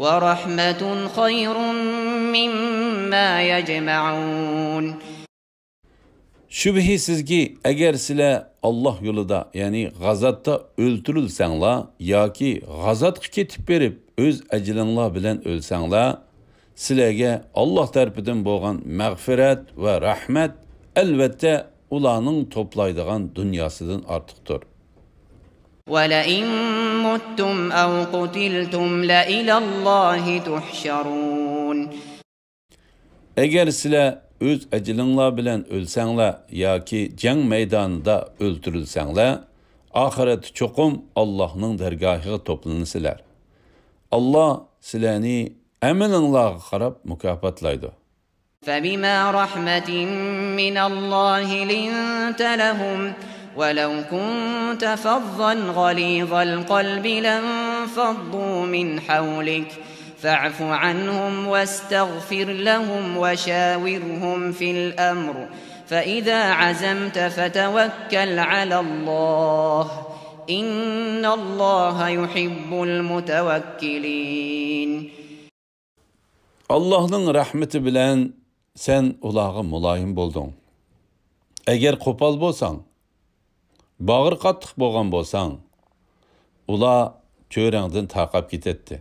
ورحمة خير مما يجمعون. شۈبھىسىزكى، ئەگەر سىلەر ئاللا يولىدا، يەنى غازاتتا ئۆلتۈرۈلسەڭلار ياكى غازاتقا كېتىپ بېرىپ ئۆز ئەجىلىڭلار بىلەن ئۆلسەڭلار، سىلەرگە ئاللا تەرىپىدىن بولغان مەغپىرەت ۋە رەھمەت، ئەلۋەتتە، ئۇلارنىڭ توپلايدىغان دۇنياسىدىن ئارتۇقتۇر. ولئن متم أو قتلتم لإلى الله تحشرون. ئەگەر سىلەر ئۆز ئەجىلىڭلار بىلەن ئۆلسەڭلار ياكى جەڭ مەيدانىدا ئۆلتۈرۈلسەڭلار، ئاخىرەتتە چوقۇم ئاللاھنىڭ دەرگاھىغا توپلىنىسىلەر. ئاللا سىلەرنى ئەمىلىڭلارغا قاراپ مۇكاپاتلايدۇ. فبما رحمة من الله لنت لهم ولو كنت فظا غليظ القلب لانفضوا من حولك فاعف عنهم واستغفر لهم وشاورهم في الأمر فإذا عزمت فتوكل على الله إن الله يحب المتوكلين. ئاللاھنىڭ رەھمىتى بىلەن سەن ئۇلارغا مۇلايىم بولدۇڭ. ئەگەر قوپال بولساڭ، باغرى قاتتىق بولغان بولساڭ، ئۇلار چۆرەڭدىن تارقاپ كېتەتتى.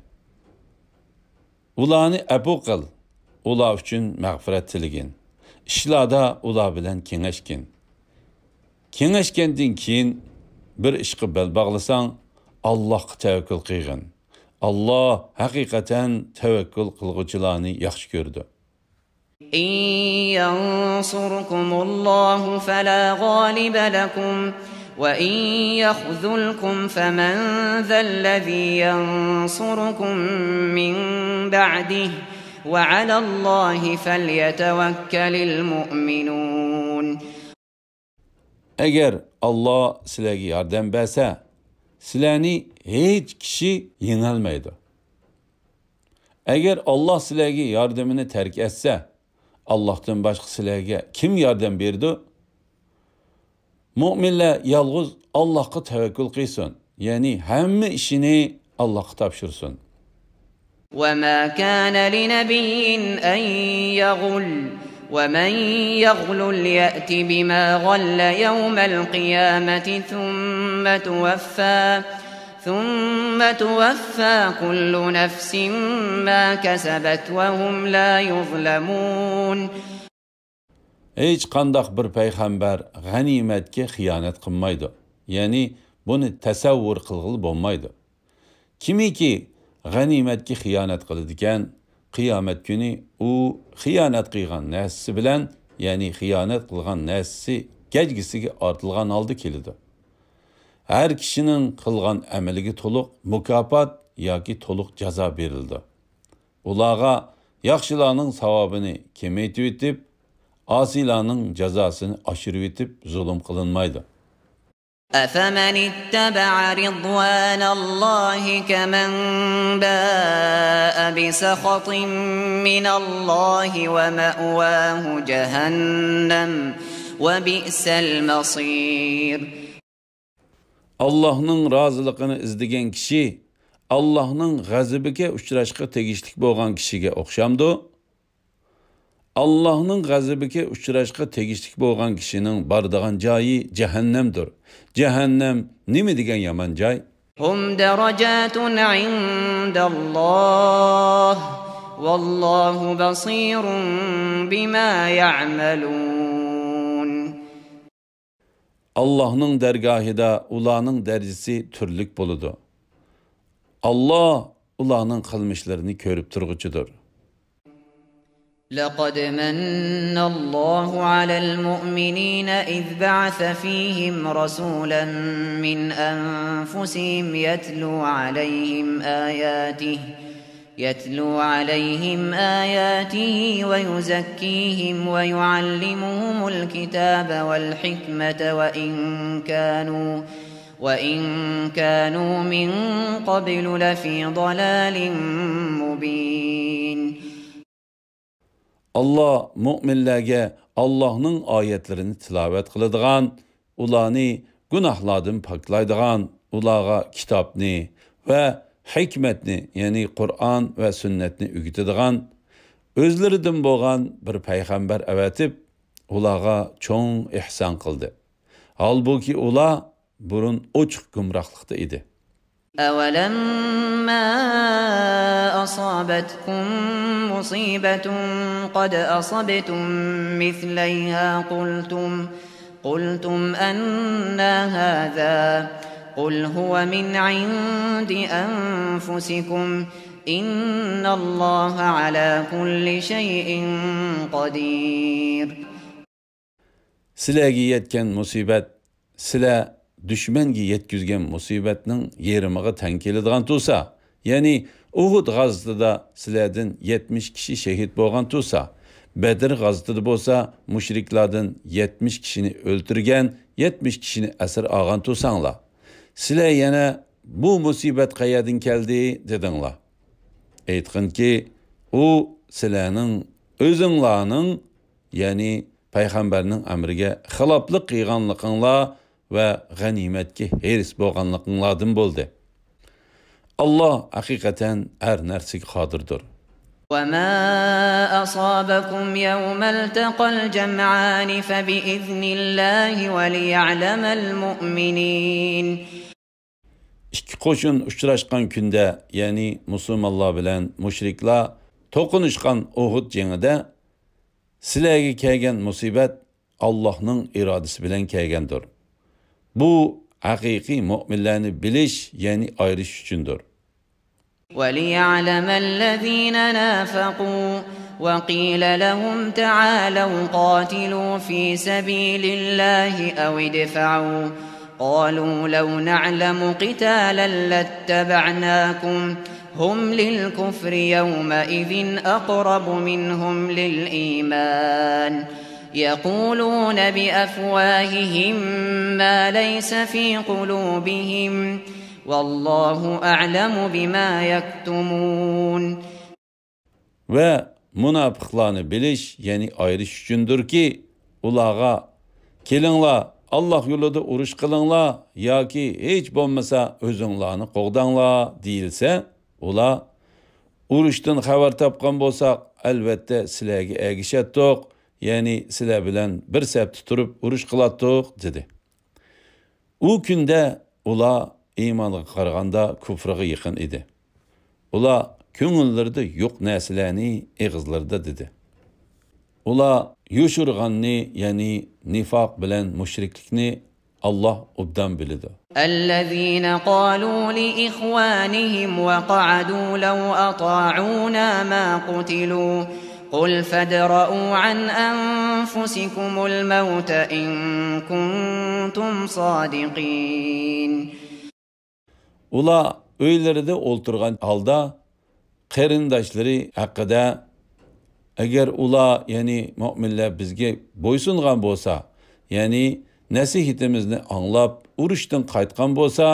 ئۇلارنى ئەپۇ قىل، ئۇلار ئۈچۈن مەغپىرەت تىلىگىن. ئىشلاردا ئۇلار بىلەن كېڭەشكىن. كېڭەشكەندىن كېيىن بىر ئىشقا بەل باغلىساڭ، ئاللاھقا تەۋەككۈل قىلغىن. ئاللا ھەقىقەتەن تەۋەككۈل قىلغۇچىلارنى ياخشى كۆرىدۇ. إن ينصركم الله فلا غالب لكم وإن يخذلكم فمن ذا الذي ينصركم من بعده وعلى الله فليتوكل المؤمنون. ئەگەر ئاللا سىلەرگە ياردەم بەرسە، سىلەرنى ھېچ كىشى يېڭەلمەيدۇ. ئەگەر ئاللا سىلەرگە ياردىمىنى تەرك ئەتسە، ئاللاھتىن باشقا سىلەرگە كىم ياردەم بېرىدۇ؟ مۆمىنلەر يالغۇز ئاللاھقا تەۋەككۈل قىلسۇن، يەنى ھەممە ئىشىنى ئاللاھقا تاپشۇرسۇن. وما كان لنبي أن يغل ومن يغلل يأت بما غل يوم القيامة ثم توفى ثم توفى كل نفس ما كسبت وهم لا يظلمون. ھېچقانداق بىر پەيغەمبەر غەنىيمەتكە خىيانەت قىلمايدۇ. يەنى بۇنى تەسەۋۋۇر قىلغىلى بولمايدۇ. كىمكى غەنىيمەتكە خىيانەت قىلىدىكەن، قىيامەت كۈنى ئۇ خىيانەت قىلغان نەرسىسى بىلەن، يەنى خىيانەت قىلغان نەرسىسى گەجگىسىگە ئارتىلغان ھالدا كېلىدۇ. ھەر كىشىنىڭ قىلغان ئەمىلىگە تولۇق مۇكاپات ياكى تولۇق جازا بېرىلىدۇ. ئۇلارغا ياخشىلارنىڭ ساۋابىنى كېمەيتىۋېتىپ، ئاسىيلارنىڭ جازاسىنى ئاشۇرۇۋېتىپ زۇلۇم قىلىنمايدۇ. أفمن اتبع رضوان الله كمن باء بسخط من الله ومأواه جهنم وبئس المصير. ئاللاھنىڭ رازىلىقىنى ئىزدىگەن كىشى ئاللاھنىڭ غەزىپىگە ئۇچراشقا تېگىشلىك بولغان كىشىگە ئوخشامدۇ؟ ئاللاھنىڭ غەزىپىگە ئۇچراشقا تېگىشلىك بولغان كىشىنىڭ بارىدىغان جايى جەھەننەمدۇر. جەھەننەم نېمە دېگەن يامان جاي؟ هم درجات عند الله والله بصير بما يعملون. ئاللاھنىڭ دەرگاھىدا ئۇلارنىڭ دەرىجىسى تۈرلۈك بولىدۇ. ئاللاھ ئۇلارنىڭ قىلمىشلىرىنى كۆرۈپ تۇرغۇچىدۇر. لقد من الله على المؤمنين إذ بعث فيهم رسولا من أنفسهم يتلو عليهم آياته يتلو عليهم آياته ويزكيهم ويعلمهم الكتاب والحكمة وإن كانوا وإن كانوا من قبل لفي ضلال مبين. ئاللاھ مۆمىنلەرگە ئاللاھنىڭ ئايەتلىرىنى تىلاۋەت قىلىدىغان، ئۇلارنى گۇناھلاردىن پاكلايدىغان، ئۇلارغا كىتابنى ۋە ھېكمەتنى، يەنى قۇرئان ۋە سۈننەتنى ئۆگىتىدىغان، ئۆزلىرىدىن بولغان بىر پەيغەمبەر ئەۋەتىپ، ئۇلارغا چوڭ ئېھسان قىلدى. ھالبۇكى، ئۇلار بۇرۇن ئوچۇق گۇمراھلىقتا ئىدى. أولما أصابتكم مصيبة قد أصبتم مثليها قلتم قلتم أنى هذا قل هو من عند أنفسكم إن الله على كل شيء قدير. سىلەرگە يەتكەن مۇسىبەت سىلەر دۈشمەنگە يەتكۈزگەن مۇسىبەتنىڭ يېرىمىغا تەڭ كېلىدىغان تۇرسا، يەنى ئۇھۇد غازىتىدا سىلەردىن يەتمىش كىشى شېھىت بولغان تۇرسا، بەدر غازىتىدا بولسا مۇشرىكلاردىن يەتمىش كىشىنى ئۆلتۈرگەن، يەتمىش كىشىنى ئەسىر ئالغان تۇرساڭلار، سىلەر يەنە بۇ مۇسىبەت قەيەردىن كەلدى دېدىڭلار. ئېيتقىنكى، ئۇ سىلەرنىڭ ئۆزۈڭلارنىڭ، يەنى پەيغەمبەرنىڭ ئەمرىگە خىلاپلىق قىلغانلىقىڭلار ۋە غەنىيمەتكە ھېرىس بولغانلىقىڭلاردىن بولدى. ئاللاھ ھەقىقەتەن ھەر نەرسىگە قادىردۇر. وما أصابكم يوم التقى الجمعان فبإذن الله وليعلم المؤمنين. ئىككى قوشۇن ئۇچراشقان كۈندە، يەنى مۇسۇلمانلار بىلەن مۇشرىكلار توقۇنۇشقان ئۇھۇد جېڭىدە سىلەرگە كەلگەن مۇسىبەت ئاللاھنىڭ ئىرادىسى بىلەن كەلگەندۇر. بۇ ھەقىقىي مۆمىنلەرنى بىلىش، يەنى ئايرىش ئۈچۈندۇر. وليعلم الذين نافقوا وقيل لهم تعالوا قاتلوا في سبيل الله أو ادفعوا قالوا لو نعلم قتالا لاتبعناكم هم للكفر يومئذ أقرب منهم للإيمان يقولون بأفواههم ما ليس في قلوبهم والله أعلم بما يكتمون. ۋە مۇناپىقلارنى بىلىش، يەنى ئايرىش ئۈچۈندۇركى، ئۇلارغا، كېلىڭلار، ئاللاھ يولىدا ئۇرۇش قىلىڭلار ياكى ھېچ بولمىسا ئۆزۈڭلارنى قوغداڭلار دېيىلسە، ئۇلار، ئۇرۇشتىن خەۋەر تاپقان بولساق، ئەلۋەتتە سىلەرگە ئەگىشەتتۇق، يەنى سىلەر بىلەن بىر سەپتە تۇرۇپ ئۇرۇش قىلاتتۇق، دېدى. ئۇ كۈندە ئۇلار ئىمانغا قارىغاندا كۇفرىغا يېقىن ئىدى. ئۇلار كۆڭۈللىرىدە يوق نەرسىلەرنى ئېغىزلىرىدا دېدى. ئۇلار يوشۇرغاننى، يەنى نىفاق بىلەن مۇشرىكلىكنى ئاللاھ ئوبدان بىلىدۇ. الذين قالوا لإخوانهم وقعدوا لو أطاعونا ما قتلوا، قل فادرءوا عن أنفسكم الموت إن كنتم صادقين. ئۇلار ئۆيلىرىدە ئولتۇرغان ھالدا قېرىنداشلىرى ھەققىدە، ئەگەر ئۇلار، يەنى مۆمىنلەر بىزگە بويسۇنغان بولسا، يەنى نەسىھىتىمىزنى ئاڭلاپ، ئۇرۇشتىن قايتقان بولسا،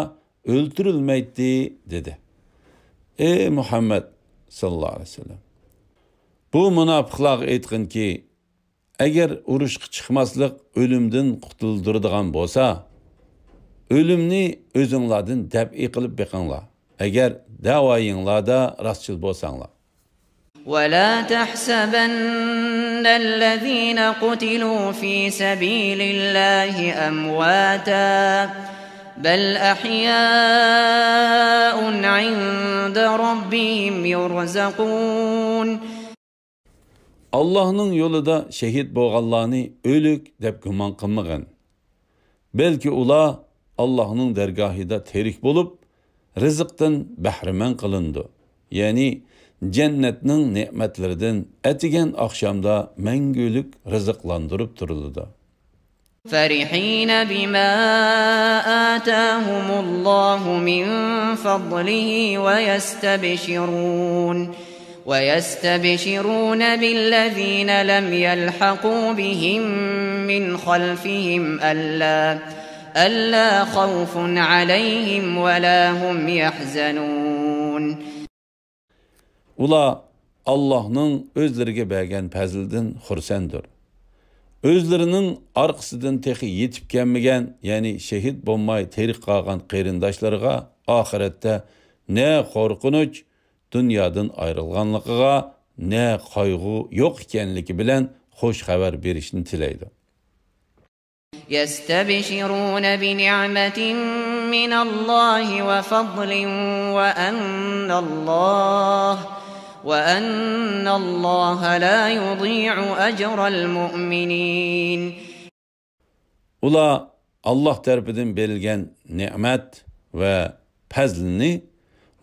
ئۆلتۈرۈلمەيتتى، دېدى. ئەي مۇھەممەد ساللاللاھۇ ئەلەيھى ۋەسەللەم، بۇ مۇناپىقلارغا ئېيتقىنكى، ئەگەر ئۇرۇشقا چىقماسلىق ئۆلۈمدىن قۇتۇلدۇرىدىغان بولسا، ئۆلۈمنى ئۆزۈڭلاردىن دەپئى قىلىپ بېقىڭلار، ئەگەر دەۋايىڭلاردا راستچىل بولساڭلار. ولا تحسبن الذين قتلوا في سبيل الله أمواتا، بل أحياء عند ربهم يرزقون. ئاللاھنىڭ يولىدا شېھىت بولغانلارنى ئۆلۈك دەپ گۇمان قىلمىغىن. بەلكى ئۇلار ئاللاھنىڭ دەرگاھىدا تىرىك بولۇپ، رىزىقتىن بەھرىمەن قىلىنىدۇ. يەنى جەننەتنىڭ نېمەتلىرىدىن ئەتىگەن ئاخشامدا مەڭگۈلۈك رىزىقلاندۇرۇپ تۇرۇلىدۇ. فرحين بما آتاهم الله من فضله ويستبشرون، ويستبشرون بالذين لم يلحقوا بهم من خلفهم ألا، ألا خوف عليهم ولا هم يحزنون. ئۇلار ئاللاھنىڭ ئۆزلىرىگە بەرگەن پەزلىدىن خۇرسەنددۇر. ئۆزلىرىنىڭ ئارقىسىدىن تېخى يېتىپ كەلمىگەن، يەنى شېھىت بولماي تىرىك قالغان قېرىنداشلىرىغا ئاخىرەتتە نە قورقۇنچ، دۇنيادىن ئايرىلغانلىقىغا، نە قايغۇ يوق ئىكەنلىكى بىلەن خۇش خەۋەر بېرىشنى تىلەيدۇ. يستبشرون بنعمة من الله وفضل وأن الله، وأن الله لا يضيع أجر المؤمنين. ئۇلار ئاللاھ تەرىپىدىن بېرىلگەن نېمەت ۋە پەزلىنى،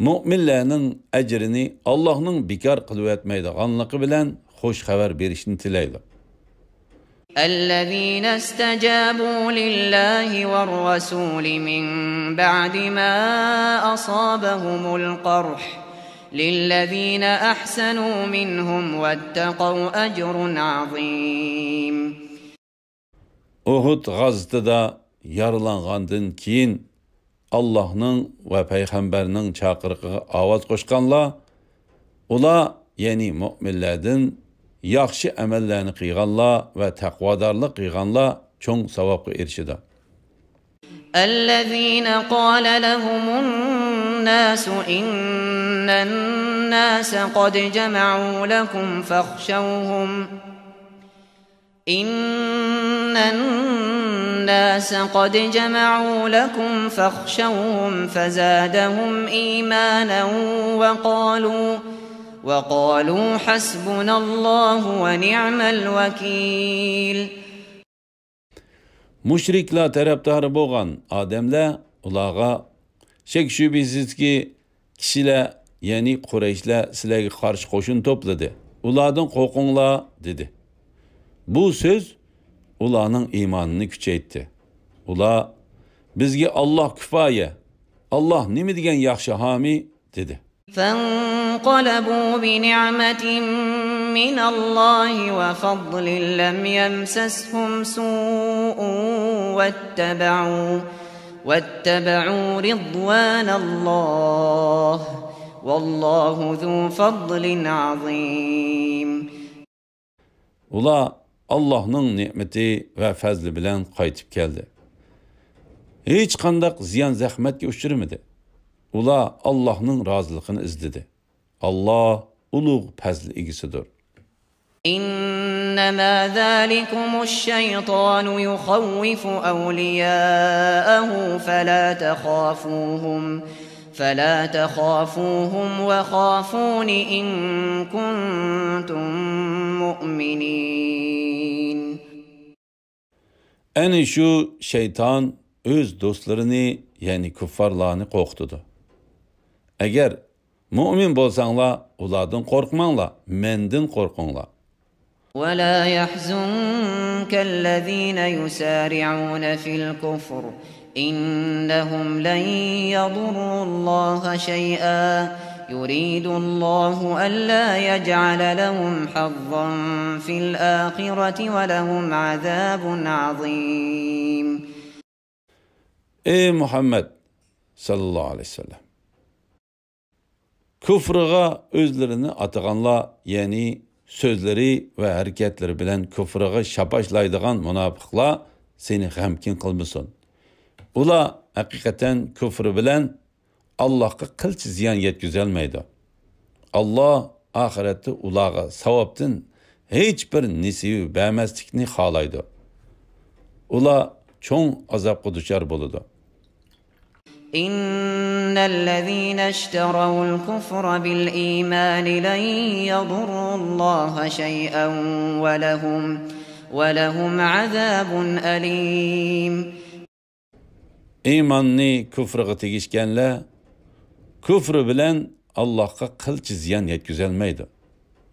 مۆمىنلەرنىڭ ئەجرىنى ئاللاھنىڭ بىكار قىلىۋەتمەيدىغانلىقى بىلەن خۇش خەۋەر بېرىشنى تىلەيدۇ. الذين استجابوا لله والرسول من بعد ما أصابهم القرح، للذين أحسنوا منهم واتقوا أجر عظيم. ئۇھۇد غازىتىدا يارىلانغاندىن كېيىن، ئاللاھنىڭ ۋە پەيغەمبەرنىڭ چاقىرىقىغا ئاۋاز قوشقانلار، ئۇلار، يەنى مۆمىنلەردىن ياخشى ئەمەللەرنى قىلغانلار ۋە تەقۋادارلىق قىلغانلار چوڭ ساۋابقا ئېرىشىدۇ. الذين قال لهم الناس إن الناس قد جمعوا لكم فاخشوهم، إن الناس قد جمعوا لكم فاخشوهم فزادهم إيمانا وقالوا، وقالوا حسبنا الله ونعم الوكيل. مۇشرىكلار تەرەپدارى بولغان ئادەملەر ئۇلارغا، شەك-شۈبھىسىزكى، كىشىلەر، يەنى قۇرەيشلەر سىلەرگە قارشى قوشۇن توپلىدى، ئۇلاردىن قورقۇڭلار، دېدى. بۇ سۆز ئۇلارنىڭ ئىمانىنى كۈچەيتتى. ئۇلار، بىزگە ئاللاھ كۇپايە، ئاللاھ نېمە دېگەن ياخشى ھامىي، دېدى. فانقلبوا بنعمة من الله وفضل لم يمسسهم سوء واتبعوا، واتبعوا رضوان الله، والله ذو فضل عظيم. ئۇلار ئاللاھنىڭ نېمىتى ۋە پەزلى بىلەن قايتىپ كەلدى. ھېچقانداق زىيان-زەخمەتكە ئۇچرىمىدى. ئۇلار ئاللاھنىڭ رازىلىقىنى ئىزدىدى. ئاللاھ ئۇلۇغ پەزىل ئىگىسىدۇر. إنما ذلكم الشيطان يخوف أولياءه فلا تخافوهم، فلا تخافوهم وخافون إن كنتم مؤمنين. ئەنە شۇ شەيتان ئۆز دوستلىرىنى، يەنى كۇففارلارنى قورقۇتىدۇ. ئەگەر مۇئمىن بولساڭلار، ئۇلاردىن قورقماڭلار، مەندىن قورقۇڭلار. ولا يحزنك الذين يسارعون في الكفر إنهم لن يضروا الله شيئا يريد الله ألا يجعل لهم حظا في الآخرة ولهم عذاب عظيم. ئەي مۇھەممەد ساللاللاھۇ ئەلەيھى ۋەسەللەم! كۇفرىغا ئۆزلىرىنى ئاتىغانلار، يەنى سۆزلىرى ۋە ھەرىكەتلىرى بىلەن كۇفرىغا شاپاشلايدىغان مۇناپىقلار سېنى غەمكىن قىلمىسۇن. ئۇلار ھەقىقەتەن كۇفرى بىلەن ئاللاھقا قىلچە زىيان يەتكۈزەلمەيدۇ. ئاللاھ ئاخىرەتتە ئۇلارغا ساۋابتىن ھېچبىر نېسىۋە بەرمەسلىكنى خالايدۇ. ئۇلار چوڭ ئازابقا دۇچار بولىدۇ. إن الذين اشتروا الكفر بالإيمان لن يضروا الله شيئا ولهم ولهم عذاب أليم. ئىماننى كۇفرىغا تېگىشكەنلەر كۇفرى بىلەن ئاللاھقا قىلچە زىيان يەتكۈزەلمەيدۇ.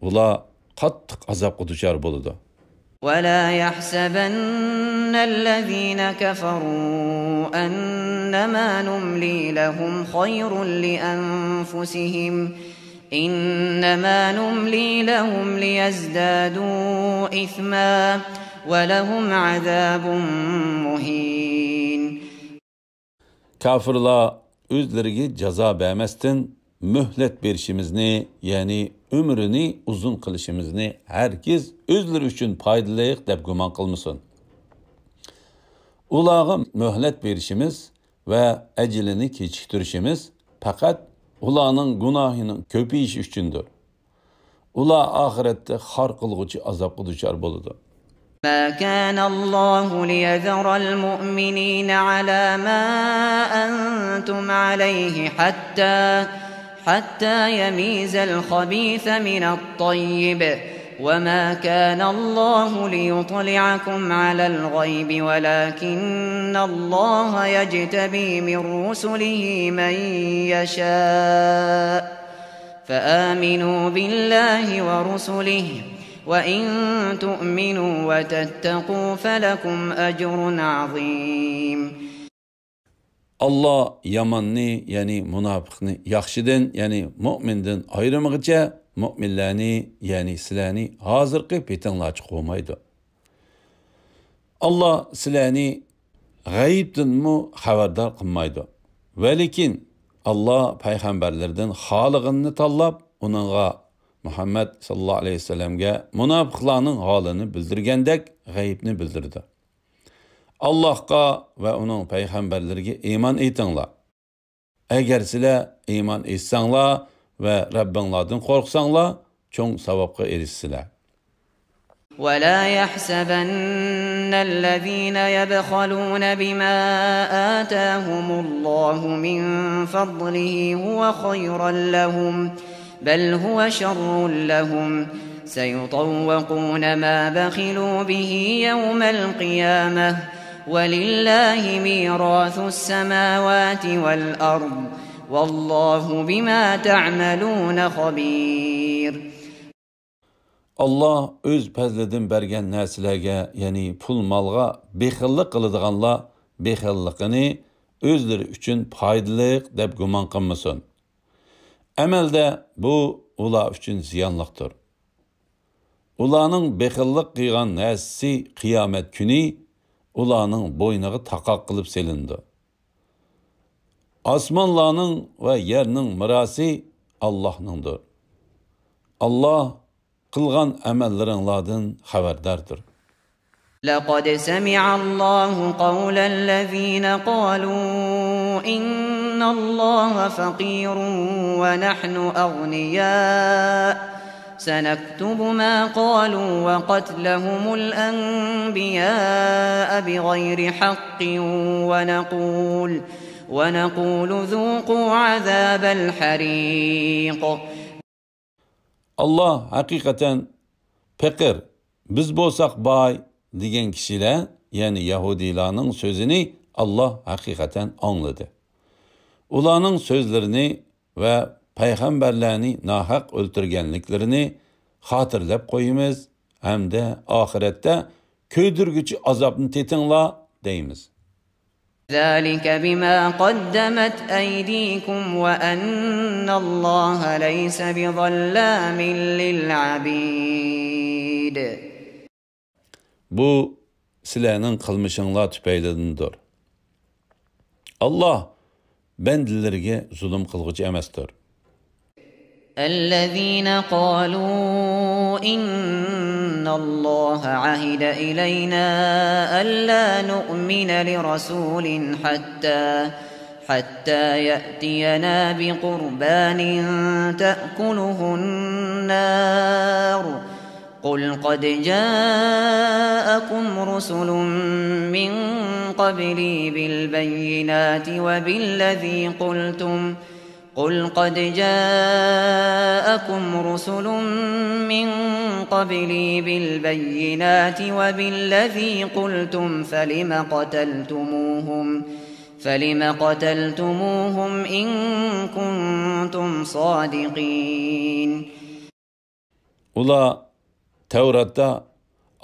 ئۇلار قاتتىق ئازابقا دۇچار بولىدۇ. ولا يحسبن الذين كفروا أنما نملي لهم خير لأنفسهم إنما نملي لهم ليزدادوا إثما ولهم عذاب مهين. كاپىرلار ئۆزلىرىگە جازا بەرمەستىن، مۆھلەت بېرىشىمىزنى، يەنى ئۆمرىنى ئۇزۇن قىلىشىمىزنى ھەرگىز ئۆزلىرى ئۈچۈن پايدىلىق دەپ گۇمان قىلمىسۇن. ئۇلارغا مۆھلەت بېرىشىمىز ۋە ئەجىلىنى كېچىكتۈرۈشىمىز پەقەت ئۇلارنىڭ گۇناھىنىڭ كۆپىيىشى ئۈچۈندۇر. ئۇلار ئاخىرەتتە خار قىلغۇچى ئازابقا دۇچار بولىدۇ. ما كان الله ليذر المؤمنين على ما أنتم عليه حتى حتى يميز الخبيث من الطيب وما كان الله ليطلعكم على الغيب ولكن الله يجتبي من رسله من يشاء فآمنوا بالله ورسله وإن تؤمنوا وتتقوا فلكم أجر عظيم. ئاللا ياماننى، يەنى مۇناپىقنى ياخشىدىن، يەنى مۇئمىندىن ئايرىمىغىچە مۇئمىنلەرنى، يەنى سىلەرنى ھازىرقى پېتىڭلارچە قوۋمايدۇ. ئاللا سىلەرنى غەيىبتىنمۇ خەۋەردار قىلمايدۇ. ۋەلىكىن ئاللا پەيغەمبەرلىرىدىن خالىغىنىنى تاللاپ، ئۇنىڭغا، مۇھەممەد ساللاللاھۇ ئەلەيھى ۋەسەللەمگە مۇناپىقلارنىڭ ھالىنى بىلدۈرگەندەك غەيىبنى بىلدۈرىدۇ. ئاللاھقا ۋە ئۇنىڭ پەيغەمبەرلىرىگە ئىمان ئېيتىڭلار. ئەگەر سىلەر ئىمان ئېيتساڭلار ۋە رەببىڭلاردىن قورقساڭلار، چوڭ ساۋابقا ئېرىشىسىلەر. ولا يحسبن الذين يبخلون بما آتاهم الله من فضله هو خيرا لهم بل هو شر لهم سيطوقون ما بخلوا به يوم القيامة ولله ميراث السماوات والأرض والله بما تعملون خبير. ئاللا ئۆز پەزلىدىن بەرگەن نەرسىلەرگە، يەنى پۇل-مالغا بېخىللىق قىلىدىغانلار بېخىللىقىنى ئۆزلىرى ئۈچۈن پايدىلىق دەپ گۇمان قىلمىسۇن. ئەمەلدە بۇ ئۇلار ئۈچۈن زىيانلىقتۇر. ئۇلارنىڭ بېخىللىق قىلغان نەرسىسى قىيامەت كۈنى ئۇلارنىڭ بوينىغا تاقاق قىلىپ سېلىنىدۇ. ئاسمانلارنىڭ ۋە يەرنىڭ مىراسى ئاللاھنىڭدۇر. ئاللاھ قىلغان ئەمەللىرىڭلاردىن خەۋەرداردۇر. لقد سمع الله قول الذين قالوا إن الله فقير ونحن أغنياء سنكتب ما قالوا وقتلهم الأنبياء بغير حق ونقول ونقول ذوقوا عذاب الحريق. ئاللا ھەقىقەتەن پېقىر، بىز بولساق باي دېگەن كىشىلەر، يەنى يەھۇدىيلارنىڭ سۆزىنى ئاللاھ ھەقىقەتەن ئاڭلىدى. ئۇلارنىڭ سۆزلىرىنى ۋە پەيغەمبەرلەرنى ناھەق ئۆلتۈرگەنلىكلىرىنى خاتىرىلەپ قويىمىز ھەمدە ئاخىرەتتە كۆيدۈرگۈچى ئازابنى تېتىڭلار دەيمىز. ذلك بما قدمت أيديكم وأن الله ليس بظلام للعبيد. بۇ سىلەرنىڭ قىلمىشىڭلار تۈپەيلىدىندۇر. ئاللاھ بەندىلىرىگە زۇلۇم قىلغۇچى ئەمەستۇر. الذين قالوا إن الله عهد إلينا ألا نؤمن لرسول حتى حتى يأتينا بقربان تأكله النار قل قد جاءكم رسل من قبلي بالبينات وبالذي قلتم قل قد جاءكم رسل من قبلي بالبينات وبالذي قلتم فلم قتلتموهم فلم قتلتموهم إن كنتم صادقين. ئۇلار تەۋراتتا،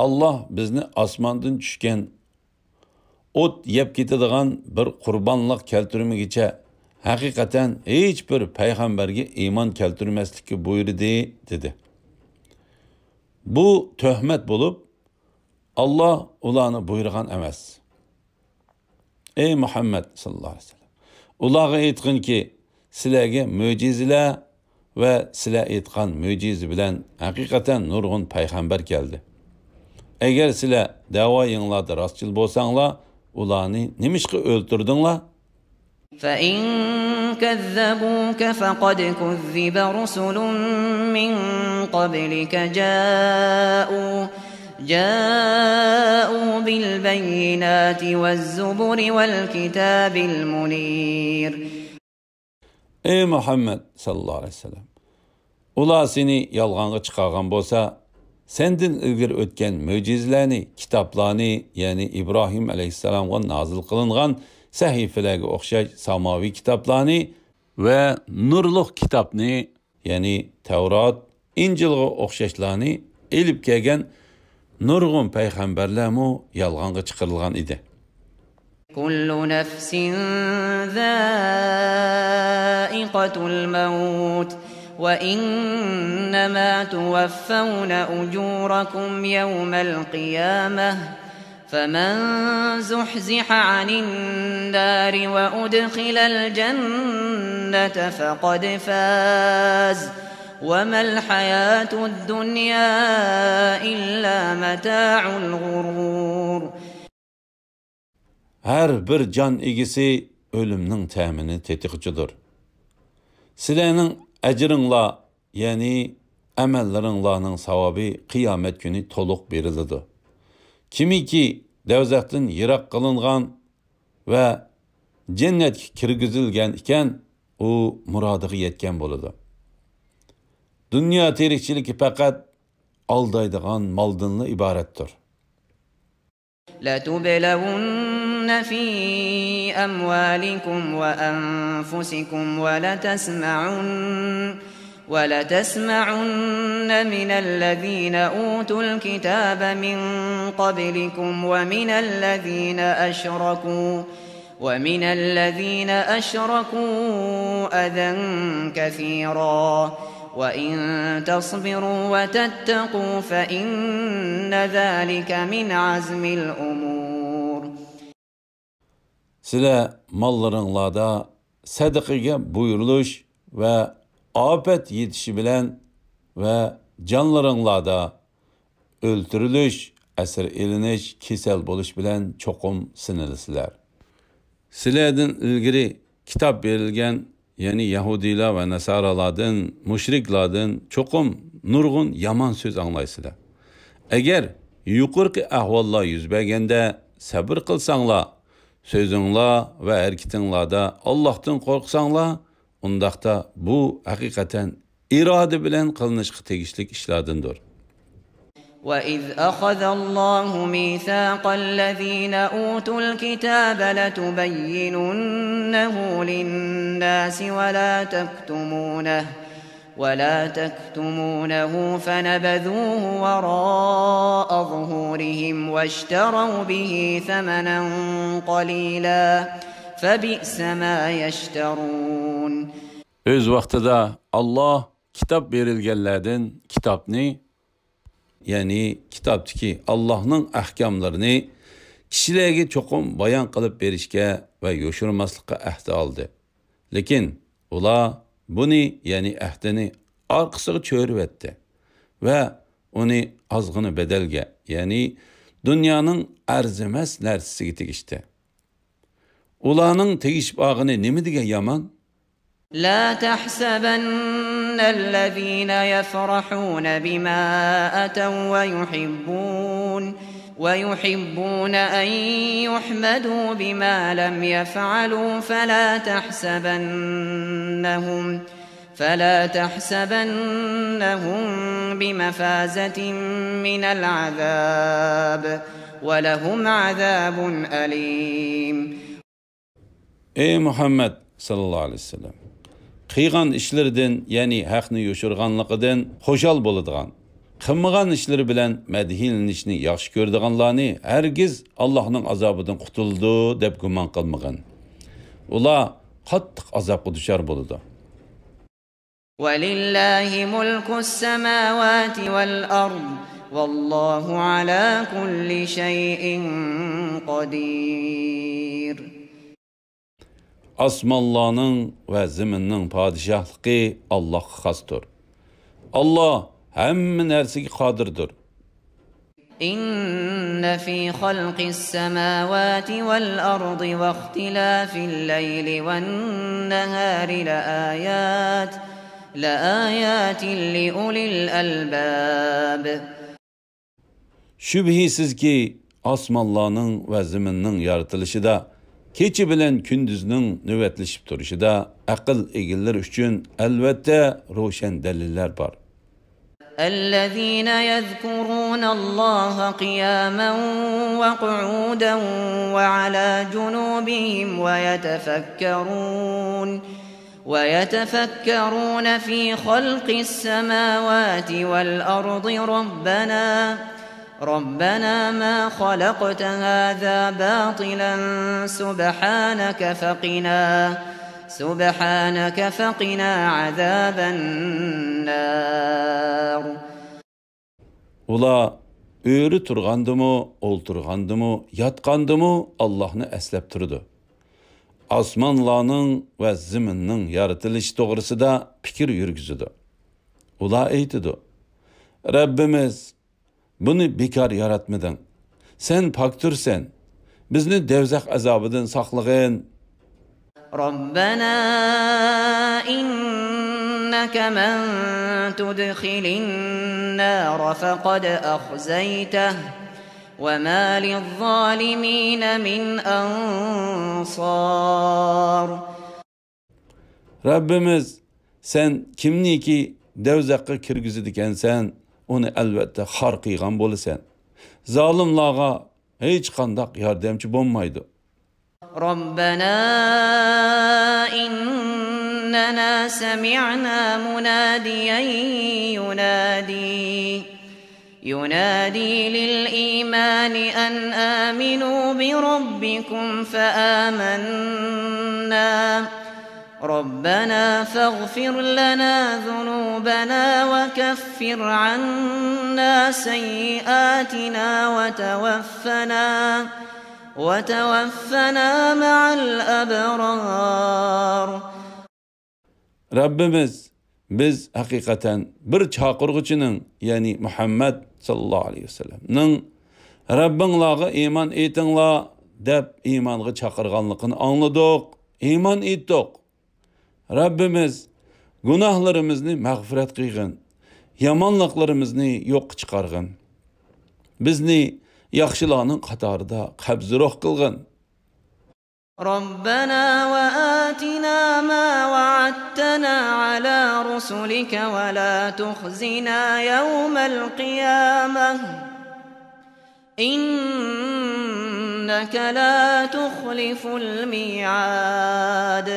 ئاللاھ بىزنى ئاسماندىن چۈشكەن ئوت يەپ كېتىدىغان بىر قۇربانلىق كەلتۈرمىگۈچە، ھەقىقەتەن ھېچبىر پەيغەمبەرگە ئىمان كەلتۈرمەسلىككە بۇيرۇدى، دېدى. بۇ تۆھمەت بولۇپ، ئاللاھ ئۇلارنى بۇيرۇغان ئەمەس. ئەي مۇھەممەد ساللاللاھۇ ئەلەيھى ۋەسەللەم، ئۇلارغا ئېيتقىنكى، سىلەرگە مۆجىزىلەر ۋە سىلەر ئېيتقان مۆجىزە بىلەن ھەقىقەتەن نۇرغۇن پەيغەمبەر كەلدى. ئەگەر سىلەر دەۋايىڭلاردا راستچىل بولساڭلار، ئۇلارنى نېمىشقا ئۆلتۈردۈڭلار؟ فإن كذبوك فقد كذب رسل من قبلك جاءوا جاءوا بالبينات والزبر والكتاب المنير. ئەي مۇھەممەد ساللاللاھۇ ئەلەيھى ۋەسەللەم، ئۇلار سېنى يالغانغا چىقارغان بولسا، سەندىن ئىلگىرى ئۆتكەن مۆجىزىلەرنى، كىتابلارنى، يەنى ئىبراھىم ئەلەيھىسسالامغا نازىل قىلىنغان سەھىپىلەرگە ئوخشاش ساماۋىي كىتابلارنى ۋە نۇرلۇق كىتابنى، يەنى تەۋرات، ئىنجىلغا ئوخشاشلارنى ئېلىپ كەلگەن نۇرغۇن پەيغەمبەرلەرمۇ يالغانغا چىقىرىلغان ئىدى. كل نفس ذائقة الموت وإنما توفون أجوركم يوم القيامة فمن زحزح عن النار وأدخل الجنة فقد فاز وما الحياة الدنيا إلا متاع الغرور. ھەر بىر جان ئىگىسى ئۆلۈمنىڭ تەمىنى تېتىغۇچىدۇر. سىلەرنىڭ ئەجرىڭلار، يەنى ئەمەللىرىڭلارنىڭ ساۋابى قىيامەت كۈنى تولۇق بېرىلىدۇ. كىمكى دەۋزەختىن يىراق قىلىنغان ۋە جەننەتكە كىرگۈزۈلگەن ئىكەن، ئۇ مۇرادىغا يەتكەن بولىدۇ. دۇنيا تىرىكچىلىكى پەقەت ئالدايدىغان مالدىنلا ئىبارەتتۇر. لتبلون في أموالكم وأنفسكم ولتسمعن ولتسمعن من الذين أوتوا الكتاب من قبلكم ومن الذين أشركوا ومن الذين أشركوا أذى كثيرا وإن تصبروا وتتقوا فإن ذلك من عزم الأمور. سىلەر ماللىرىڭلاردا سەدىقىگە بۇيرۇلۇش ۋە ئاپەت يېتىشى بىلەن ۋە جانلىرىڭلاردا ئۆلتۈرۈلۈش، ئەسىر ئېلىنىش، كېسەل بولۇش بىلەن چوقۇم سىنىلىسىلەر. سىلەردىن ئىلگىرى كىتاب بېرىلگەن، يەنى يەھۇدىيلار ۋە ناسارالاردىن، مۇشرىكلاردىن چوقۇم نۇرغۇن يامان سۆز ئاڭلايسىلەر. ئەگەر يۇقىرىقى ئەھۋاللار يۈز بەرگەندە سەبرى قىلساڭلار، سۆزۈڭلار ۋە ھەرىكىتىڭلاردا ئاللاھتىن قورقساڭلار، ئۇنداقتا بۇ ھەقىقەتەن ئىرادە بىلەن قىلىنىشقا تېگىشلىك ئىشلاردىندۇر. وإذ أخذ الله ميثاق الذين أوتوا الكتاب لتبيننه للناس ولا تكتمونه ولا تكتمونه فنبذوه وراء ظهورهم واشتروا به ثمنا قليلا فبئس ما يشترون. ئۆز ۋاقتىدا ئاللاھ كىتاب بېرىلگەنلەردىن كىتابنى، يەنى كىتابتىكى ئاللاھنىڭ ئەھكاملىرىنى كىشىلەرگە چوقۇم بايان قىلىپ بېرىشكە ۋە يوشۇرماسلىققا ئەھدە ئالدى. لېكىن ئۇلار بۇنى، يەنى ئەھدىنى ئارقىسىغا چۆرۈۋەتتى ۋە ئۇنى ئازغىنە بەدەلگە، يەنى دۇنيانىڭ ئەرزىمەس نەرسىسىگە تېگىشتى. ئۇلارنىڭ تېگىشىپ ئالغىنى نېمە دېگەن يامان؟ لا تحسبن الذين يفرحون بما أتوا ويحبون ويحبون أن يحمدوا بما لم يفعلوا فلا تحسبنهم فلا تحسبنهم بمفازة من العذاب ولهم عذاب أليم. ئەي مۇھەممەد ساللاللاھۇ ئەلەيھى ۋەسەللەم، قىلغان ئىشلىرىدىن، يەنى ھەقنى يوشۇرغانلىقىدىن خۇشال بولىدىغان، قىلمىغان ئىشلىرى بىلەن مەدھىيلىنىشنى ياخشى كۆرىدىغانلارنى ھەرگىز ئاللاھنىڭ ئازابىدىن قۇتۇلىدۇ دەپ گۇمان قىلمىغىن. ئۇلار قاتتىق ئازابقا دۇچار بولىدۇ. ولله ملك السماوات والأرض والله على كل شيء قدير. ئاسمانلارنىڭ ۋە زېمىننىڭ پادىشاھلىقى ئاللاھقا خاستۇر. ئاللاھ ھەممە نەرسىگە قادىردۇر. إن في خلق السماوات والأرض واختلاف الليل والنهار لآيات، لآيات لأولي الألباب. شۈبھىسىزكى، ئاسمانلارنىڭ ۋە زېمىننىڭ يارىتىلىشىدا، كېچە بىلەن كۈندۈزنىڭ نۆۋەتلىشىپ تۇرۇشىدا ئەقىل ئىگىلىرى ئۈچۈن، ئەلۋەتتە، روشەن دەلىللەر بار. الذين يذكرون الله قياما وقعودا وعلى جنوبهم ويتفكرون، ويتفكرون في خلق السماوات والأرض ربنا، ربنا ما خلقت هذا باطلا سبحانك فقنا، سبحانك فقنا عذاب النار. ئۇلار ئۆرە تۇرغاندىمۇ، ئولتۇرغاندىمۇ، ياتقاندىمۇ ئاللاھنى ئەسلەپ تۇرىدۇ. ئاسمانلارنىڭ ۋە زېمىننىڭ يارىتىلىشى توغرىسىدا پىكىر يۈرگۈزىدۇ. ئۇلار ئېيتىدۇ: رەببىمىز، بۇنى بىكار ياراتمىدىڭ. سەن پاكتۇرسەن. بىزنى دوزاخ ئازابىدىن ساقلىغىن. ربنا إنك من تدخل النار فقد أخزيته وما للظالمين من أنصار. رەببىمىز، سەن كىمنىكى دوزاخقا كىرگۈزىدىكەنسەن، ئۇنى ئەلۋەتتە خار قىلغان بولىسەن. زالىملارغا ھېچقانداق ياردەمچى بولمايدۇ. ربنا إننا سمعنا مناديا ينادي، ينادي للإيمان أن آمنوا بربكم فآمنا، ربنا فاغفر لنا ذنوبنا وكفر عنا سيئاتنا وتوفنا، وتوفنا مع الأبرار. رەببىمىز، بىز ھەقىقەتەن بىر چاقىرغۇچىنىڭ، يەنى مۇھەممەد ساللاللاھۇ ئەلەيھى ۋەسەللەمنىڭ رەببىڭلارغا ئىمان ئېيتىڭلار دەپ ئىمانغا چاقىرغانلىقىنى ئاڭلىدۇق، ئىمان ئېيتتۇق. رەببىمىز، گۇناھلىرىمىزنى مەغپىرەت قىلغىن، يامانلىقلىرىمىزنى يوققا چىقارغىن. بىزنى ياخشىلارنىڭ قاتارىدا قەبزى روھ قىلغىن. ربنا وآتنا ما وعدتنا على رسلك ولا تخزنا يوم القيامة إنك لا تخلف الميعاد.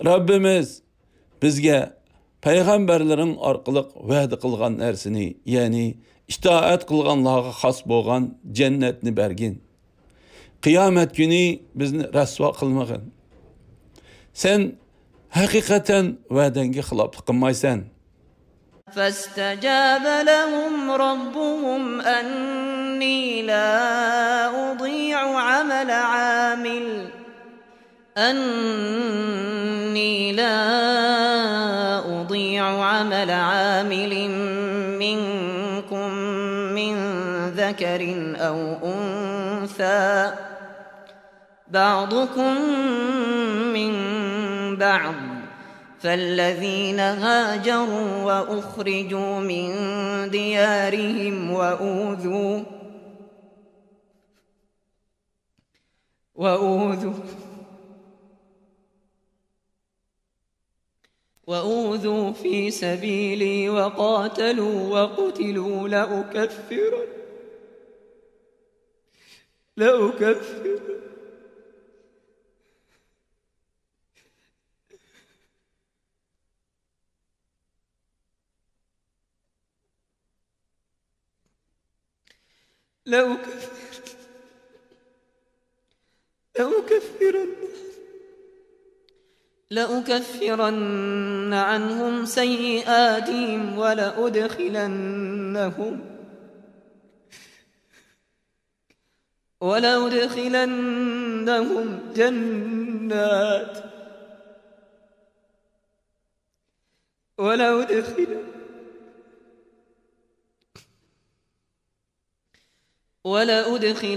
رەببىمىز، بىزگە پەيغەمبەرلىرىڭ ئارقىلىق ۋەدە قىلغان نەرسىنى، يەنى ئىتائەت قىلغانلارغا خاس بولغان جەننەتنى بەرگىن. قىيامەت كۈنى بىزنى رەسۋا قىلمىغىن. سەن ھەقىقەتەن ۋەدەڭگە خىلاپلىق قىلمايسەن. فاستجاب لهم ربهم أني لا أضيع عمل عامل أني لا أضيع عمل عامل منكم من ذكر أو أنثى بعضكم من بعض فالذين هاجروا وأخرجوا من ديارهم وأوذوا وأوذوا وأوذوا في سبيلي وقاتلوا وقتلوا لأكفرن لأكفرن لأكفر لأكفرن لأكفرن عنهم سيئاتهم ولأدخلنهم ولأدخلنهم جنات ولأدخلن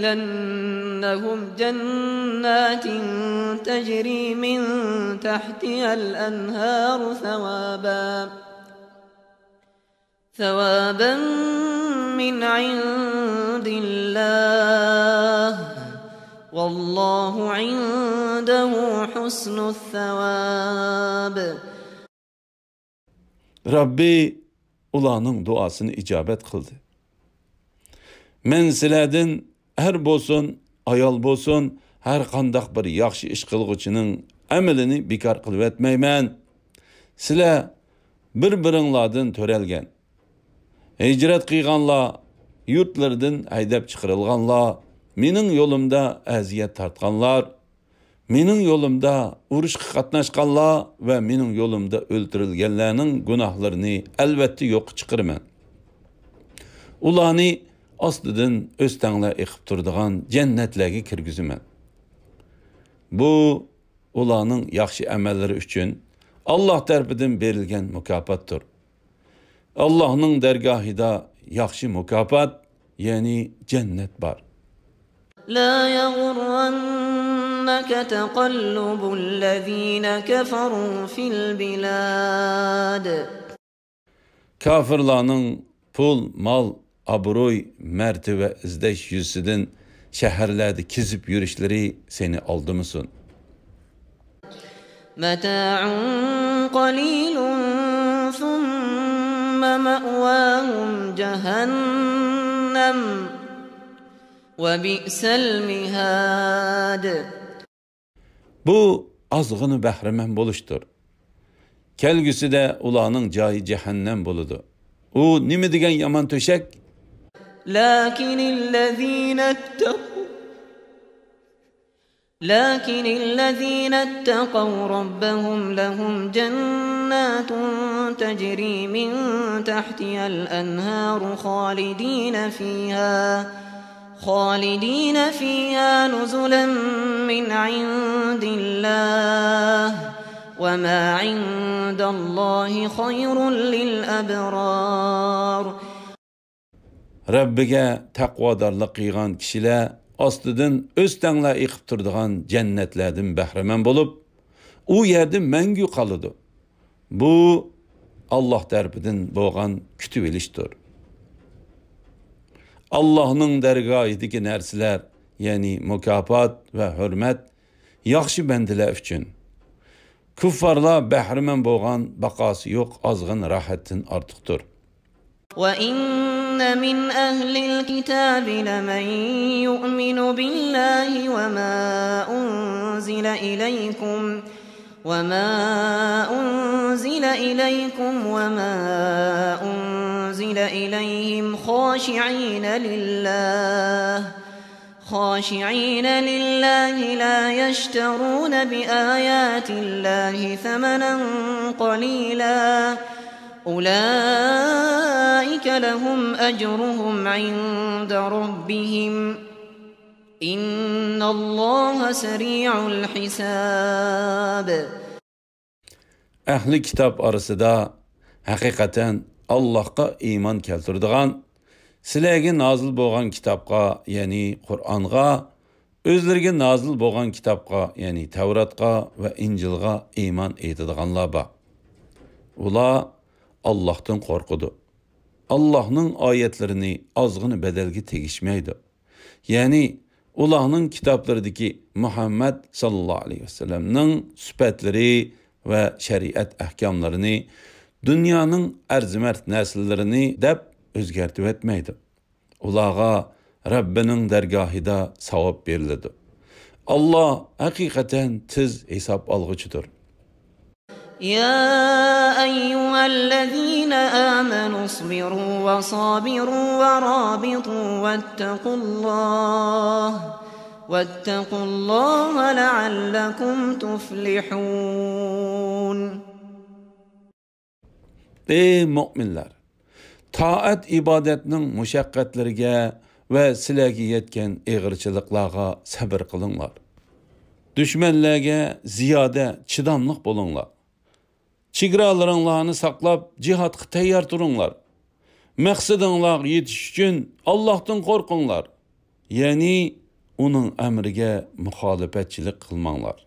ولأدخلنهم جنات تجري من تحتها الأنهار ثوابا ثوابا من عند الله والله عنده حسن الثواب. رەببى ئۇلارنىڭ دۇئاسىنى ئىجابەت قىلدى. مەن سىلەردىن ئەر بولسۇن، ئايال بولسۇن، ھەر قانداق بىر ياخشى ئىش قىلغۇچىنىڭ ئەمىلىنى بىكار قىلىۋەتمەيمەن. سىلەر بىر-بىرىڭلاردىن تۆرەلگەن. ھىجرەت قىلغانلار، يۇرتلىرىدىن ھەيدەپ چىقىرىلغانلار، مېنىڭ يولۇمدا ئەزىيەت تارتقانلار، مېنىڭ يولۇمدا ئۇرۇشقا قاتناشقانلار ۋە مېنىڭ يولۇمدا ئۆلتۈرۈلگەنلەرنىڭ گۇناھلىرىنى ئەلۋەتتە يوققا چىقىرىمەن. ئۇلارنى ئاستىدىن ئۆستەڭلەر ئېقىپ تۇرىدىغان جەننەتلەرگە كىرگۈزىمەن. بۇ ئۇلارنىڭ ياخشى ئەمەللىرى ئۈچۈن ئاللاھ تەرىپىدىن بېرىلگەن مۇكاپاتتۇر. ئاللاھنىڭ دەرگاھىدا ياخشى مۇكاپات، يەنى جەننەت بار. لا يغرنك تقلب الذين كفروا في البلاد. كافىرلارنىڭ پۇل، مال، ئابرۇي، مەرتىۋە ئىزدەش يۈزىسىدىن شەھەرلەردە كېزىپ يۈرۈشلىرى سېنى ئالدىمىسۇن. متاع قليل ثم مأواهم جهنم وبئس المهاد. بۇ ئازغىنە بەھرىمەن بولۇشتۇر. كەلگۈسىدە ئۇلارنىڭ جايى جەھەننەم بولىدۇ. ئۇ نېمە دېگەن يامان تۆشەك! لكن الذين اتقوا لكن الذين اتقوا ربهم لهم جنات تجري من تحتها الأنهار خالدين فيها خالدين فيها نزلا من عند الله وما عند الله خير للأبرار. رەببىگە تەقۋادارلىق قىلغان كىشىلەر ئاستىدىن ئۆستەڭلەر ئېقىپ تۇرىدىغان جەننەتلەردىن بەھرىمەن بولۇپ، ئۇ يەردە مەڭگۈ قالىدۇ. بۇ، ئاللاھ تەرىپىدىن بولغان كۈتۈۋېلىشتۇر. ئاللاھنىڭ دەرگاھىدىكى نەرسىلەر يەنى مۇكاپات ۋە ھۆرمەت ياخشى بەندىلەر ئۈچۈن. كۇففارلار بەھرىمەن بولغان باقاسى يوق ئازغىن راھەتتىن ئارتۇقتۇر. وَإِنَّ مِنْ أَهْلِ الْكِتَابِ لَمَنْ يُؤْمِنُ بِاللَّهِ وَمَا أُنْزِلَ إِلَيْكُمْ وَمَا أُنْزِلَ إِلَيْكُمْ وَمَا أُنْزِلَ إِلَيْهِمْ خَاشِعِينَ لِلَّهِ خَاشِعِينَ لِلَّهِ لَا يَشْتَرُونَ بِآيَاتِ اللَّهِ ثَمَنًا قَلِيلًا أُولَئِكَ لَهُمْ أَجْرُهُمْ عِنْدَ رَبِّهِمْ إِنَّ اللَّهَ سَرِيعُ الْحِسَابِ. ئەھلى كىتاب ئارىسىدا ھەقىقەتەن ئاللاھقا ئىمان كەلتۈرىدىغان، سىلەرگە نازىل بولغان كىتابقا، يەنى قۇرئانغا، ئۆزلىرىگە نازىل بولغان كىتابقا، يەنى تەۋراتقا ۋە ئىنجىلغا ئىمان ئېيتىدىغانلار بار. ئۇلار ئاللاھتىن قورقىدۇ. ئاللاھنىڭ ئايەتلىرىنى ئازغىنە بەدەلگە تېگىشمەيدۇ. يەنى ئۇلارنىڭ كىتابلىرىدىكى مۇھەممەد ساللاللاھۇ ئەلەيھى ۋەسەللەمنىڭ سۈپەتلىرى ۋە شەرىئەت ئەھكاملىرىنى دۇنيانىڭ ئەرزىمەرد نەرسىلىرىنى دەپ ئۆزگەرتىۋەتمەيدۇ. ئۇلارغا رەببىنىڭ دەرگاھىدا ساۋاب بېرىلىدۇ. ئاللا ھەقىقەتەن تېز ھېساب ئالغۇچىدۇر. يا أيها الذين آمنوا اصبروا وصابروا ورابطوا واتقوا الله، واتقوا الله لعلكم تفلحون. ئەي مۆمىنلەر! تائەت ئىبادەتنىڭ مۇشەققەتلىرىگە ۋە سىلەرگە يەتكەن ئېغىرچىلىقلارغا سەبىر قىلىڭلار. دۈشمەنلەرگە زىيادە چىداملىق بولۇڭلار. چېگرالىرىڭلارنى ساقلاپ، جىھادقا تەييار تۇرۇڭلار. مەقسىتىڭلارغا يېتىش ئۈچۈن ئاللاھتىن قورقۇڭلار. يەنى ئۇنىڭ ئەمرىگە مۇخالىپەتچىلىك قىلماڭلار.